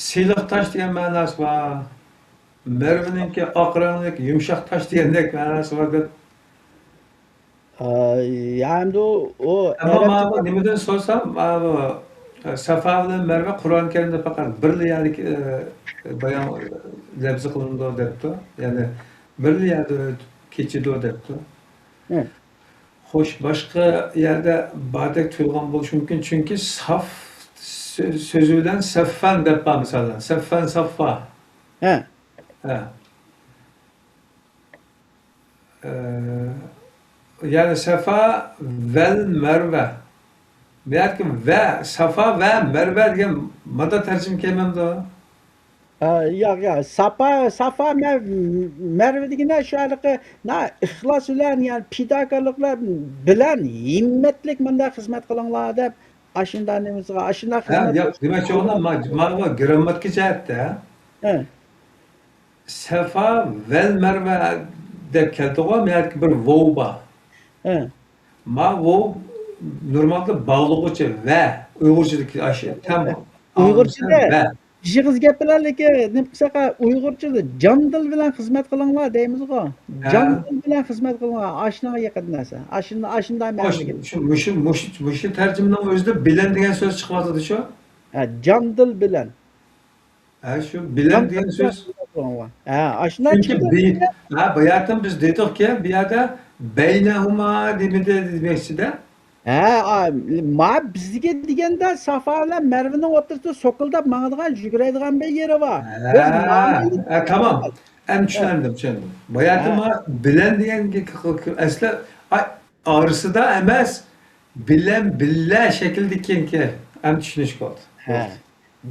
سىلىق تاش دېگەن مەناسى بار. مەرۋىنىڭكى ئاق رەڭلىك يۇمشاق تاش دېگەندەك مەناسى بار دەپ. ئا، يا ئەمدى ئۇ، ئەمما ئەرەبچە ماۋۇ نېمىدىن سورىسام، ماۋۇ، ئە، سافا بىلەن مەرۋە قۇرئان كەرىمدە پەقەت بىرلا يەردە، ئە، بايان، لەپزى قىلىنىدۇ دەپتۇ. يەنى بىرلا يەردە كېچىدۇ دەپتۇ. ھە. خوش، باشقا يەردە باردەك تۇيۇلغان بولۇشى مۇمكىن، چۈنكى ساف سۆ-، سۆزى بىلەن سەففان دەپ بار، مىسالەن، سەففان، ساففا. ھە. ھە. ئە، يەنى سەفا ۋەل مەرۋە. بۇ يەردىكى ۋە، سافا ۋە مەرۋە دېگەن مادا تەرجىمە كەلمەمدۇ؟ ئە، ياق، ياق. ساپا، سافا مە-، مەرۋە دېگىنە شۇ ھېلىقى، نا، ئىخلاس بىلەن، يەنى پىداكارلىق بىلەن، بىلەن ھىممەتلىك مۇنداق خىزمەت قىلىڭلار دەپ، ئاشۇنداق نېمىسىغا، ئاشۇنداق ھە، خىزمەت ياق، دېمەكچى بولغىنىم، ما-، مانا بۇ گىرامماتىكا جەھەتتە ھە. سەفا ۋەل مەرۋە دەپ كەلدىغۇ، مۇ يەردىكى بىر ۋوۋ بار. ھە. ما ۋوۋ نورمالدا باغلىغۇچى ۋە، ئۇيغۇرچىدىكى ئاشۇ تەڭ ئۇيغۇرچىدا ۋە. ئېغىز گەپ بىلەن، لېكىن نېمە قىلساق، ئۇيغۇرچىدا جان دىل بىلەن خىزمەت قىلىڭلار دەيمىزغۇ. ھە. جان دىل بىلەن خىزمەت قىلىڭلار. ئاشۇنىڭغا يېقىن نەرسە. ئاشۇنى، ئاشۇنداق خوش، مەنىگە. شۇ، مۇشۇ، مۇشۇ، مۇشۇ تەرجىمىنىڭ ئۆزىدە بىلەن دېگەن سۆز چىقىۋاتىدۇ شۇ. ھە، جان دىل بىلەن. ھە، شۇ بىلەن دېگەن سۆز. ھە، ئاشۇنداق چۈنكى چىقىدۇ. بى-، ھە، باياتىن بىز دېدۇقكى، بۇ يەردە بەينەھۇما دېمىدى دېمەكچىدە. ھە، ئا، ما بىزگە دېگەندە سافا بىلەن مەرۋىنىڭ ئوتتۇرىسىدا سوكۇلداپ ماڭىدىغان، يۈگۈرەيدىغان بىر يېرى بار. ھە، بىز ماڭىمىز. ھە، تامام. ئەمدى ھە. چۈشەندىم، چۈشەندىم. باياتىن ھە. ما بىلەن دېگەن ئەسلى، ئا-، ئارىسىدا ئەمەس، بىلەن بىللە شەكلىدە كېيىنكى ئەمدى چۈشىنىشكە بولدى. ھە.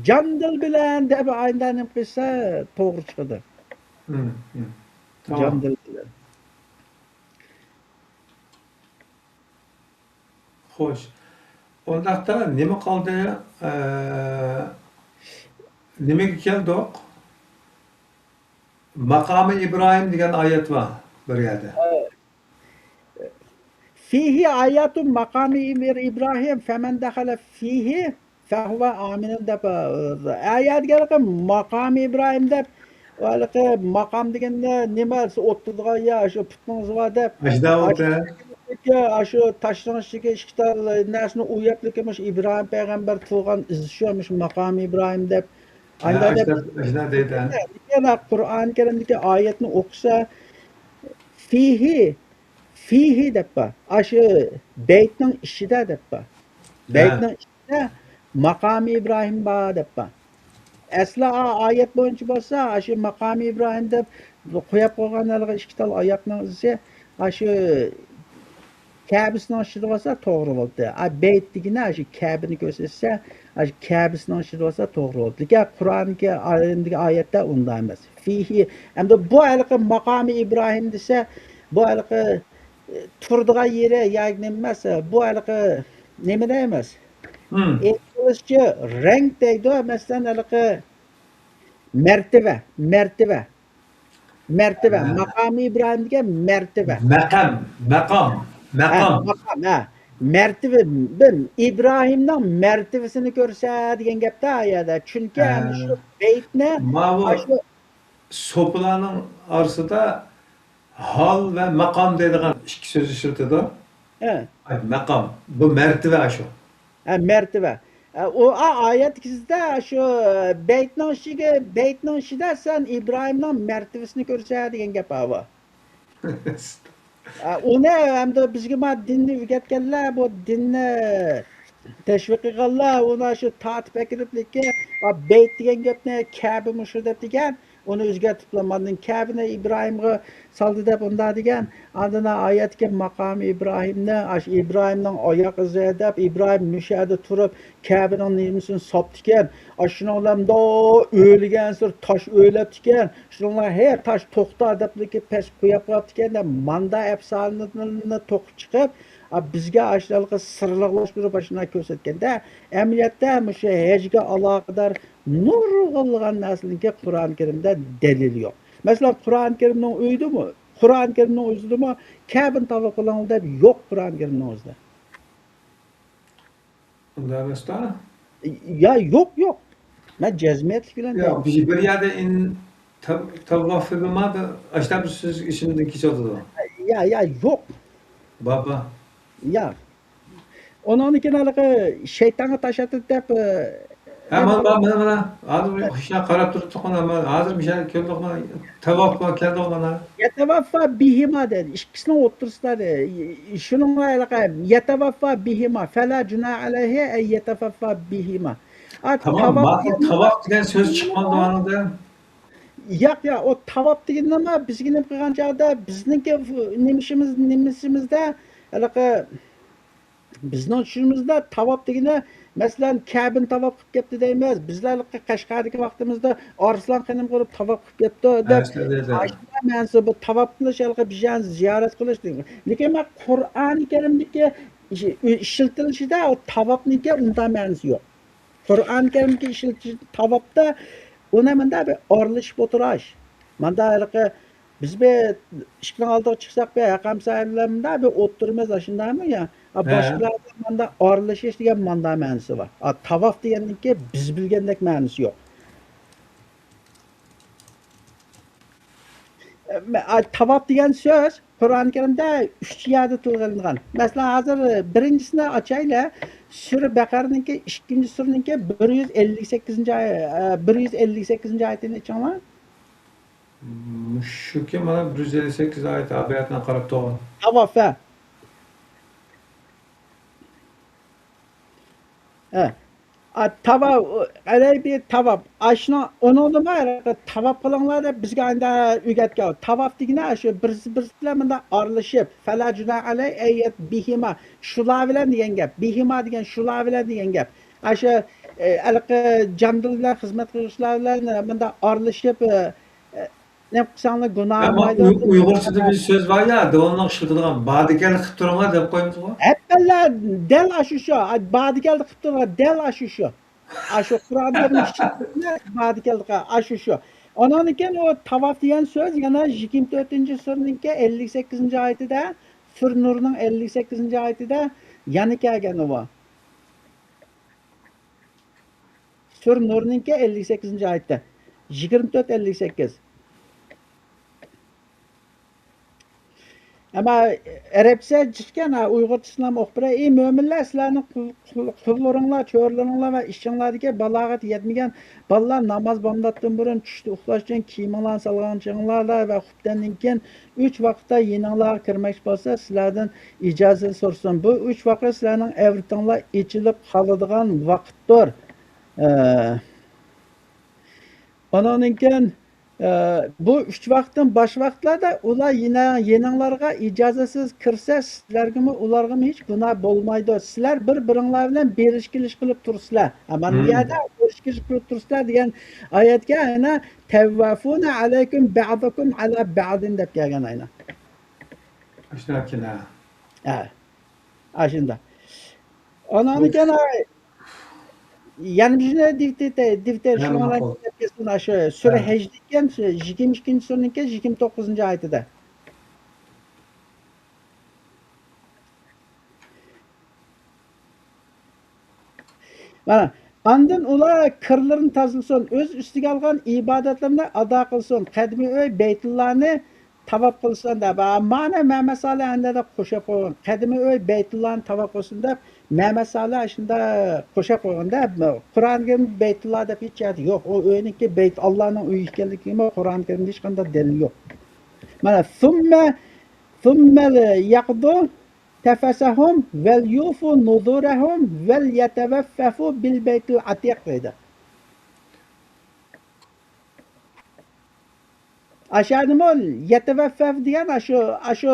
جان دىل بىلەن دەپ ئايدا نېمە قىلسا توغرا چىقىدۇ. ھىم، ھىم. تامام. جان دىل بىلەن. خوش. ئۇنداقتا نېمە قالدى؟ ئە، نېمىگە كەلدۇق؟ ماقامى ئىبراھىم دېگەن ئايەت بار بىر يەردە. فيه آيات مقام إبر-، إبراهيم فمن دخل فيه فهو آمن دەپ، ئايەتكە ھېلىقى ماقامى ئىبراھىم دەپ، ھېلىقى ماقام دېگەندە نېمە، ئولتۇرىدىغان يەر، شۇ پۇتىڭىز بار دەپ. ئاشۇنداق بولدى. ئاشۇ تاشنىڭ ئىچىگە ئىككى تال نەرسىنى ئۇياپلىكى مۇشۇ ئىبراھىم پەيغەمبەر تۇرغان ئىز شۇ، مۇشۇ ماقامى ئىبراھىم دەپ. ھە، ئانداق دەپ. ئاشۇنداق، ئاشۇنداق دەيدۇ. يەنە قۇرئان كەرىمدىكى ئايەتنى ئوقۇسا، فىھى، فىھى دەپ بار. ئاشۇ بەيتنىڭ ئىچىدە دەپ بار. ھە. بەيتنىڭ ئىچىدە ماقامى ئىبراھىم بار دەپ بار. ئەسلى ئا-، ئايەت بويىچە بولسا، ئاشۇ ماقامى ئىبراھىم دەپ قويۇپ قويغان ھېلىقى ئىككى تال ئاياقنىڭ ئىزى، ئاشۇ كەبىسىنىڭ ئىچىدە بولسا توغرا بولدى. ئا، بەيت دېگىنى ئاشۇ كەبىنى كۆرسەتسە، ئاشۇ كەبىسىنىڭ ئىچىدە بولسا توغرا بولدى. لېكىن قۇرئاندىكى ئايەتتە ئۇنداق ئەمەس. فىھى، ئەمدى بۇ ھېلىقى ماقامى ئىبراھىم دېسە، بۇ ھېلىقى، ئە، تۇرىدىغان يېرى ياكى نېمە ئەمەس، بۇ ھېلىقى نېمە دەيمىز؟ ھىم. ئېيتىلىشىچە رەڭك دەيدۇ، مەسىلەن، ھېلىقى مەرتىۋە، مەرتىۋە. مەرتىۋە، ھە. ماقامى ئىبراھىم دېگەن مەرتىۋە. مەقەم، مەقام، ھە، مەقام. ماقام، ھە. مەرتىۋە، بىر ئىبراھىمنىڭ مەرتىۋىسىنى كۆرسە دېگەن گەپتە ئايەتتە. چۈنكى ھە. ئەنە شۇ بەيتنى ماۋۇ ئاشۇ سوپىلارنىڭ ئارىسىدا ھال ۋە ماقام دەيدىغان ئىككى سۆز ئىشلىتىدۇ. ھە. ئاي، ماقام. بۇ مەرتىۋە ئاشۇ. ھە، مەرتىۋە. ئە، ئۇ، ئا، ئايەت ئىككىسىدە شۇ بەيتنىڭ ئىچىگە، بەيتنىڭ ئىچىدە سەن ئىبراھىمنىڭ مەرتىۋىسىنى كۆرسە دېگەن گەپ بار. ئە، ئۇنى ئەمدى بىزگە ما دىننى ئۆگەتكەنلەر، بۇ دىننى تەشۋىق قىلغانلار، ئۇنى شۇ تارتىپ ئەكىرىپ، لېكىن بەيت دېگەن گەپنى كەبە مۇشۇ دەپ دېگەن، ئۇنى ئۆزگەرتىپلا، ماندىن كەبىنى ئىبراھىمغا سالدى دەپ ئۇنداق دېگەن. ئاندىن ئايەتتىكى ماقامى ئىبراھىمنى، ئاشۇ ئىبراھىمنىڭ ئاياق ئىزى دەپ، ئىبراھىم مۇشۇ يەردە تۇرۇپ، كەبىنىڭ نېمىسىنى ساپتىكەن. ئاشۇنىڭ بىلەن مۇنداق ئۆرلىگەنسېرى تاش ئۆرلەپتىكەن. شۇنىڭ بىلەن، «ھەي، تاش، توختا!» دەپلا پەس قويۇپ قويۇپتىكەن دەپ، ماندا ئەپسانىلەرنى توقۇپ چىقىپ، ئا، بىزگە ئاشۇنداق سىرلىقلاشتۇرۇپ ئاشۇنداق كۆرسەتكەندە، ئەمەلىيەتتە مۇشۇ ھەجگە ئالاقىدار نۇرغۇنلىغان نەرسىنىڭكى قۇرئان كەرىمدە دەلىلى يوق. مەسىلەن، قۇرئان كەرىمنىڭ ئۆيىدىمۇ، قۇرئان كەرىمنىڭ ئۆزىدىمۇ «كەبىنى تاۋاپ قىلىڭ» دەپ يوق قۇرئان كەرىمنىڭ ئۆزىدە. ئۇنداق ئەمەستا؟ يا، يوق، يوق. مەن جەزمىيەتلىك بىلەن يا، دەيمەن. بىر، بىر يەردە ئىن-، تاۋ-، تاۋاف بىما، ئاشۇنداق بىر سۆز ئېسىمدىن كېچىۋاتىدۇ. يا، يا، يوق. بار، بار. يا. ئۇنىڭدىن كېيىن ھېلىقى شەيتانغا تاش ئاتىدۇ دەپ، ئە، ھە، مانا، مانا، مانا، مانا. ھازىر شۇنداق قاراپ تۇرۇپتۇق، مانا، مانا. ھازىر مۇشۇ يەرگە كەلدۇق، مانا. تاۋاپقا كەلدۇق، مانا. يەتەۋەففا بىھىما دەيدۇ. ئىككىسىنىڭ ئوتتۇرىسىدا دەيدۇ. شۇنىڭغا ھېلىقى يەتەۋەففا بىھىما. فەلا جۇناھە ئەلەيھى ئەن يەتەۋەففا بىھىما. ئا، تامام، تاۋاپ ماقۇل، دېگەن تاۋاپ دېگەن سۆز چىقمىدى ئانىڭدا. ياق، ياق، ئۇ تاۋاپ دېگىنىمۇ بىزگە نېمە قىلغان چاغدا بىزنىڭكى نېمىشىمىز، نېمىسىمىزدە ھېلىقى بىزنىڭ چۈشىنىشىمىزدە تاۋاپ دېگىنى، مەسىلەن، كەبىنى تاۋاپ قىلىپ كەپتۇ دەيمىز. بىزلەر قەشقەردىكى ۋاقتىمىزدا ئارسلان خېنىمغا ئۇرۇپ تاۋاپ قىلىپ كەپتۇ دەپ، ئاشۇنداق مەنىسى بۇ تاۋاپ قىلىش، ھېلىقى بىر يەرنى زىيارەت قىلىش دېگەن. لېكىن مەن قۇرئانى كەرىمدىكى ئىش-، ئىشلىتىلىشىدە ئۇ تاۋاپنىڭكى ئۇنداق مەنىسى يوق. قۇرئانى كەرىمدىكى ئىشلىتىش تاۋاپتا ئۇنى مۇنداق بىر ئارىلىشىپ ئولتۇراش. ماندا ھېلىقى بىز بىر ئىشىكنىڭ ئالدىغا چىقساق، بىر ھەقەم ساھىبلار مۇنداق بىر ئولتۇرىمىز، ئاشۇنداقمۇ يا؟ ئا، ھە. باشقىلار بىلەن ماندا ئارىلىشىش دېگەن ماندا مەنىسى بار. ئا، تاۋاپ دېگەننىڭكى بىز بىلگەندەك مەنىسى يوق. ئە، مە-، ئا، تاۋاپ دېگەن سۆز قۇرئان كەرىمدە ئۈچ يەردە تىلغا ئېلىنغان. مەسىلەن، ھازىر بىرىنچىسىنى ئاچايلى. سۈرە بەقەرىنىڭكى ئىككىنچى سۈرىنىڭكى بىر يۈز ئەللىك سەككىزىنچى ئاي-، ئە، بىر يۈز ئەللىك سەككىزىنچى ئايىتىنى ئېچىڭلار. مۇشۇكى مانا بىر يۈز ئەللىك سەككىز ئايەت، ئابىيەتنى قاراپ تۇرغان. تاۋاف، ھە. ھە. ئا، تاۋاف، ئەلەي بى تاۋاپ. ئاشۇنىڭ، ئۇنىڭدىمۇ تاۋاپ قىلىڭلار دەپ بىزگە ئاندا ئۆگەتكەن. تاۋاپ دېگىنى ئاشۇ بىرسى، بىرسى بىلەن مۇنداق ئارىلىشىپ، فەلا جۇناھە ئەلەي ئەن يەت بىھىما. شۇلار بىلەن دېگەن گەپ. بىھىما دېگەن شۇلار بىلەن دېگەن گەپ. ئاشۇ، ئە، ھېلىقى جاندىل بىلەن خىزمەت قىلغۇچىلار بىلەن، ئە، مۇنداق ئارىلىشىپ، ئە، ئە، نېمە قىلساڭلار گۇناھ بولمايدۇ. ئۇيغۇرچىدا بىر سۆز بار يا، داۋاملىق ئىشلىتىدىغان، «بادىكەل قىلىپ تۇرۇڭلار» دەپ قويىمىزغۇ؟ ھەپپەللا دەل ئاشۇ شۇ. ئا، بادىكەل قىلىپ تۇرۇڭلار، دەل ئاشۇ شۇ. ئاشۇ قۇرئان كەرىم ئىچىدە بادىكەل، ئاشۇ شۇ. ئانان كېيىن ئۇ تاۋاپ دېگەن سۆز يەنە يىگىرمە تۆتىنچى سۈرىنىڭكى ئەللىك سەككىزىنچى ئايىتىدە، سۈرە نۇرنىڭ ئەللىك سەككىزىنچى ئايىتىدە يەنە كەلگەن ئۇ. سۈرە نۇرنىڭكى ئەللىك سەككىزىنچى ئايەتتە. يىگىرمە تۆت ئەللىك سەككىز. ئەمما ئەرەبچە جىقكەن، ھە، ئۇيغۇرچىسىنى ھەم ئوقۇپ بېرەي. ئى مۆمىنلەر، سىلەرنىڭ قۇل-، قۇل-، قۇللىرىڭلار، چۆرىلىرىڭلار ۋە ئىچىڭلاردىكى بالاغەت يەتمىگەن بالىلار ناماز بامداتتىن بۇرۇن چۈشتە ئۇخلاش ئۈچۈن كىيىمىڭلارنى سالغان چېغىڭلاردا ۋە خۇپتەندىن كېيىن ئۈچ ۋاقىتتا يېنىڭلارغا كىرمەكچى بولسا، سىلەردىن ئىجازەت سورىسۇن. بۇ ئۈچ ۋاقىت سىلەرنىڭ ئەۋرىتىڭلار ئېچىلىپ قالىدىغان ۋاقىتتۇر. ئە، ئاناندىن كېيىن، ئە، بۇ ئۈچ ۋاقىتتىن باشقا ۋاقىتلاردا ئۇلار يېنىڭ-، يېنىڭلارغا ئىجازەتسىز كىرسە، سىلەرگىمۇ ئۇلارغىمۇ ھېچ گۇناھ بولمايدۇ. سىلەر بىر-بىرىڭلار بىلەن بېرىش-كېلىش قىلىپ تۇرىسىلەر. ھە، مانا بۇ يەردە بېرىش كېلىش قىلىپ تۇرىسىلەر دېگەن ئايەتكە ئەنە تەۋۋافۇنە ئەلەيكۇم بەئزۇكۇم ئەلا بەئزىن دەپ كەلگەن ئاينا. ئاشۇنداق ئىكەن، ھە. ھە. ئاشۇنداق. ئانان كېيىن يەنە بىرنى دېۋىتى، دېۋىتى شۇنىڭ بىلەن كېلىپ كەتسۇن، ئاشۇ سۈرە ھەجدىكەن، يىگىرمە ئىككىنچى سۈرىنىڭكى يىگىرمە توققۇزىنچى ئايىتىدە. مانا، ئاندىن ئۇلار كىرلىرىنى تازىلىسۇن، ئۆز ئۈستىگە ئالغان ئىبادەتلىرىنى ئادا قىلسۇن، قەدىمىي ئۆي بەيتۇللانى تاۋاپ قىلسۇن دەپ، ھە، مانا مەمەت سالىھ ئەندىدە قوشاپ قويغان. قەدىمىي ئۆي بەيتۇللانى تاۋاپ قىلسۇن دەپ، مەمەت سالىھ شۇنداق قوشاپ قويغاندا، قۇرئان كەرىمدە بەيتۇللا دەپ ھېچ يەردە يوق. ئۇ ئۆينىڭكى بەيت، ئاللانىڭ ئۆيى ئىكەنلىكىمۇ قۇرئان كەرىمدە ھېچقانداق دەلىل يوق. مانا، ثم، ثم ليقضوا تفثهم وليوفوا نذورهم وليطوفوا بالبيت العتيق دەيدۇ. ئاشۇ يەردىمۇ يەتەۋەففەف دېگەن ئاشۇ، ئاشۇ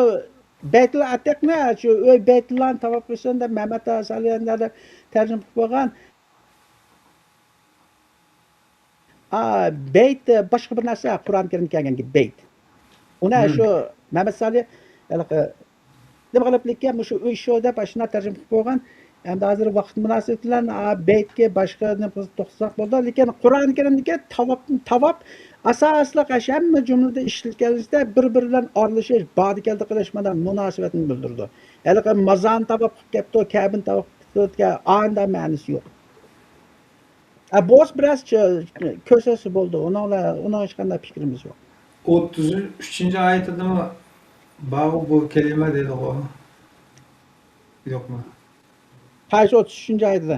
بەيتۇل ئەتىقنى، شۇ ئۆي بەيتۇللانى تاۋاپ قىلسۇن دەپ مەمەت سالىھ ئەندىدە تەرجىمە قىلىپ قويغان. ئا، بەيت، باشقا بىر نەرسە، قۇرئان كەرىمدە كەلگەن بەيت. ئۇنى شۇ مەمەت سالىھ ھېلىقى نېمە قىلىپ، لېكىن مۇشۇ ئۆي شو دەپ ئاشۇنداق تەرجىمە قىلىپ قويغان. ئەمدى ھازىر ۋاقىت مۇناسىۋىتى بىلەن، ئا، بەيتكە باشقا نېمە قىلسا توختىساق بولىدۇ. لېكىن قۇرئان كەرىمدىكى تاۋاپ، تاۋاپ ئاساسلىق ئاشۇ ھەممە جۈملىدە ئىشلىتىلگەنلىكتە بىر-بىرى بىلەن ئارىلىشىش، بادى كەلدى قىلىش مانا مۇناسىۋەتنى بىلدۈرىدۇ. ھېلىقى مازارنى تاۋاپ قىلىپ كەپتۇ، كەبىنى تاۋاپ قىلىپ كەپتۇ، ئاندا مەنىسى يوق. ئە، بولسا بىراز چۆ-، كۆرسەتسە بولىدۇ. ئۇنىڭلا، ئۇنىڭغا ھېچقانداق پىكرىمىز يوق. ئوتتۇز ئۈچىنچى ئايىتىدىمۇ بارغۇ بۇ كەلىمە دەيدىغۇ. يوقمۇ؟ قايسى ئوتتۇز ئۈچىنچى ئايىتىدە؟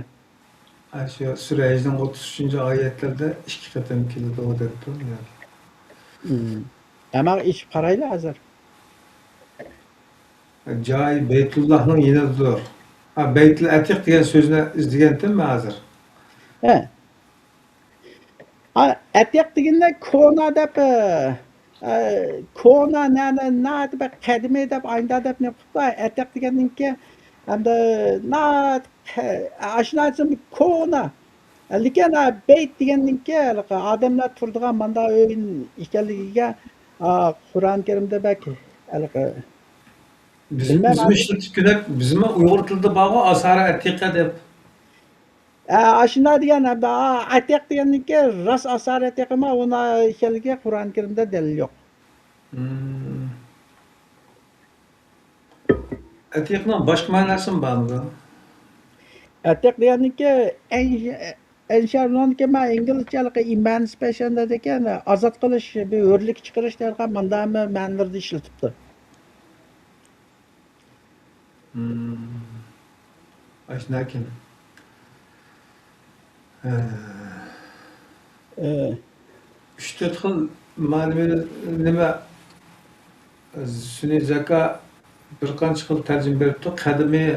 ھە، شۇ سۈرە ھەجنىڭ ئوتتۇز ئۈچىنچى ئايەتلىرىدە ئىككى قېتىم كېلىدۇ دەپتۇ. مم. ئەمما ئېچىپ قارايلى ھازىر. جاي بەيتۇللاھنىڭ يېنىدىدۇر. ھا، بەيتۇل ئەتىق دېگەن سۆزنى ئىزدىگەنتىم مەن ھازىر. ھە. ھا، ئەتىق دېگەندە كونا دەپ، ئە، ئە، كونا، نە، نە، ناھايىتى بەك قەدىمىي دەپ، ئايندا دەپ نېمە قىپتۇ. ئەتىق دېگەندىن كېيىن ئەمدى ناھايىتى قە-، ئاشۇنداق دېسەم كونا. لېكىن، ئە، بەيت دېگەندىن كېيىن ھېلىقى ئادەملەر تۇرىدىغان ماندا ئۆي ئىكەنلىكىگە، ئا، قۇرئان كەرىمدە بەك ھېلىقى بىز، بىلمەيمەن بىزمۇ ھازىر. ئىشلىتىپ كۆرەپ، بىزمۇ ئۇيغۇر تىلىدا بارغۇ، ئاسارە ئەتىقە دەپ. ئە، ئاشۇنداق دېگەن، ئەمدى، ئا، ئەتىق دېگەندىن كېيىن راست ئاسارە ئەتىقىمۇ ئۇنداق ئىكەنلىكى قۇرئان كەرىمدە دەلىل يوق. مم. ئەتىقنىڭ باشقا مەناسىمۇ بارمىدۇ؟ ئەتىق دېگەندىن كېيىن ئەن-، ئەنشارنىڭكى مەن ئىنگلىزچە ھېلىقى ئېمانسىپەيشن دەيدىكەن، ئازاد قىلىش، بىر ھۆرلۈككە چىقىرىش دەيدىغان مانداق مەنىلىرىدە ئىشلىتىپتۇ. مم. ئاشۇنداكىن. ھە. ئە. ئۈچ تۆت خىل مەنىۋى نېمە، سۈنئىي زەكا بىر قانچە خىل تەرجىمە بېرىپتۇ. قەدىمىي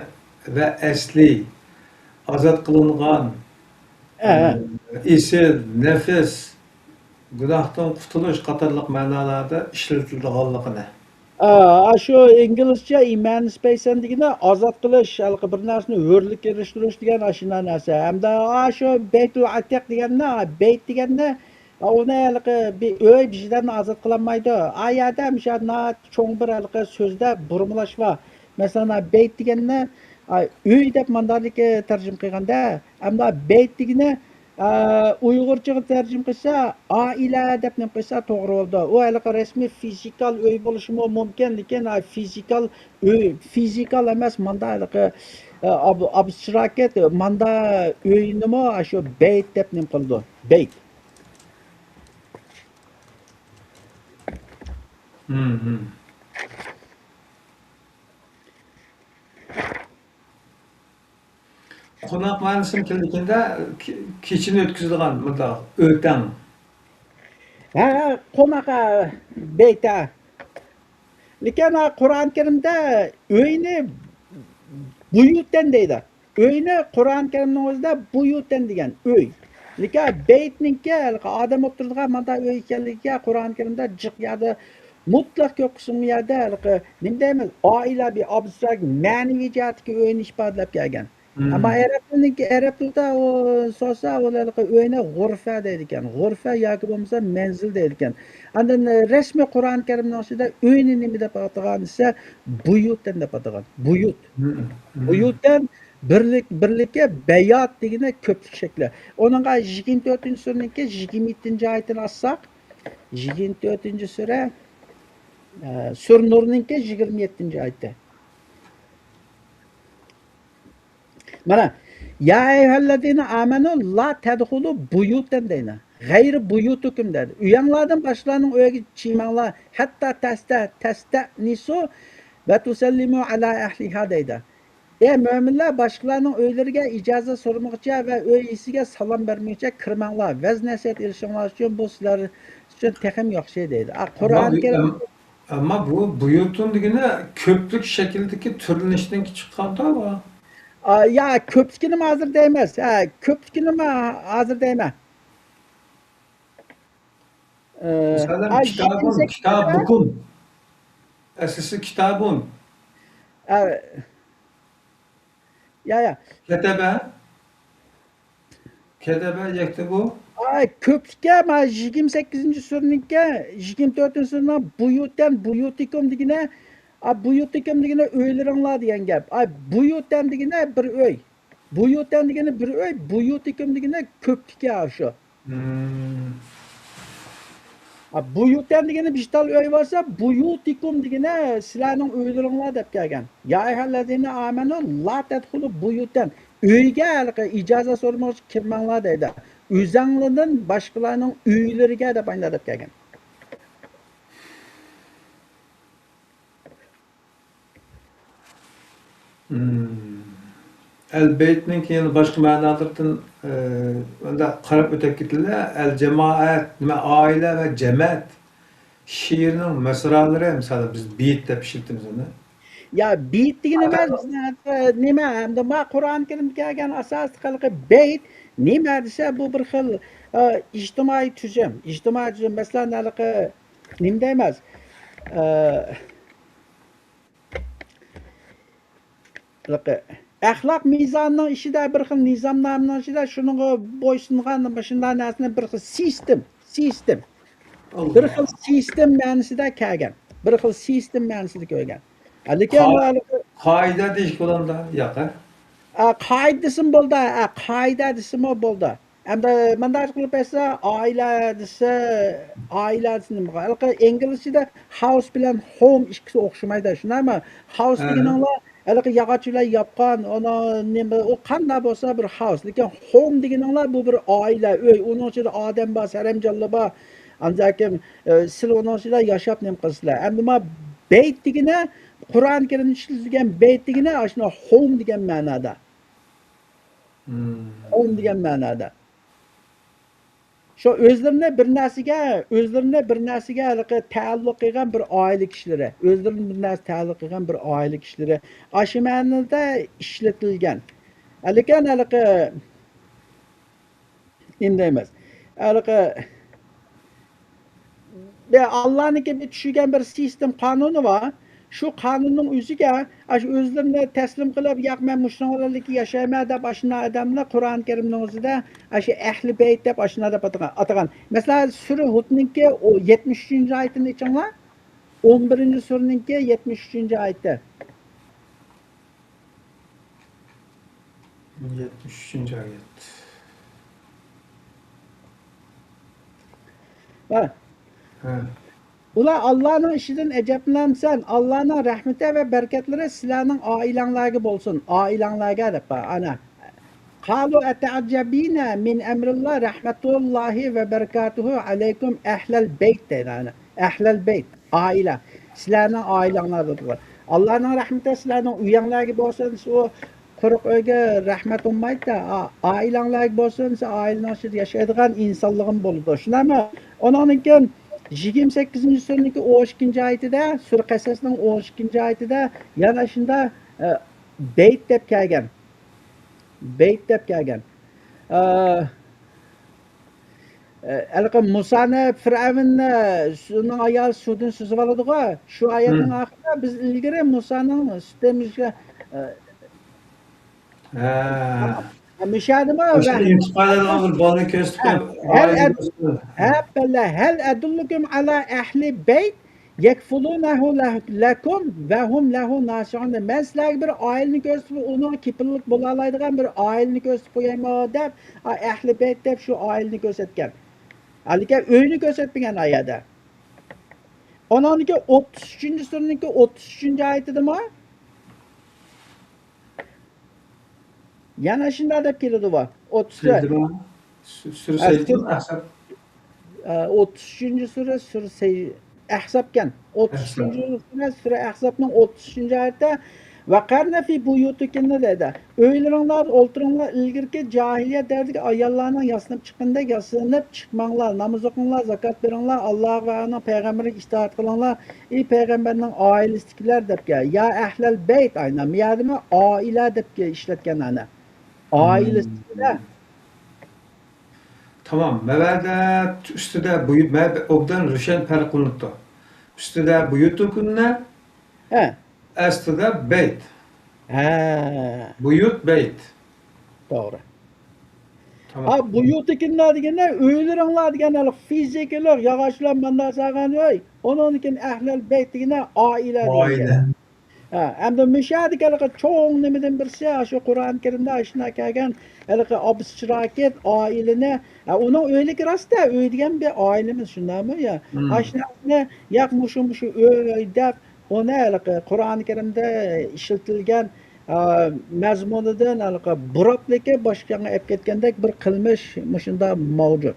ۋە ئەسلىي، ئازاد قىلىنغان، ئە. ئېسىل، نەپىس، گۇناھتىن قۇتۇلۇش قاتارلىق مەنالاردا ئىشلىتىلىدىغانلىقىنى. ئا، ئاشۇ ئىنگلىزچە ئېمانسىپەيشن دېگىنى ئازاد قىلىش، ھېلىقى بىر نەرسىنى ھۆرلۈككە ئېرىشتۈرۈش دېگەن ئاشۇنداق نەرسە. ھەمدە ئاشۇ بەيتۇل ئەتىق دېگەننى، بەيت دېگەننى، ئۇنى ھېلىقى بىر ئۆي بىر ئادەمنى ئازاد قىلالمايدۇ. ئا يەردە مۇشۇ ناھايىتى چوڭ بىر ھېلىقى سۆزدە بۇرمىلاش بار. مەسىلەن، بەيت دېگەننى، ئا، ئۆي دەپ مانداقلىكى تەرجىمە قىلغاندا، ئەمما بەيت دېگىنى ئە، ئۇيغۇرچىغا تەرجىمە قىلسا، ئائىلە دەپ نېمە قىلسا توغرا بولىدۇ. ئۇ ھېلىقى رەسمىي فىزىكال ئۆي بولۇشىمۇ مۇمكىن، لېكىن، ئە، فىزىكال ئۆي، فىزىكال ئەمەس، ماندا ھېلىقى، ئە، ئاب-، ئابستراكت، ماندا ئۆينىمۇ ئاشۇ بەيت دەپ نېمە قىلىدۇ. بەيت. مم، مم. قوناق مەنىسىنى كېلىدىكەندە، كېچىنى ئۆتكۈزىدىغان مۇنداق ئۆتەڭ. ھە، قوناق، ھە، بەيت، ھە. لېكىن، ھە، قۇرئان كەرىمدە ئۆينى بۇيۇتەن دەيدۇ. ئۆينى قۇرئان كەرىمنىڭ ئۆزىدە بۇيۇتەن دېگەن ئۆي. لېكىن بەيتنىڭكى ھېلىقى ئادەم ئولتۇرىدىغان مانداق ئۆي ئىكەنلىكىگە قۇرئان كەرىمدە جىق يەردە مۇتلەق كۆپ قىسىم يەردە ھېلىقى نېمە دەيمىز، ئائىلە بىر ئابستراكت مەنىۋى جەھەتتىكى ئۆينى ئىپادىلەپ كەلگەن. ئەمما ئەرەب تىلىنىڭكى، ئەرەب تىلىدا ئۇ سورىسا، ئۇ ھېلىقى ئۆينى غۇرفە دەيدىكەن. غۇرفە ياكى بولمىسا مەنزىل دەيدىكەن. ئاندىن رەسمىي قۇرئان كەرىمنىڭ ئىچىدە ئۆينى نېمە دەپ ئاتىغان دېسە، بۇيۇتەن دەپ ئاتىغان. بۇيۇت. بۇيۇتەن بىرلىك، بىرلىككە بەيات دېگىنى كۆپلۈك شەكلى. ئۇنىڭغا يىگىرمە تۆتىنچى سۈرىنىڭكى يىگىرمە يەتتىنچى ئايىتىنى ئاچساق، يىگىرمە تۆتىنچى سۈرە، ئە، سۈرە نۇرنىڭكى يىگىرمە يەتتىنچى ئايىتى. مانا، يا ئەييۇھەللەزىنە ئامەنۇ لا تەدخۇلۇ بۇيۇتەن دەيدۇ. غەيرى بۇيۇتىكۇم دەيدۇ. ئۆيەڭلاردىن باشقىلارنىڭ ئۆيىگە چىقماڭلار. ھەتتا تەستە، تەستەنىسۇ ۋە تۇسەللىمۇ ئەلا ئەھلىھا دەيدۇ. ئەي مۆمىنلەر، باشقىلارنىڭ ئۆيلىرىگە ئىجازەت سورىمىغۇچە ۋە ئۆي ئىگىسىگە سالام بەرمىگۈچە كىرمەڭلار. ۋەز نەسىھەت ئېلىشىڭلار ئۈچۈن بۇ سىلەر ئۈچۈن تېخىمۇ ياخشى دەيدۇ. ئا، ئەمما قۇرئان بۇ، كەرىم ئەم-، ئەمما بۇ بۇيۇتۇن دېگىنى كۆپلۈك شەكلىدىكى تۈرلىنىشتىن چىققاندا بۇ. ئا، يا، كۆپلۈكىنىمۇ ھازىر دەيمەس. ھە، كۆپلۈكىنىمۇ ھازىر دەيمەن. ئە، مىسالەن، ئا، كىتابۇن، يىگىرمە سەككىز كىتابۇكۇم. ئەسلىسى كىتابۇن. ئە، يا، يا. كەتەبە. كەتەبە يەكتىبۇ. ئاي، كۆپلۈككە، مانا يىگىرمە سەككىزىنچى سۈرىنىڭكى، يىگىرمە تۆتىنچى سۈرىنىڭ بۇيۇتەن، بۇيۇتىكۇم دېگىنە، ئا، بۇيۇتىكۇم دېگىنە ئۆيلىرىڭلار دېگەن گەپ. ئاي، بۇيۇتەن دېگىنە بىر ئۆي. بۇيۇتەن دېگىنى بىر ئۆي، بۇيۇتىكۇم دېگىنى كۆپتىكى شۇ. مم. ھا، بۇيۇتەن دېگىنى بىر تال ئۆي بولسا، بۇيۇتىكۇم دېگىنى سىلەرنىڭ ئۆيلىرىڭلار دەپ كەلگەن. يا ئەييۇھەللەزىنە ئامەنۇ لا تەدخۇلۇ بۇيۇتەن. ئۆيگە، ھېلىقى ئىجازەت سورىمىغۇچە كىرمەڭلار دەيدۇ. ئۆزەڭلىدىن باشقىلارنىڭ ئۆيلىرىگە دەپ ئاينا دەپ كەلگەن. مم. ئەل بەيتنىڭكى يەنە باشقا مەنالىرىدىن، ئى، مۇنداق قاراپ ئۆتۈپ كېتىلە. ئەل جامائەت، نېمە، ئائىلە ۋە جەمەت شېئىرنىڭ مىسرالىرى، مىسالى، بىز بېيت دەپ ئىشلىتىمىز ئۇنى. يا، بېيت دېگىنى ئەمەس، بىزنىڭ، ئى، نېمە، ئەمدى ما قۇرئان كەرىمدە كەلگەن ئاساسلىق ھېلىقى بەيت نېمە دېسە، بۇ بىر خىل، ئى، ئىجتىمائىي تۈزۈم، ئىجتىمائىي تۈزۈم، مەسىلەن، ھېلىقى نېمە دەيمىز؟ ئى، ئەخلاق مىزانىنىڭ ئىچىدە بىر خىل نىزامنامىنىڭ ئىچىدە شۇنىڭغا بويسۇنغان مۇشۇنداق نەرسىنى بىر خىل سىستېم، سىستېم. بىر خىل سىستېم مەنىسىدە كەلگەن. بىر خىل سىستېم مەنىسىدە كەلگەن. لېكىن قا-، قائىدە دېيىشكە بولامدا؟ ياق، ھە؟ ئا، قائىدە دېسىمۇ بولىدۇ، ئا، قائىدە دېسىمۇ بولىدۇ. ئەمدى مۇنداق قىلىپ ئېيتسا، ئائىلە دېسە، ئائىلە دېسە نېمە؟ ھېلىقى ئىنگلىزچىدە house بىلەن home ئىككىسى ئوخشىمايدۇ، شۇنداقمۇ؟ House دېگىنىڭلار ھېلىقى ياغاچ بىلەن ياپقان، ئۇنىڭ نېمە، ئۇ قانداق بولسا بىر house. لېكىن home دېگىنىڭلار بۇ بىر ئائىلە، ئۆي، ئۇنىڭ ئىچىدە ئادەم بار، سەرەمجانلار بار. ئاندىن كېيىن، ئە، سىلەر ئۇنىڭ ئىچىدە ياشاپ نېمە قىلىسىلەر؟ ئەمدى ما بەيت دېگىنى، قۇرئان كەرىمدە ئىشلىتىلگەن بەيت دېگىنى ئاشۇنداق home دېگەن مەنادا. مم. Home دېگەن مەنادا. شۇ ئۆزلىرىنى بىر نەرسىگە، ئۆزلىرىنى بىر نەرسىگە ھېلىقى تەئەللۇق قىلغان بىر ئائىلە كىشىلىرى، ئۆزلىرىنى بىر نەرسە تەئەللۇق قىلغان بىر ئائىلە كىشىلىرى ئاشۇ مەنىدە ئىشلىتىلگەن. لېكىن ھېلىقى نېمە دەيمىز؟ ھېلىقى بىر ئاللانىڭكى بىر چۈشۈرگەن بىر سىستېم قانۇنى بار. شۇ قانۇننىڭ ئۆزىگە، ئاشۇ ئۆزلىرىنى تەسلىم قىلىپ، «ياق، مەن مۇشۇنىڭ بىلەن ياشايمەن» دەپ ئاشۇنداق ئادەملەر قۇرئان كەرىمنىڭ ئۆزىدە ئاشۇ ئەھلى بەيت دەپ ئاشۇنداق دەپ ئاتىغان، ئاتىغان. مەسىلەن، سۈرە ھۇدنىڭكى ئو-، يەتمىش ئۈچىنچى ئايىتىنى ئېچىڭلار. ئون بىرىنچى سۈرىنىڭكى يەتمىش ئۈچىنچى ئايىتى. يەتمىش ئۈچىنچى ئايەت. ھە. ھە. ئۇلار ئاللانىڭ ئىشىدىن ئەجەبلەنسەن، ئاللانىڭ رەھمىتى ۋە بەرىكەتلىرى سىلەرنىڭ ئائىلەڭلارگە بولسۇن، ئائىلەڭلارگە دەپ، ئانا. قالوا أتعجبين من أمر الله رحمة الله وبركاته عليكم أهل البيت دەيدۇ، ئانا. ئەھلەل بەيت، ئائىلە. سىلەرنىڭ ئائىلەڭلار دەپ. ئاللانىڭ رەھمىتى سىلەرنىڭ ئۆيەڭلارگە بولسۇن، ئۇ قۇرۇق ئۆيگە رەھمەت بولمايدۇ. ئا-، ئائىلەڭلارگە بولسۇن، سىز ئائىلىنىڭ ئىچىدە ياشايدىغان ئىنسانلىقىم بولىدۇ. شۇنداقمۇ؟ ئۇنىڭدىن كېيىن يىگىرمە سەككىزىنچى سۈرىنىڭكى ئون ئىككىنچى ئايىتىدە، سۈرە قەسەسنىڭ ئون ئىككىنچى ئايىتىدە يەنە شۇنداق، ئە، بەيت دەپ كەلگەن. بەيت دەپ كەلگەن. ئە، ئە، ھېلىقى مۇسانى، فىرئەۋننى، ئۇنىڭ ئايالى سۇدىن سۈزۈۋالىدىغۇ. شۇ ئايەتنىڭ ئاخىرىدا بىز ئىلگىرى مۇسانىڭ سۈت ئېمىشىگە، ئە، ھە. مۇشۇ يەردىمۇ مۇشۇ ئىنتىقال ئېلىدىغان بىر بالىنى كۆرسىتىپ قويۇپ، ھەل ئەد-، ھە، بەللە، ھەل ئەدۇللۇكۇم ئەلا ئەھلى بەيت يەكفۇلۇنەھۇ لەھ-، لەكۇم ۋە ھۇم لەھۇ ناسىھۇن. مەن سىلەرگە بىر ئائىلىنى كۆرسىتىپ، ئۇنىڭغا كېپىللىك بولالايدىغان بىر ئائىلىنى كۆرسىتىپ قويايمۇ دەپ، ئا، ئەھلى بەيت دەپ شۇ ئائىلىنى كۆرسەتكەن. ھېلىكى ئۆينى كۆرسەتمىگەن ئايەتتە. ئۇنىڭدىكى ئوتتۇز ئۈچىنچى سۈرىنىڭكى ئوتتۇز ئۈچىنچى ئايىتىدىمۇ؟ يەنە شۇنداق دەپ كېلىدۇ بۇ. ئوتتۇز سەيدىما؟ سۈ-، سۈرە سەيدىما؟ ئەھزاب. ئە، ئوتتۇز ئۈچىنچى سۈرە، سۈرە سەي-، ئەھزابكەن. ئوتتۇز ئۈچىنچى سۈرە، سۈرە ئەھزابنىڭ ئوتتۇز ئۈچىنچى ئايىتىدە، «ۋەقەرنە فى بۇيۇتىكۇننە» دەيدۇ. ئۆيلىرىڭلاردا ئولتۇرۇڭلار، ئىلگىرىكى جاھىلىيەت دەۋرىدىكى ئاياللارنىڭ ياسىنىپ چىققىنىدەك ياسىنىپ چىقماڭلار، ناماز ئوقۇڭلار، زاكات بېرىڭلار، ئاللاغا ۋە ئۇنىڭ پەيغەمبىرىگە ئىتائەت قىلىڭلار، ئى پەيغەمبەرنىڭ ئائىلىسىدىكىلەر دەپ كەل. يا ئەھلەل بەيت، ئاينا، مۇ يەردىمۇ ئائىلە دەپ كە-، ئىشلەتكەن ئانا. ئائىلىسىدىكىلەر. تامام. مەۋەدە ئۈستىدە بۇيۇت، مە-، ئوبدان روشەن پەرق قىلىنىپتۇ. ئۈستىدە بۇيۇتۇكۇننە، ھە. ئەستىدە بەيت. ھە. بۇيۇت، بەيت. توغرا. تامام. ھا، بۇيۇتىكىنلا دېگەندە، ئۆيلىرىڭلار دېگەن ھېلىقى فىزىكىلىق ياغاچلار ماندا سالغان ئۆي. ئۇنىڭدىن كېيىن ئەھلەل بەيت دېگەندە ئائىلە دېگەن ئائىلە. گەپ. ھە، ئەمدى مۇشۇ يەردىكى ھېلىقى چوڭ نېمىدىن بىرسى، شۇ قۇرئان كەرىمدە ئاشۇنداق كەلگەن، ھېلىقى ئابستراكت ئائىلىنى، ھە، ئۇنىڭ ئۆيلۈكى راست-دە، ئۆي دېگەن بىر ئائىلىمىز، شۇنداقمۇ؟ يا، مم. ئاشۇ نەرسىنى، ياق، مۇشۇ، مۇشۇ ئۆي دەپ، ئۇنى ھېلىقى قۇرئان كەرىمدە ئىشلىتىلگەن، ئا، مەزمۇنىدىن ھېلىقى بۇراپلىكى باشقا ياققا ئېلىپ كەتكەندەك بىر قىلمىش مۇشۇنداق مەۋجۇت.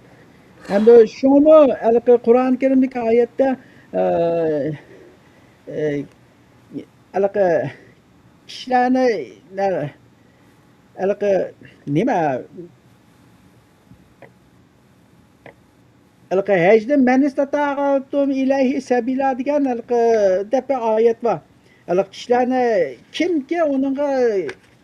ئەمدى شۇڭىمۇ ھېلىقى قۇرئان كەرىمدىكى ئايەتتە، ئا، ئە، ھېلىقى كىشىلەرنى، نە-، ھېلىقى نېمە، ھېلىقى ھەجدە مەن ئىستەتەئە ئىلەيھى سەبىلا دېگەن ھېلىقى دەپ بىر ئايەت بار. ھېلىقى كىشىلەرنى كىمكى ئۇنىڭغا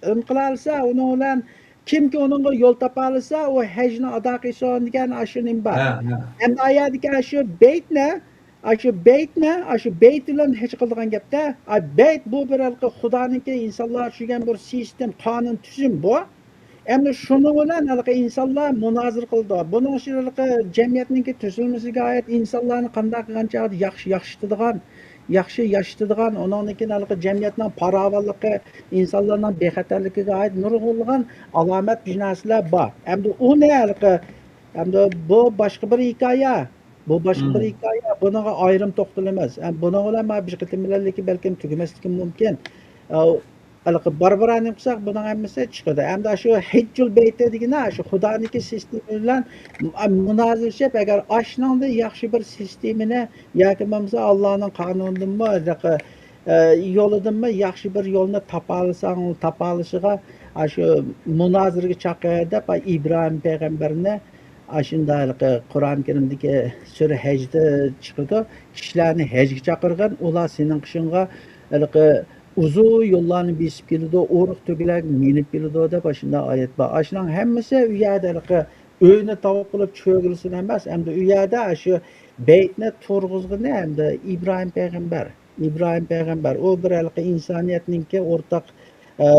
ئىم قىلالىسا، ئۇنىڭ بىلەن كىمكى ئۇنىڭغا يول تاپالىسا، ئۇ ھەجنى ئادا قىلسۇن دېگەن ئاشۇ نېمە بار. ھە، ھە. ئەمدى ئايەتتىكى ئاشۇ بەيتنى، ئاشۇ بەيتنى، ئاشۇ بەيت بىلەن ھەج قىلىدىغان گەپتە. ئا، بەيت بۇ بىر ھېلىقى خۇدانىڭكى ئىنسانلارغا چۈشۈرگەن بىر سىستېم، قانۇن، تۈزۈم بۇ. ئەمدى شۇنىڭ بىلەن ھېلىقى ئىنسانلار مۇنازىرە قىلىدۇ. بۇنىڭ ئۈچۈن ھېلىقى جەمئىيەتنىڭكى تۈزۈلمىسىگە ئائىت ئىنسانلارنى قانداق قىلغان چاغدا ياخشى ياشىتىدىغان، ياخشى ياشىتىدىغان، ئۇنىڭدىن كېيىن ھېلىقى جەمئىيەتنىڭ پاراۋانلىقى، ئىنسانلارنىڭ بىخەتەرلىكىگە ئائىت نۇرغۇنلىغان ئالامەت بىر نەرسىلەر بار. ئەمدى ئۇنى ھېلىقى، ئەمدى بۇ باشقا بىر ھېكايە. بۇ باشقا بىر مم. ھېكايە. بۇنىڭغا ئايرىم توختىلىمىز. ئە، بۇنىڭ بىلەن مانا بىر قېتىم بىلەنلىكى بەلكىم تۈگىمەسلىكى مۇمكىن. ئە، ھېلىقى باربارا نېمە قىلساق، بۇنىڭ ھەممىسى چىقىدۇ. ئەمدى شۇ ھەججۇل بەيتى دېگىنى شۇ خۇدانىڭكى سىستېما بىلەن مۇنازىرىلىشىپ، ئەگەر ئاشۇنىڭدىن ياخشى بىر سىستېمىنى ياكى بولمىسا ئاللانىڭ قانۇنىدىنمۇ، ھېلىقى، ئە، يولىدىنمۇ ياخشى بىر يولنى تاپالىساڭ، تاپالىشىغا ئاشۇ مۇنازىرىگە چاقىر دەپ، ئىبراھىم پەيغەمبەرنى ئاشۇنداق ھېلىقى قۇرئان كەرىمدىكى سۈرە ھەجدە چىقىدۇ. كىشىلەرنى ھەجگە چاقىرغىن، ئۇلار سېنىڭ قېشىڭغا ھېلىقى ئۇزۇن يوللارنى بېسىپ كېلىدۇ، ئۇرۇق تۆگىلەرگە مىنىپ كېلىدۇ دەپ ئاشۇنداق ئايەت بار. ئاشۇنىڭ ھەممىسى ئۇ يەردە ھېلىقى ئۆينى تاۋاپ قىلىپ چۆگىلىسۇن ئەمەس، ئەمدى ئۇ يەردە ئاشۇ بەيتنى تۇرغۇزغىنى ئەمدى ئىبراھىم پەيغەمبەر. ئىبراھىم پەيغەمبەر، ئۇ بىر ھېلىقى ئىنسانىيەتنىڭكى ئورتاق، ئە،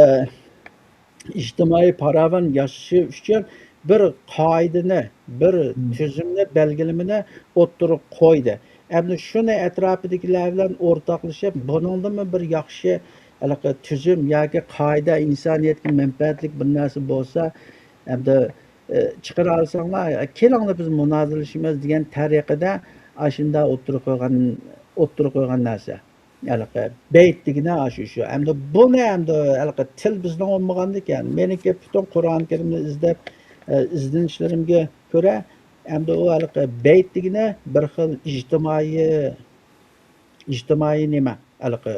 ئىجتىمائىي پاراۋان ياشىشى ئۈچۈن بىر قائىدىنى، بىر مم. تۈزۈمنى، بەلگىلىمىنى ئوتتۇرىغا قويدى. ئەمدى شۇنى ئەتراپىدىكىلەر بىلەن ئورتاقلىشىپ، بۇنىڭدىنمۇ بىر ياخشى ھېلىقى تۈزۈم ياكى قائىدە، ئىنسانىيەتكە مەنپەئەتلىك بىر نەرسە بولسا، ئەمدى، ئە، چىقىرالىساڭلار، كېلىڭلار بىز مۇنازىرىلىشىمىز دېگەن تەرىقىدە ئاشۇنداق ئوتتۇرىغا قويغان، ئوتتۇرىغا قويغان نەرسە. ھېلىقى بەيت دېگىنى ئاشۇ شۇ. ئەمدى بۇنى ئەمدى ھېلىقى تىل بىزنىڭ بولمىغاندىكىن، مېنىڭكى پۈتۈن قۇرئان كەرىمنى ئىزدەپ، ئە، ئىزدىنىشلىرىمگە كۆرە، ئەمدى ئۇ ھېلىقى بەيت دېگىنى بىر خىل ئىجتىمائىي، ئىجتىمائىي نېمە؟ ھېلىقى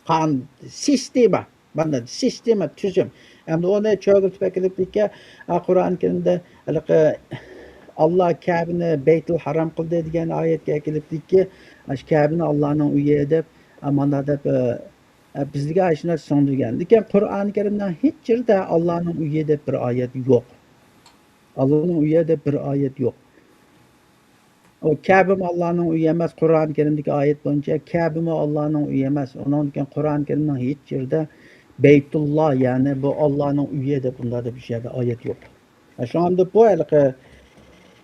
قان-، سىستېما. مانا سىستېما، تۈزۈم. ئەمدى ئۇنى چۆگۈرتۈپ ئەكېلىپتىكى، ئا، قۇرئان كەرىمدە ھېلىقى ئاللا كەبىنى بەيتۇل ھارام قىلدى دېگەن ئايەتكە ئەكېلىپتىكى، ئاشۇ كەبىنى ئاللانىڭ ئۆيى دەپ، ئا، مانا دەپ، ئە، ئە، بىزگە ئاشۇنداق سىڭدۈرگەن. لېكىن قۇرئان كەرىمنىڭ ھېچ يېرىدە ئاللانىڭ ئۆيى دەپ بىر ئايەت يوق. ئاللانىڭ ئۆيى دەپ بىر ئايەت يوق. ئۇ كەبىمۇ ئاللانىڭ ئۆيى ئەمەس، قۇرئان كەرىمدىكى ئايەت بويىچە كەبىمۇ ئاللانىڭ ئۆيى ئەمەس. ئۇنىڭدىن كېيىن قۇرئان كەرىمنىڭ ھېچ يېرىدە بەيتۇللا، يەنى بۇ ئاللانىڭ ئۆيى دەپ ئۇنداق دەپ ھېچ يەردە ئايەت يوق. شۇڭا ئەمدى بۇ ھېلىقى،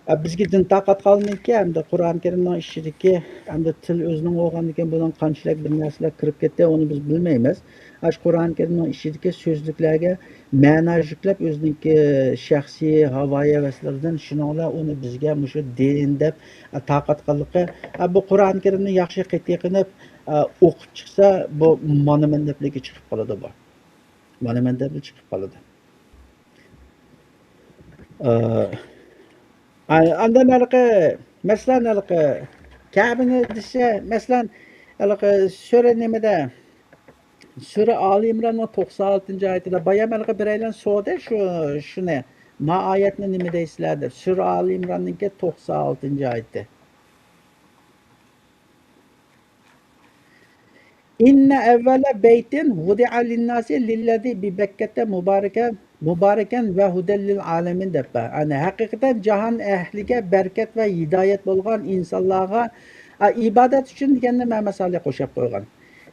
ئە، بىزگە دىن تاقات قالمىدىكى، ئەمدى قۇرئان كەرىمنىڭ ئىچىدىكى، ئەمدى تىل ئۆزىنىڭ بولغاندىكىن بۇنىڭ قانچىلىك بىر نەرسىلەر كىرىپ كەتتى، ئۇنى بىز بىلمەيمىز. ئاشۇ قۇرئان كەرىمنىڭ ئىچىدىكى سۆزلۈكلەرگە مەنا يۈكلەپ، ئۆزىنىڭكى شەخسىي ھاۋايى ھەۋەسلىرىدىن، شۇنىڭ بىلەن ئۇنى بىزگە مۇشۇ دىن دەپ تارقاتقانلىقى، بۇ قۇرئان كەرىمنى ياخشى قېتىقىنىپ ئوقۇپ چىقسا، بۇ مانا مەن دەپلىكى چىقىپ قالىدۇ بۇ. مانا مەن دەپلا چىقىپ قالىدۇ. ئا، ئا، ئاندىن ھېلىقى، مەسىلەن، ھېلىقى كەبىنى دېسە، مەسىلەن، ھېلىقى سۈرە نېمىدە، سۈرە ئالى ئىمراننىڭ توقسان ئالتىنچى ئايىتىدە بايام ھېلىقى بىرەيلەن سورىدى شۇ، شۇنى، ما ئايەتنى نېمە دەيسىلەر دەپ، سۈرە ئالى ئىمراننىڭكى توقسان ئالتىنچى ئايىتى. إن أول بيت وضع للناس للذي ببكة مباركا مۇبارەكەن ۋە ھۇدەللىل ئالەمىن» دەپ بار. يەنى ھەقىقەتەن جاھان ئەھلىگە بەرىكەت ۋە ھىدايەت بولغان ئىنسانلارغا، ئا، ئىبادەت ئۈچۈن دېگەننى مەمە سالىھ قوشاپ قويغان.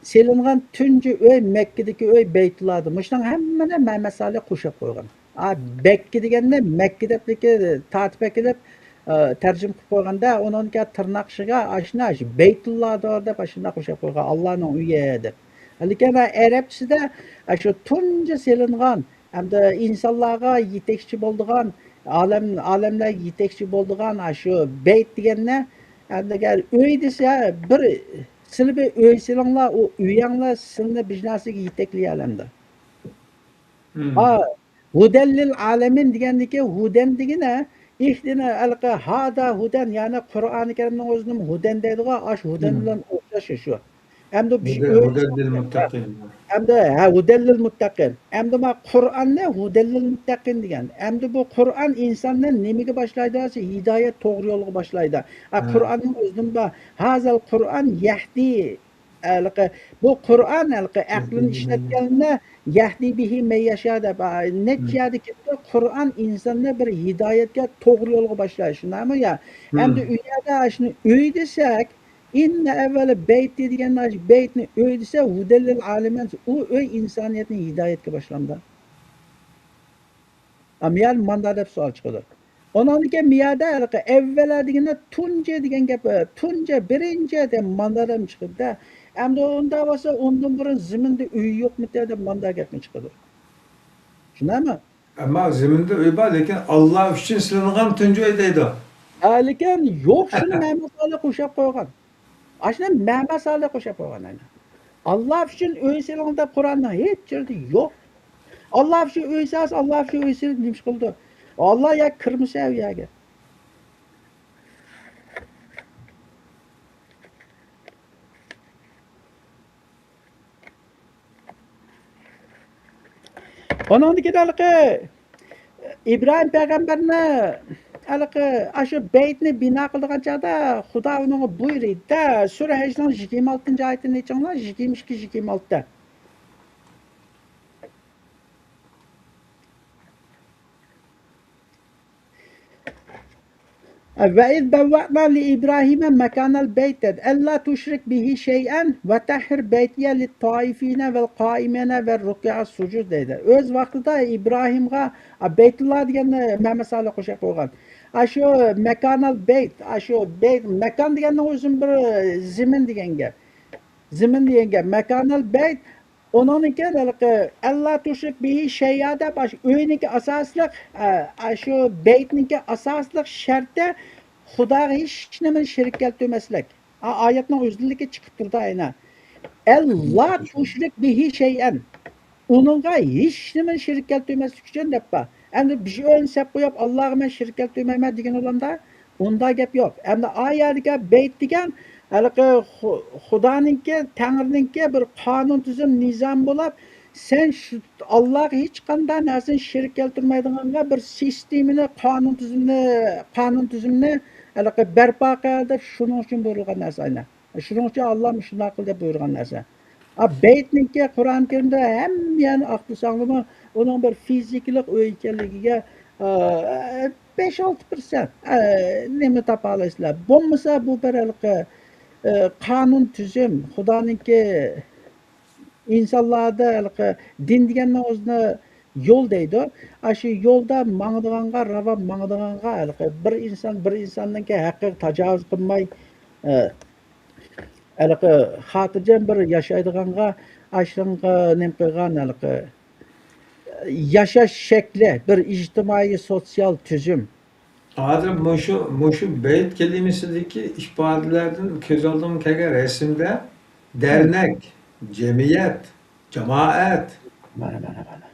سېلىنغان تۇنجى ئۆي مەككىدىكى ئۆي بەيتۇللاھدۇر. مۇشۇنىڭ ھەممىنى مەمە سالىھ قوشاپ قويغان. ئا، بەككە دېگەندە مەككە دەپلىكى تارتىپ ئەكېلىپ، ئا، تەرجىمە قىلىپ قويغاندا، ئۇنىڭ تىرناق ئىچىگە ئاشۇنى، ئاشۇ بەيتۇللاھدۇر دەپ ئاشۇنداق قوشاپ قويغان، ئاللانىڭ ئۆيى دەپ. لېكىن ئەرەبچىسىدە ئاشۇ تۇنجى سېلىنغان ھەمدە ئىنسانلارغا يېتەكچى بولىدىغان، ئالەم، ئالەملەرگە يېتەكچى بولىدىغان ئاشۇ بەيت دېگەننى، ئەمدى ئەگەر ئۆي دېسە، بىر، سىلى بىر ئۆي سېلىڭلار، ئۇ ئۆيۈڭلار سىلىنى بىر نەرسىگە يېتەكلىيەلەمدۇ. ھا، ھۇدەللىل ئالەمىن دېگەندىكى ھۇدەن دېگىنە، ئىھدىنا ئەلقى ھادا ھۇدەن، يەنى قۇرئانى كەرىمنىڭ ئۆزىنىمۇ ھۇدەن دەيدىغۇ، ئاش ھۇدەن بىلەن ئوخشاش شۇ. ئەمدى بىز ھۇدەن، ئۆي ھۇدەن لىل مۇتتەقىن. ئەمدى، ھە، ھۇدەن لىل مۇتتەقىن. ئەمدى ما قۇرئاننى ھۇدەن لىل مۇتتەقىن دېگەن. ئەمدى بۇ قۇرئان ئىنساننى نېمىگە باشلايدۇ؟ ھىدايەت، توغرا يولغا باشلايدۇ. ئا، ھە. قۇرئاننىڭ ئۆزىدىن بار. ھازەل قۇرئان يەھدى، ھېلىقى، بۇ قۇرئان ھېلىقى ئەقلىنى ئىشلەتكەنلەرنى يەھدى بىھى مەن يەشا دەپ، ئا، نەچچە يەردە كېلىپتۇ، قۇرئان ئىنساننى بىر ھىدايەتكە، توغرا يولغا باشلايدۇ، شۇنداقمۇ يا؟ ئەمدى ئۇ يەردە شۇنى ئۆي دېسەك، ئىننە ئەۋۋەلە بەيتى دېگەندە، بەيتنى ئۆي دېسە، ھۇدەللىل ئالىمىن، ئۇ ئۆي ئىنسانىيەتنى ھىدايەتكە باشلامدا. ئەمما يەنە ماندا دەپ سوئال چىقىدۇ. ئۇنىڭدىن كېيىن مىيادە ھېلىقى ئەۋۋەلە دېگەندە تۇنجى دېگەن گەپ، تۇنجى، بىرىنچى دەپ ماندا دەپ چىقىدۇ-دە. ئەمدى ئۇنداق بولسا، ئۇندىن بۇرۇن زېمىندا ئۆي يوقمىتى دەپ ماندا گەپنى چىقىدۇ. شۇنداقمۇ؟ ئەمما زېمىندا ئۆي بار، لېكىن ئاللا ئۈچۈن سېلىنغان تۇنجى ئۆي دەيدۇ. ھە، لېكىن يوق، شۇنى مەمە سالىھ قوشاپ قويغان. ئاشۇنى مەمە سالىھ قوشاپ قويغان ئەنە. ئاللا ئۈچۈن ئۆي سېلىڭ دەپ قۇرئاندا ھېچ يەردە يوق. ئاللا ئۈچۈن ئۆي سالسا، ئاللا ئۈچۈن ئۆي سېلىپ نېمە ئىش قىلىدۇ؟ ئاللا يا كىرمىسە ئۇ يەرگە. ئۇنىڭدىن كېيىن ھېلىقى ئىبراھىم پەيغەمبەرنى ھېلىقى ئاشۇ بەيتنى بىنا قىلىدىغان چاغدا خۇدا ئۇنىڭغا بۇيرۇيدۇ-دە، سۈرە ھەجنىڭ يىگىرمە ئالتىنچى ئايىتىنى ئېچىڭلار، يىگىرمە ئىككى، يىگىرمە ئالتە. وَإِذْ بَوَّأْنَا لِإِبْرَاهِيمَ مَكَانَ الْبَيْتِ أَلَّا تُشْرِكْ بِهِ شَيْئًا وَطَهِّرْ بَيْتِيَ لِلطَّائِفِينَ وَالْقَائِمِينَ وَالرُّكَّعِ السُّجُودِ دەيدۇ. ئۆز ۋاقتىدا ئىبراھىمغا، ئا، بەيتۇللا دېگەننى مەمە سالىھ قوشاپ قويغان. ئاشۇ مەكانەل بەيت، ئاشۇ بەيت، مەكان دېگەننىڭ ئۆزى بىر زېمىن دېگەن گەپ. زېمىن دېگەن گەپ. مەكانەل بەيت، ئۇنىڭدىن كېيىن ھېلىقى «ئەللا تۇشرىك بىھى شەيئا» دەپ، ئاشۇ ئۆينىڭكى ئاساسلىق، ئە، ئاشۇ بەيتنىڭكى ئاساسلىق شەرتى خۇداغا ھېچ نېمىنى شېرىك كەلتۈرمەسلىك. ئا، ئايەتنىڭ ئۆزىدىنلا چىقىپ تۇرىدۇ ئەنە. «ئەللا تۇشرىك بىھى شەيئەن». ئۇنىڭغا ھېچ نېمىنى شېرىك كەلتۈرمەسلىك ئۈچۈن دەپ بار. ئەمدى بىر ئۆينى سېلىپ قويۇپ، «ئاللاغا مەن شېرىك كەلتۈرمەيمەن» دېگىنى بولامدا؟ ئۇنداق گەپ يوق. ئەمدى ئا يەردىكى بەيت دېگەن ھېلىقى خۇ-، خۇدانىڭكى، تەڭرىنىڭكى بىر قانۇن تۈزۈم، نىزام بولۇپ، سەن شۇ ئاللاغا ھېچقانداق نەرسىنى شېرىك كەلتۈرمەيدىغانغا بىر سىستېمىنى، قانۇن تۈزۈمنى، قانۇن تۈزۈمنى ھېلىقى بەرپا قىل دەپ شۇنىڭ ئۈچۈن بۇيرۇلغان نەرسە ئەينەن. شۇنىڭ ئۈچۈن ئاللا مۇشۇنداق قىل دەپ بۇيرۇغان نەرسە. ئا، بەيتنىڭكى قۇرئان كەرىمدە ھەممە يەرنى ئاختۇرساڭلىمۇ، ئۇنىڭ بىر فىزىكىلىق ئۆي ئىكەنلىكىگە، ئا، بەش ئالتە پىرسەنت، ئا، نېمە تاپالايسىلەر. بولمىسا بۇ بىر ھېلىقى، ئا، قانۇن تۈزۈم، خۇدانىڭكى ئىنسانلاردا ھېلىقى دىن دېگەننىڭ ئۆزىنى يول دەيدۇ. ئاشۇ يولدا ماڭىدىغانغا، راۋان ماڭىدىغانغا، ھېلىقى بىر ئىنسان بىر ئىنساننىڭكى ھەققىگە تاجاۋۇز قىلماي، ئە، ھېلىقى خاتىرجەم بىر ياشايدىغانغا، ئاشۇنىڭغا نېمە قىلغان، ھېلىقى ياشاش شەكلى، بىر ئىجتىمائىي سوتسىيال تۈزۈم. ھازىر مۇشۇ، مۇشۇ بەيت كەلىمىسىدىكى ئىپادىلەردىن كۆز ئالدىمغا كەلگەن رەسىمدە دەرنەك، جەمئىيەت، جامائەت. مانا، مانا، مانا.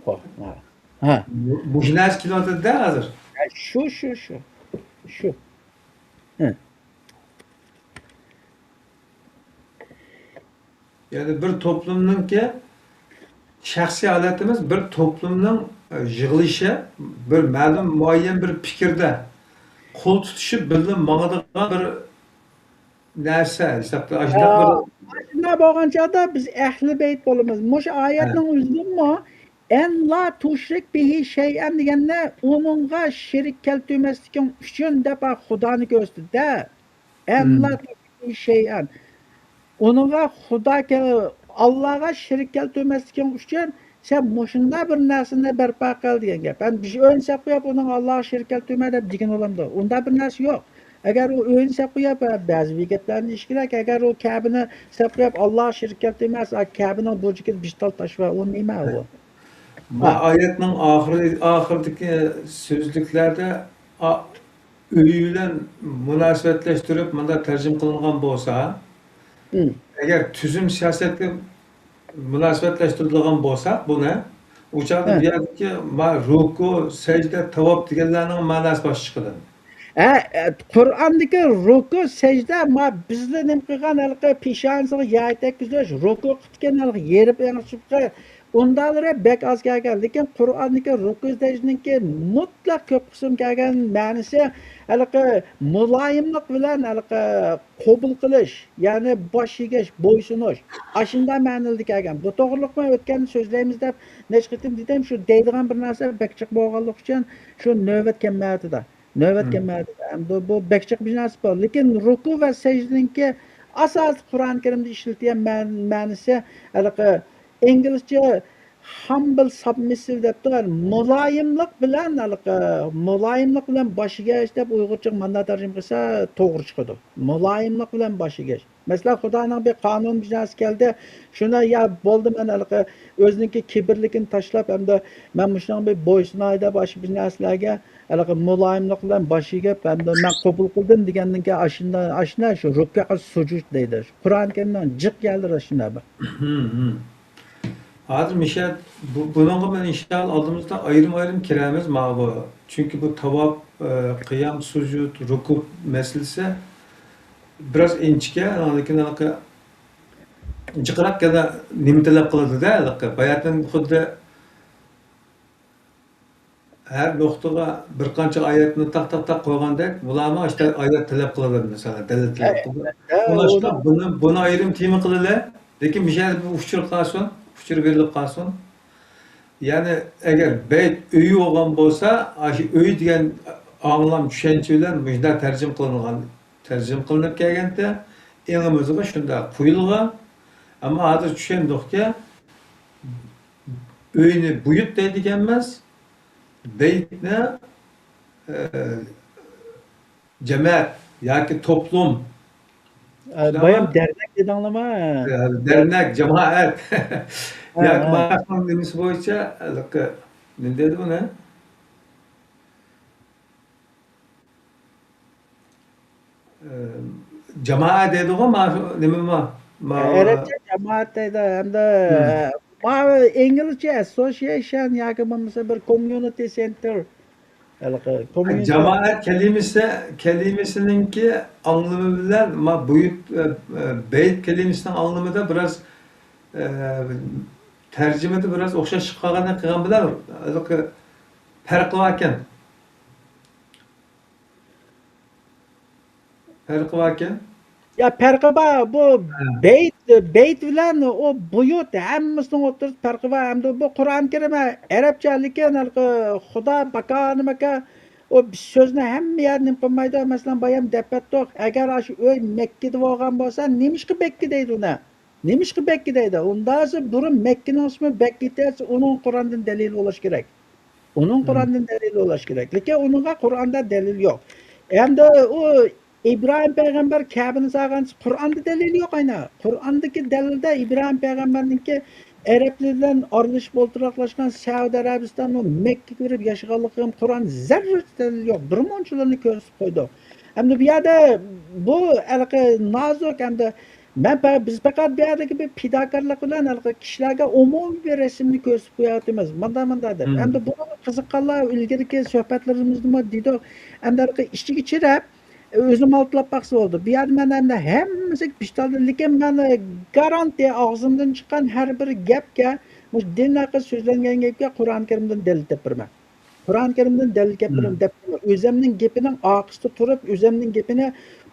ئو، مانا. ھە. مۇ-، مۇشۇ نەرسە كېلىۋاتىدۇ-دە ھازىر. ھە، شۇ، شۇ، شۇ. شۇ. ھە. يەنى بىر توپلۇمنىڭكى شەخسىي ھالىتىمىز بىر توپلۇمنىڭ، ئە، يىغىلىشى، بىر مەلۇم مۇئەييەن بىر پىكىردە قول تۇتۇشۇپ بىللە ماڭىدىغان بىر نەرسە ھېسابتا. ئاشۇنداق بىر، ئا، شۇنداق بولغان چاغدا بىز ئەھلى بەيت بولىمىز. مۇشۇ ھە. ئايەتنىڭ ئۆزىدىنمۇ «ئەن لا تۇشرىك بىھى شەيئەن» دېگەندە، ئۇنىڭغا شېرىك كەلتۈرمەسلىكىڭ ئۈچۈن دەپ خۇدانى كۆرسىتىدۇ-دە. «ئەن لا تۇشرىك بىھى شەيئەن». ئۇنىڭغا خۇدا كە-، ئاللاغا شېرىك كەلتۈرمەسلىكىڭ ئۈچۈن سەن مۇشۇنداق بىر نەرسىنى بەرپا قىل دېگەن گەپ. ھەم بىر ئۆينى سېلىپ قويۇپ، ئۇنىڭغا ئاللاغا شېرىك كەلتۈرمە دەپ دېگىنى بولامدۇ؟ ئۇنداق بىر نەرسە يوق. ئەگەر ئۇ ئۆينى سېلىپ قويۇپ، بەزى بىر گەپلەرنى دېيىش كېرەك. ئەگەر ئۇ كەبىنى سېلىپ قويۇپ، ئاللاغا شېرىك كەلتۈرمەس، ئا، كەبىنىڭ بۇرجىكىدا بىر تال تاش بار، ئۇ نېمە ئۇ؟ ما ھە. ئايەتنىڭ ئاخىرى، ئاخىرىدىكى سۆزلۈكلەردە، ئا، ئۆي بىلەن مۇناسىۋەتلەشتۈرۈپ مۇنداق تەرجىمە قىلىنغان بولسا، مم. ئەگەر تۈزۈم سىياسەتكە مۇناسىۋەتلەشتۈرىدىغان بولساق بۇنى، ئۇ چاغدا ھە. بۇ يەردىكى ما-، رۇكۇ، سەجدە، تاۋاپ دېگەنلەرنىڭ مەناسى باشقا چىقىدۇ. ھە، ھە، قۇرئاندىكى رۇكۇ، سەجدە، ما بىزلەر نېمە قىلغان ھېلىقى پېشانىسىغا ياي تەگكۈزۈش، رۇكۇ قىپتىكەن ھېلىقى يېرىپ ئېڭىشىپقا، ئۇنداقلىرى بەك ئاز كەلگەن. لېكىن قۇرئاندىكى رۇكۇ سەجدىنىڭكى مۇتلەق كۆپ قىسىم كەلگەن مەنىسى ھېلىقى مۇلايىملىق بىلەن ھېلىقى قوبۇل قىلىش، يەنى باش ئېگىش، بويسۇنۇش، ئاشۇنداق مەنىلىدە كەلگەن. بۇ توغرىلىقمۇ ئۆتكەندە سۆزلەيمىز دەپ نەچچە قېتىم دېدىم، شۇ دەيدىغان بىر نەرسە بەك جىق بولغانلىقى ئۈچۈن شۇ نۆۋەت كەلمەيۋاتىدۇ. نۆۋەت مم. كەلمەيۋاتىدۇ. ئەمدى بۇ بەك جىق بىر نەرسە بار. لېكىن رۇكۇ ۋە سەجدىنىڭكى ئاساسىي قۇرئان كەرىمدە ئىشلىتىلگەن مەن-، مەنىسى ھېلىقى ئىنگلىزچە humble submissive دەپتۇ. مۇلايىملىق بىلەن ھېلىقى، مۇلايىملىق بىلەن باش ئېگىش دەپ ئۇيغۇرچىغا مانداق تەرجىمە قىلسا توغرا چىقىدۇ. مۇلايىملىق بىلەن باش ئېگىش. مەسىلەن، خۇدانىڭ بىر قانۇن بىر نەرسە كەلدى. شۇنى يا بولدى، مەن ھېلىقى ئۆزىنىڭكى كىبىرلىكىنى تاشلاپ، ئەمدى مەن مۇشۇنىڭغا بىر بويسۇناي دەپ، ئاشۇ بىر نەرسىلەرگە ھېلىقى مۇلايىملىق بىلەن باش ئېگىپ، ئەمدى مەن قوبۇل قىلدىم دېگەندىن كېيىن ئاشۇنداق، ئاشۇنداق شۇ رۇكۇ سۇجۇد دەيدۇ. قۇرئان كەرىمنىڭ جىق يەرلىرى ئاشۇنداق بار. ھازىر مىشە، بۇ، بۇنىڭغا مەن ئىنشائاللا ئالدىمىزدا ئايرىم-ئايرىم كىرەمىز، ماۋۇ. چۈنكى بۇ تاۋاپ، ئە، قىيام، سۇجۇد، رۇكۇ مەسىلىسى بىراز ئىنچىكە، لېكىن ھېلىقى جىقراق يەنە نېمە تەلەپ قىلىدۇ-دە، ھېلىقى باياتىن خۇددى ھەر نۇقتىغا بىر قانچە ئايەتنى تاق، تاق، تاق قويغاندەك، بۇلارمۇ ئاشۇنداق ئايەت تەلەپ قىلىدۇ، مەسىلەن، دەلىل تەلەپ قىلىدۇ. ھە، شۇڭلاشقا ئۇنىڭ بۇنى، بۇنى ئايرىم تېما قىلىلى. لېكىن مۇشۇ يەردە بىر ئۇچۇر قالسۇن، ئۇچۇر بېرىلىپ قالسۇن. يەنى ئەگەر بەيت ئۆيى بولغان بولسا، ئاشۇ ئۆي دېگەن ئاڭلام، چۈشەنچە بىلەن مۇشۇنداق تەرجىمە قىلىنغان، تەرجىمە قىلىنىپ كەلگەنتى، ئېڭىمىزغا شۇنداق قويۇلغان. ئەمما ھازىر چۈشەندۇقكى، ئۆينى بۇيۇت دەيدىكەنمىز، بەيتنى، ئە، جەمەت ياكى توپلۇم. ئە، شۇنداقمۇ؟ بايام دەرنەك دېدىڭلارمۇ؟ ئە، دەرنەك، جامائەت. ھە، ياكى ھە. مانا نېمىسى بويىچە، ھېلىقى، نېمە دەيدۇ بۇنى؟ ئە، جامائە دەيدىغۇ، ما-، نېمە ما-، ما-، ئەرەبچە جامائەت دەيدۇ، ھەمدە، مم. ئە، ما-، ئىنگلىزچە ئەسسوسىيەيشن ياكى بولمىسا بىر كوميۇنىتى سېنتر. ھېلىقى كوميۇنىتى. جامائەت كەلىمىسى، كەلىمىسىنىڭكى ئاڭلىمى بىلەن ما بۇيۇت، ئە، ئە، بەيت كەلىمىسىنىڭ ئاڭلىمىدا بىراز، ئە، تەرجىمىدە بىراز ئوخشاش چىقىپ قالغاندەك قىلغان بىلەن ھېلىقى پەرقى باركەن. پەرقى باركەن؟ يا، پەرقى بار. بۇ ھە. بەيت، بەيت بىلەن ئۇ بۇيۇت ھەممىسىنىڭ ئوتتۇرىسىدا پەرقى بار. ئەمدى بۇ قۇرئان كەرىم ئەرەبچە، لېكىن ھېلىقى خۇدا باكانىمەكە ئۇ سۆزنى ھەممە يەردە نېمە قىلمايدۇ. مەسىلەن، بايام دەپ ئەتتۇق. ئەگەر ئاشۇ ئۆي مەككىدە بولغان بولسا، نېمىشقا بەككە دەيدۇ ئۇنى؟ نېمىشقا بەككە دەيدۇ؟ ئۇنداقسا بۇرۇن مەككىنىڭ ئىسمى بەككە ئىدى، ئۇنىڭ قۇرئاندىن دەلىلى بولۇشى كېرەك. ئۇنىڭ مم. قۇرئاندىن دەلىلى بولۇشى كېرەك. لېكىن ئۇنىڭغا قۇرئاندا دەلىل يوق. ئەمدى ئۇ ئىبراھىم پەيغەمبەر كەبىنى سالغان قۇرئاندا دەلىل يوق ئەينى. قۇرئاندىكى دەلىلدە ئىبراھىم پەيغەمبەرنىڭكى ئەرەبلەر بىلەن ئارىلىشىپ ئولتۇراقلاشقان سەئۇدى ئەرەبىستان ۋە مەككىگە بېرىپ ياشىغانلىقىغا قۇرئان زەررىچە دەلىل يوق. بىر مۇنچىلىرىنى كۆرسىتىپ قويدۇق. ئەمدى بۇ يەردە بۇ ھېلىقى نازۇك، ئەمدى مەن پە-، بىز پەقەت بۇ يەردىكى بىر پىداكارلىق بىلەن ھېلىقى كىشىلەرگە ئومۇمىي بىر رەسىمنى كۆرسىتىپ قويۇۋاتىمىز، مانداق، مانداق دەپ. مم. ئەمدى بۇنىڭغا قىزىققانلار ئىلگىرىكى سۆھبەتلىرىمىزدىمۇ دېدۇق، ئەمدى ھېلىقى ئىچىگە چىرەپ، ئۆزى مالتىلاپ باقسا بولدى. بۇ يەردە مەن ئەمدى ھەممىسىگە پىشتالدى، لېكىن مەن گارانتىيە ئاغزىمدىن چىققان ھەر بىر گەپكە، مۇشۇ دىن ھەققىدە سۆزلەنگەن گەپكە قۇرئان كەرىمدىن دەلىل تېپىپ بېرىمەن. قۇرئان كەرىمدىن دەلىل كەلتۈرۈڭ مم. دەپ تۇرىمەن. ئۆزۈمنىڭ گېپىنىڭ ئارقىسىدا تۇرۇپ، ئۆزۈمنىڭ گېپىنى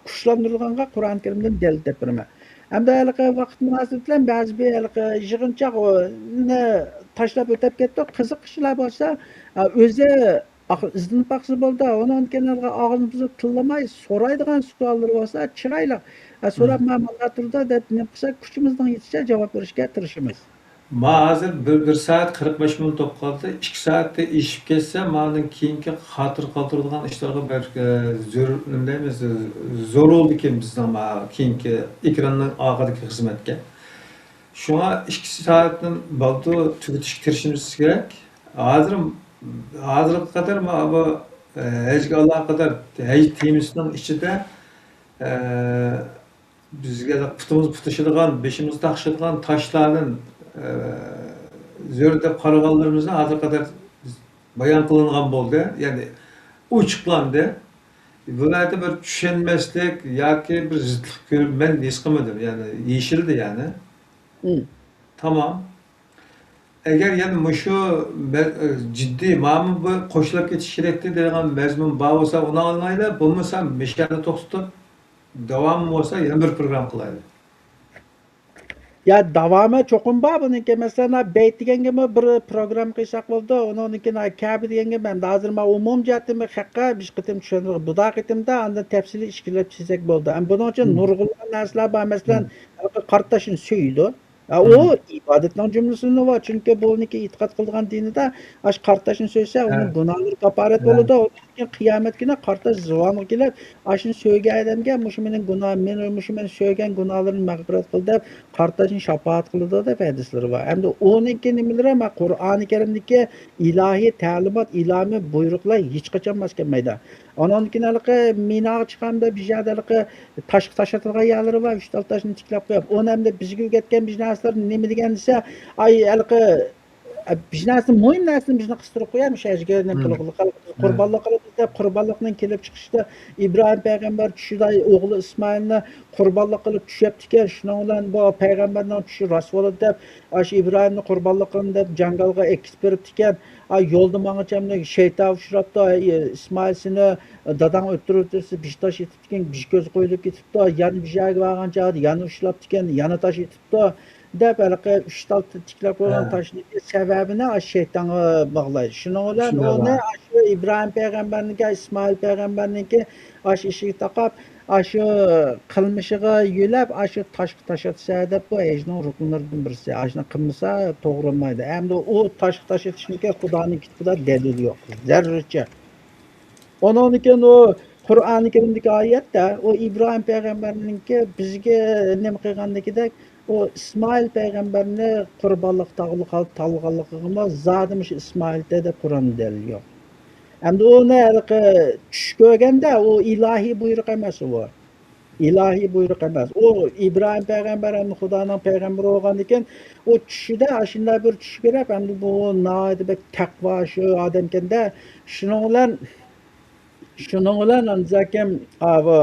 كۈچلەندۈرىدىغانغا قۇرئان كەرىمدىن دەلىل تېپىپ بېرىمەن. ھەمدە ھېلىقى ۋاقىت مۇناسىۋىتى بىلەن بەزى بىر ھېلىقى يىغىنچاق، ئۇ، نى تاشلاپ ئۆتۈپ كەتتۇق. قىزىققۇچىلار بولسا، ئا، ئۆزى ئاخ-، ئىزدىنىپ باقسا بولىدۇ. ئۇنىڭدىن كېيىن ھېلىقى ئاغزىنى بۇزۇپ تىللىماي سورايدىغان سوئاللىرى بولسا چىرايلىق، ئا، سوراپ، مانا مۇنداق تۇرىدۇ دەپ نېمە قىلسا كۈچىمىزنىڭ يېتىشىچە جاۋاب بېرىشكە تىرىشىمىز. ما ھازىر بىر، بىر سائەت قىرىق بەش مىنۇت بولۇپ قالدى. ئىككى سائەتتىن ئېشىپ كەتسە، ماندىن كېيىنكى خاتىرە قالدۇرىدىغان ئىشلارغا بەك، ئە، زۆرۈر، نېمە دەيمىز، زور بولىدىكەن بىزنىڭ ما كېيىنكى ئېكراننىڭ ئارقىدىكى خىزمەتكە. شۇڭا ئىككى سائەتتىن بالدۇر تۈگىتىشكە تىرىشىشىمىز كېرەك. ھازىر، ھازىرغا قەدەر ما بۇ، ئە، ھەجگە ئالاقىدار ھەج تېمىسىنىڭ ئىچىدە، ئە، بىزگە پۇتىمىز پۇتىشىدىغان، بېشىمىز تاقىشىدىغان تاشلاردىن، ئە، زۆرۈر دەپ قارىغانلىرىمىزنى ھازىرغا قەدەر بايان قىلىنغان بولدى. يەنى ئوچۇقلاندى. بۇلاردا بىر چۈشەنمەسلىك ياكى بىر زىتلىق كۆرۈپ مەن ھېس قىلمىدىم. يەنى يېشىلدى يەنى. مم. تامام. ئەگەر يەنە مۇشۇ مە-، جىددىي، مانا بۇ قوشۇلۇپ كېتىش كېرەكتى دەيدىغان مەزمۇن بار بولسا، ئۇنى ئاڭلايلى، بولمىسا مىشەنى توختىتىپ، داۋامى بولسا يەنە بىر پروگرامما قىلايلى. يا، داۋامى چوقۇم بار بۇنىڭكى. مەسىلەن، بەيت دېگەنگىمۇ بىر پروگرامما قىلساق بولىدۇ. ئۇنىڭدىن كېيىن كەبە دېگەنگە مەن ھازىر مانا ئومۇم جەھەتتىن بىر خەققە بىر قېتىم چۈشەندۈرۈپ، بۇدا قېتىمدا ئاندىن تەپسىلىي ئىككىلەپ چۈشەنسەك بولىدۇ. ئەمما بۇنىڭ ئۈچۈن نۇرغۇنلىغان نەرسىلەر بار. مەسىلەن، ھېلىقى قارا تاشنى سۆيىدۇ. ھە، ئۇ ئىبادەتنىڭ جۈملىسىدە بار. چۈنكى بۇنىڭكى ئېتىقاد قىلىدىغان دىنىدا ئاشۇ قارا تاشنى سۆيسە، ئۇنىڭ گۇناھلىرى كاپپارەت بولىدۇ. ئۇنىڭدىن كېيىن قىيامەت كۈنى قارا تاش زۇۋانغا كېلىپ، ئاشۇنى سۆيگەن ئادەمگە مۇشۇ مېنىڭ گۇناھ-، مېنى، مۇشۇ مېنى سۆيگەن گۇناھلىرىمنى مەغپىرەت قىل دەپ، قارا تاشنى شاپائەت قىلىدۇ دەپ ھەدىسلىرى بار. ئەمدى ئۇنىڭكى نېمىلىرى، مانا قۇرئانى كەرىمدىكى ئىلاھىي تەلىمات، ئىلاھىي بۇيرۇقلار ھېچقاچان ماس كەلمەيدۇ. ئانان كېيىن ھېلىقى مىناغا چىققاندا بىر يەردە ھېلىقى تاشقا تاش ئاتىدىغان يەرلىرى بار، ئۈچ تال تاشنى تىكلەپ قويۇپ، ئۇنى ئەمدى بىزگە ئۆگەتكەن بىر نەرسىلەر نېمە دېگەن دېسە، ئاي، ھېلىقى، ئە، بىر نەرسە، مۇھىم نەرسىنى بىزنى قىستۇرۇپ قويۇپ، مۇشۇ ھەجگە نېمە قىلغىلى، قۇربانلىق قىلىمىز دەپ، قۇربانلىقنىڭ كېلىپ چىقىشىدا ئىبراھىم پەيغەمبەر چۈشىدە ئوغلى ئىسمائىلنى قۇربانلىق قىلىپ چۈشەپتىكەن، شۇنىڭ بىلەن بۇ پەيغەمبەرنىڭ چۈشى راست بولىدۇ دەپ، ئاشۇ ئىبراھىمنى قۇربانلىق قىلىمىز دەپ جاڭگالغا ئەكىتىپ بېرىپتىكەن. ئا، يولدا ماڭغىچە شەيتان ئۇچراپتۇ، ئىسمائىل سېنى داداڭ ئۆلتۈرۈۋېتىپتۇ، بىر تاش ئېتىپتىكەن، بىر كۆزى قويۇلۇپ كېتىپتۇ، يەنە بىر يەرگە بارغان چاغدا يەنە ئۇچراپتىكەن، يەنە تاش ئېتىپتۇ دەپ، ھېلىقى ئۈچ تال تىكلەپ قويغان تاشنىڭ سەۋەبىنى ئاشۇ شەيتانغا باغلايدۇ. شۇنىڭ بىلەن ئۇنى ئاشۇ ئىبراھىم پەيغەمبەرنىڭكى، ئىسمائىل پەيغەمبەرنىڭكى ئاشۇ ئىشىگە تاقاپ، ئاشۇ قىلمىشىغا يۆلەپ، ئاشۇ تاشقا تاش ئاتسا دەپ، بۇ ھەجنىڭ رۇكۇنلىرىدىن بىرسى. ئاشۇنى قىلمىسا توغرا بولمايدۇ. ئەمدى ئۇ تاشقا تاش ئېتىشنىڭكى خۇدانىڭ كىتابىدا دەلىل يوق. زەررىچە. ئۇنىڭدىن كېيىن ئۇ قۇرئانى كەرىمدىكى ئايەتتە ئۇ ئىبراھىم پەيغەمبەرنىڭكى بىزگە نېمە قىلغاندىكىدەك، ئۇ ئىسمائىل پەيغەمبەرنى قۇربانلىق تاغلىق تاللىغانلىقىغىمۇ زادى مۇشۇ ئىسمائىلتە دەپ قۇرئاندا دەلىل يوق. ئەمدى ئۇنى ھېلىقى چۈش كۆرگەندە ئۇ ئىلاھىي بۇيرۇق ئەمەس ئۇ. ئىلاھىي بۇيرۇق ئەمەس. ئۇ ئىبراھىم پەيغەمبەر ھەم خۇدانىڭ پەيغەمبىرى بولغاندىكىن، ئۇ چۈشىدە ئاشۇنداق بىر چۈش كۆرۈپ، ئەمدى بۇ ناھايىتى بەك تەقۋا شۇ ئادەمكەندە، شۇنىڭ بىلەن، شۇنىڭ بىلەن ئاندىن كېيىن، ئا، بۇ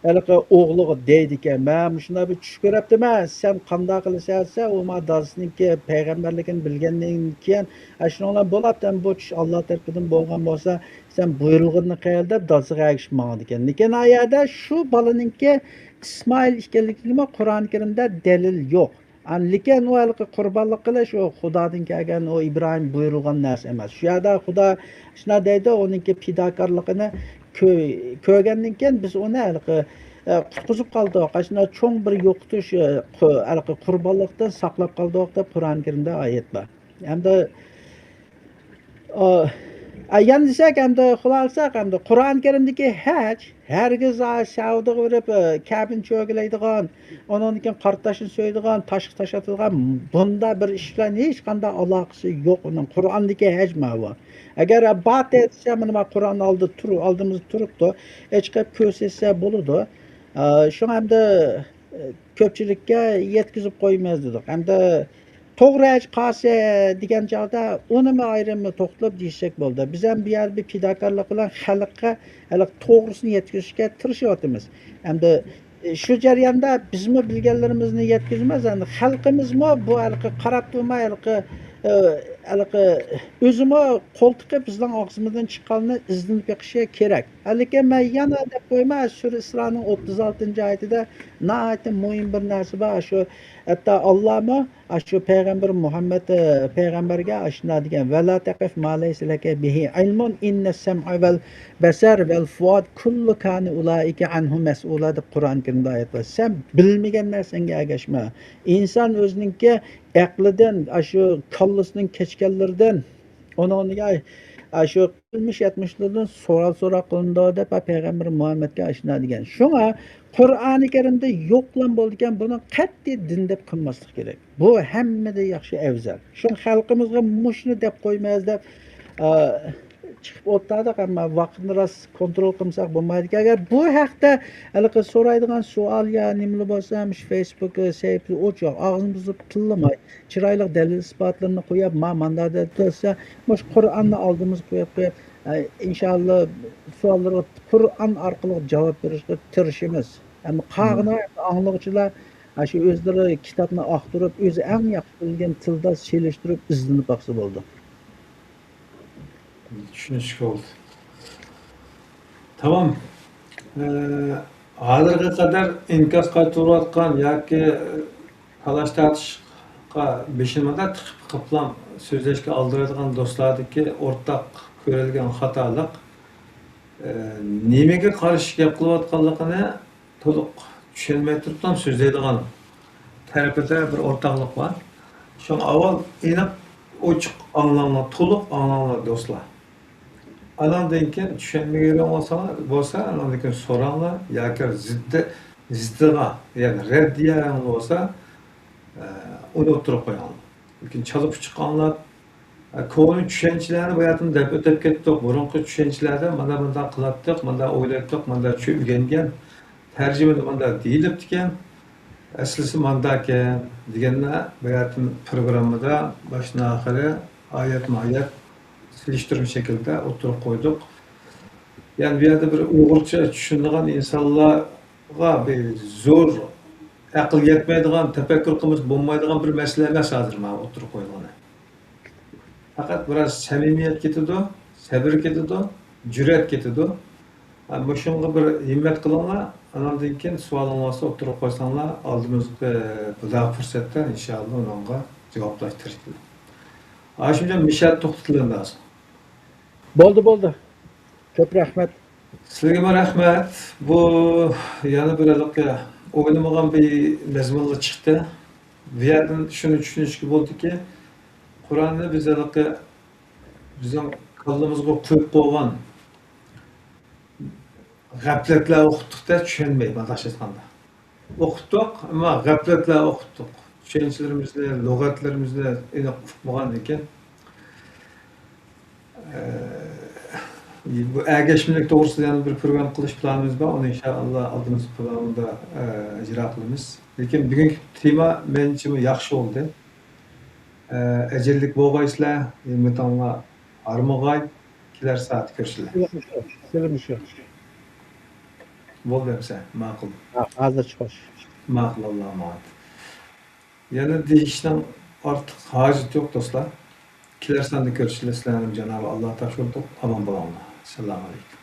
ھېلىقى ئوغلىغا دەيدىكەن، مەن مۇشۇنداق بىر چۈش كۆرۈپتىمەن، سەن قانداق قىلىسەن دېسە، ئۇ ما دادىسىنىڭكى پەيغەمبەرلىكىنى بىلگەندىن كېيىن، ئە، شۇنىڭ بىلەن بولاتتى، بۇ چۈش ئاللا تەرىپىدىن بولغان بولسا، سەن بۇيرۇلغىنىنى قىل دەپ دادىسىغا ئەگىشىپ ماڭىدىكەن. لېكىن ئا يەردە شۇ بالىنىڭكى ئىسمائىل ئىكەنلىكىگىمۇ قۇرئان كەرىمدە دەلىل يوق. ئەن، لېكىن ئۇ ھېلىقى قۇربانلىق قىلىش، ئۇ خۇدادىن كەلگەن، ئۇ ئىبراھىم بۇيرۇلغان نەرسە ئەمەس. شۇ يەردە خۇدا شۇنداق دەيدۇ، ئۇنىڭكى پىداكارلىقىنى كۆ-، كۆرگەندىن كېيىن بىز ئۇنى ھېلىقى، ئە، قۇتقۇزۇپ قالدۇق. ئاشۇنداق چوڭ بىر يوقىتىش، ئە، قۇ-، ھېلىقى قۇربانلىقتىن ساقلاپ قالدۇق دەپ قۇرئان كەرىمدە ئايەت بار. ئەمدى، ئا، ئا، يەنە دېسەك، ئەمدى خۇلاسە، ئەمدى قۇرئان كەرىمدىكى ھەج، ھەرگىز، ئا، سەئۇدىغا بېرىپ، ئا، كەبىنى چۆگىلەيدىغان، ئۇنىڭدىن كېيىن قارا تاشنى سۆيىدىغان، تاشقا تاش ئاتىدىغان، بۇنداق بىر ئىش بىلەن ھېچقانداق ئالاقىسى يوق ئۇنىڭ. قۇرئاندىكى ھەج ماۋۇ. ئەگەر، ئا، بار دېسە، مانا، مانا قۇرئان ئالدى تۇر-، ئالدىمىزدا تۇرۇپتۇ، ئېچىقىپ كۆرسەتسە بولىدۇ. ئا، شۇڭا ئەمدى، ئا، كۆپچىلىككە يەتكۈزۈپ قويىمىز دېدۇق. ئەمدى توغرا ھەج قايسى دېگەن چاغدا ئۇنىمۇ ئايرىم توختىلىپ دېيىشسەك بولىدۇ. بىز ھەم بۇ يەردە بىر پىداكارلىق بىلەن خەلققە ھېلىقى توغرىسىنى يەتكۈزۈشكە تىرىشىۋاتىمىز. ئەمدى، ئى، شۇ جەرياندا بىزمۇ بىلگەنلىرىمىزنى يەتكۈزىمىز، ئەمدى خەلقىمىزمۇ بۇ ھېلىقى قاراپ تۇرماي ھېلىقى، ئى، ھېلىقى ئۆزىمۇ قول تىقىپ بىزنىڭ ئاغزىمىزدىن چىققاننى ئىزدىنىپ بېقىشى كېرەك. لېكىن مەن يەنە دەپ قويىمەن، سۈرە ئىسرانىڭ ئوتتۇز ئالتىنچى ئايىتىدە ناھايىتى مۇھىم بىر نەرسە بار. شۇ ھەتتا ئاللامۇ ئاشۇ پەيغەمبەر مۇھەممەد، ئە، پەيغەمبەرگە ئاشۇنداق دېگەن، «ۋەلا تەقىف ما لەيسە لەكە بىھى ئىلمۇن، ئىننەس سەمئە ۋەل بەسەر ۋەل فۇئاد كۇللۇ كانە ئۇلائىكە ئەنھۇ مەسئۇلا» دەپ قۇرئان كەرىمدە ئايەت بار. سەن بىلمىگەن نەرسەڭگە ئەگەشمە. ئىنسان ئۆزىنىڭكى ئەقلىدىن، ئاشۇ كاللىسىنىڭ كەچكەنلىرىدىن، ئۇنىڭ ئاشۇ قىلمىش يەتمىشلىرىدىن سوئال سوراق قىلىنىدۇ دەپ پەيغەمبەر مۇھەممەدكە ئاشۇنداق دېگەن. شۇڭا قۇرئانى كەرىمدە يوقلام بولىدىكەن، بۇنى قەتئىي دىن دەپ قىلماسلىق كېرەك. بۇ ھەممىدىن ياخشى ئەۋزەل. شۇڭا خەلقىمىزگە مۇشۇنى دەپ قويمايمىز دەپ، ئا، چىقىپ ئولتۇردۇق، ئەمما ۋاقىتنى راست كونترول قىلمىساق بولمايدىكەن. ئەگەر بۇ ھەقتە ھېلىقى سورايدىغان سوئال يا نېمىلا بولسا، مۇشۇ فېيسبۇك سەھىپىسى ئوچۇق، ئاغزىنى بۇزۇپ تىللىماي، چىرايلىق دەلىل-ئىسپاتلىرىنى قويۇپ، ما مانداق دەپ تۇرسا، مۇشۇ قۇرئاننى ئالدىمىزغا قويۇپ، قويۇپ، ئە، ئىنشاللا سوئاللارغا قۇرئان ئارقىلىق جاۋاب بېرىشكە تىرىشىمىز. ئەمما قالغىنى ئاڭلىغۇچىلار، ئە، شۇ ئۆزلىرى كىتابنى ئاختۇرۇپ، ئۆزى ئەڭ ياخشى بىلگەن تىلدا سېلىشتۇرۇپ ئىزدىنىپ باقسا بولىدۇ. چۈشىنىشكە بولدى. تامام. ئە، ھازىرغا قەدەر ئىنكاس قايتۇرۇۋاتقان ياكى تالاش-تارتىشقا بېشىنى مۇنداق تىقىپ قىپلا سۆزلەشكە ئالدىرايدىغان دوستلاردىكى ئورتاق كۆرۈلگەن خاتالىق، ئە، نېمىگە قارشى گەپ قىلىۋاتقانلىقىنى تولۇق چۈشەنمەي تۇرۇپلا سۆزلەيدىغان تەرىپىدە بىر ئورتاقلىق بار. شۇڭا ئاۋۋال ئېنىق، ئوچۇق ئاڭلاڭلار، تولۇق ئاڭلاڭلار دوستلار. ئاناندىن كېيىن چۈشەنمىگەن بولسا، بولسا ئاناندىن كېيىن سوراڭلار ياكى زىددى، زىددىغا، يەنى رەددىيەڭ بولسا، ئە، ئۇنى ئوتتۇرىغا قويۇڭلار. لېكىن چالا پۇچۇق ئاڭلاپ، ئە، كونا چۈشەنچىلەرنى باياتىن دەپ ئۆتۈپ كەتتۇق. بۇرۇنقى چۈشەنچىلەردە مانا مۇنداق قىلاتتۇق، مانداق ئويلايتتۇق، مانداق چۈ-، ئۆگەنگەن، تەرجىمىدە مانداق دېيىلىپتىكەن، ئەسلىسى مانداكەن دېگەننى باياتىن پروگراممىدا باشتىن ئاخىرى ئايەتمۇ ئايەت سېلىشتۇرما شەكىلدە ئوتتۇرىغا قويدۇق. يەنى بۇ يەردە بىر ئۇيغۇرچە چۈشىنىدىغان ئىنسانلارغا بىر زور ئەقىل يەتمەيدىغان، تەپەككۇر قىلمىسا بولمايدىغان بىر مەسىلە ئەمەس ھازىر مانا ئوتتۇرىغا قويۇلغىنى. پەقەت بىراز سەمىمىيەت كېتىدۇ، سەبرى كېتىدۇ، جۈرئەت كېتىدۇ. ھە، مۇشۇنىڭغا بىر ھىممەت قىلىڭلار، ئاناندىن كېيىن سوئالىڭلارنى ئوتتۇرىغا قويساڭلار، ئالدىمىزدىكى بۇ داۋا پۇرسەتتە ئىنشائاللا ئۇنىڭغا جاۋابلاشتۇرۇش بىلەن. ھاشىمجان، مىشەدە توختىتىلىڭ ھازىر. بولدى، بولدى. كۆپ رەھمەت. سىلىگىمۇ رەھمەت. بۇ يەنە بىر ھېلىقى ئويلىمىغان بىر مەزمۇنلا چىقتى. بۇ يەردىن شۇنى چۈشىنىشكە بولدىكى، قۇرئاننى بىز ھېلىقى بىزنىڭ كاللىمىزغا قۇيۇپ قويغان غەپلەتلەر ئوقۇتتۇق-دە، چۈشەنمەي، مانداقچە ئېيتقاندا. ئوقۇتتۇق، ئەمما غەپلەتلەر ئوقۇتتۇق. چۈشەنچىلىرىمىزنى، لۇغەتلىرىمىزنى ئېنىق ئۇقمىغاندىن كېيىن، ئە، بۇ ئەگەشمىلىك توغرىسىدا يەنە بىر پروگرامما قىلىش پىلانىمىز بار. ئۇنى ئىنشائاللا ئالدىمىزدىكى پروگراممىدا، ئە، ئىجرا قىلىمىز. لېكىن بۈگۈنكى تېما مېنىڭچە ياخشى بولدى. ئە، ئەجىرلىك بولغايسىلەر، ھىممىتىڭلار ھارمىغاي، كېلەر سائەتتە كۆرۈشىلى. سىلىمۇ شۇ، سىلىمۇ شۇ. بولدى ئەمسە، ماقۇل. ھا، ھازىرچە خوش. ماقۇل، ئاللا ئامانەت. يەنە دېيىشنىڭ ئارتۇق ھاجىتى يوق، دوستلار. كېلەر ساندا كۆرۈشىلى، سىلەرنى جانابى ئاللا تاپشۇردۇق. ئامان بولۇڭلار. ئەسسالامۇ ئەلەيكۇم.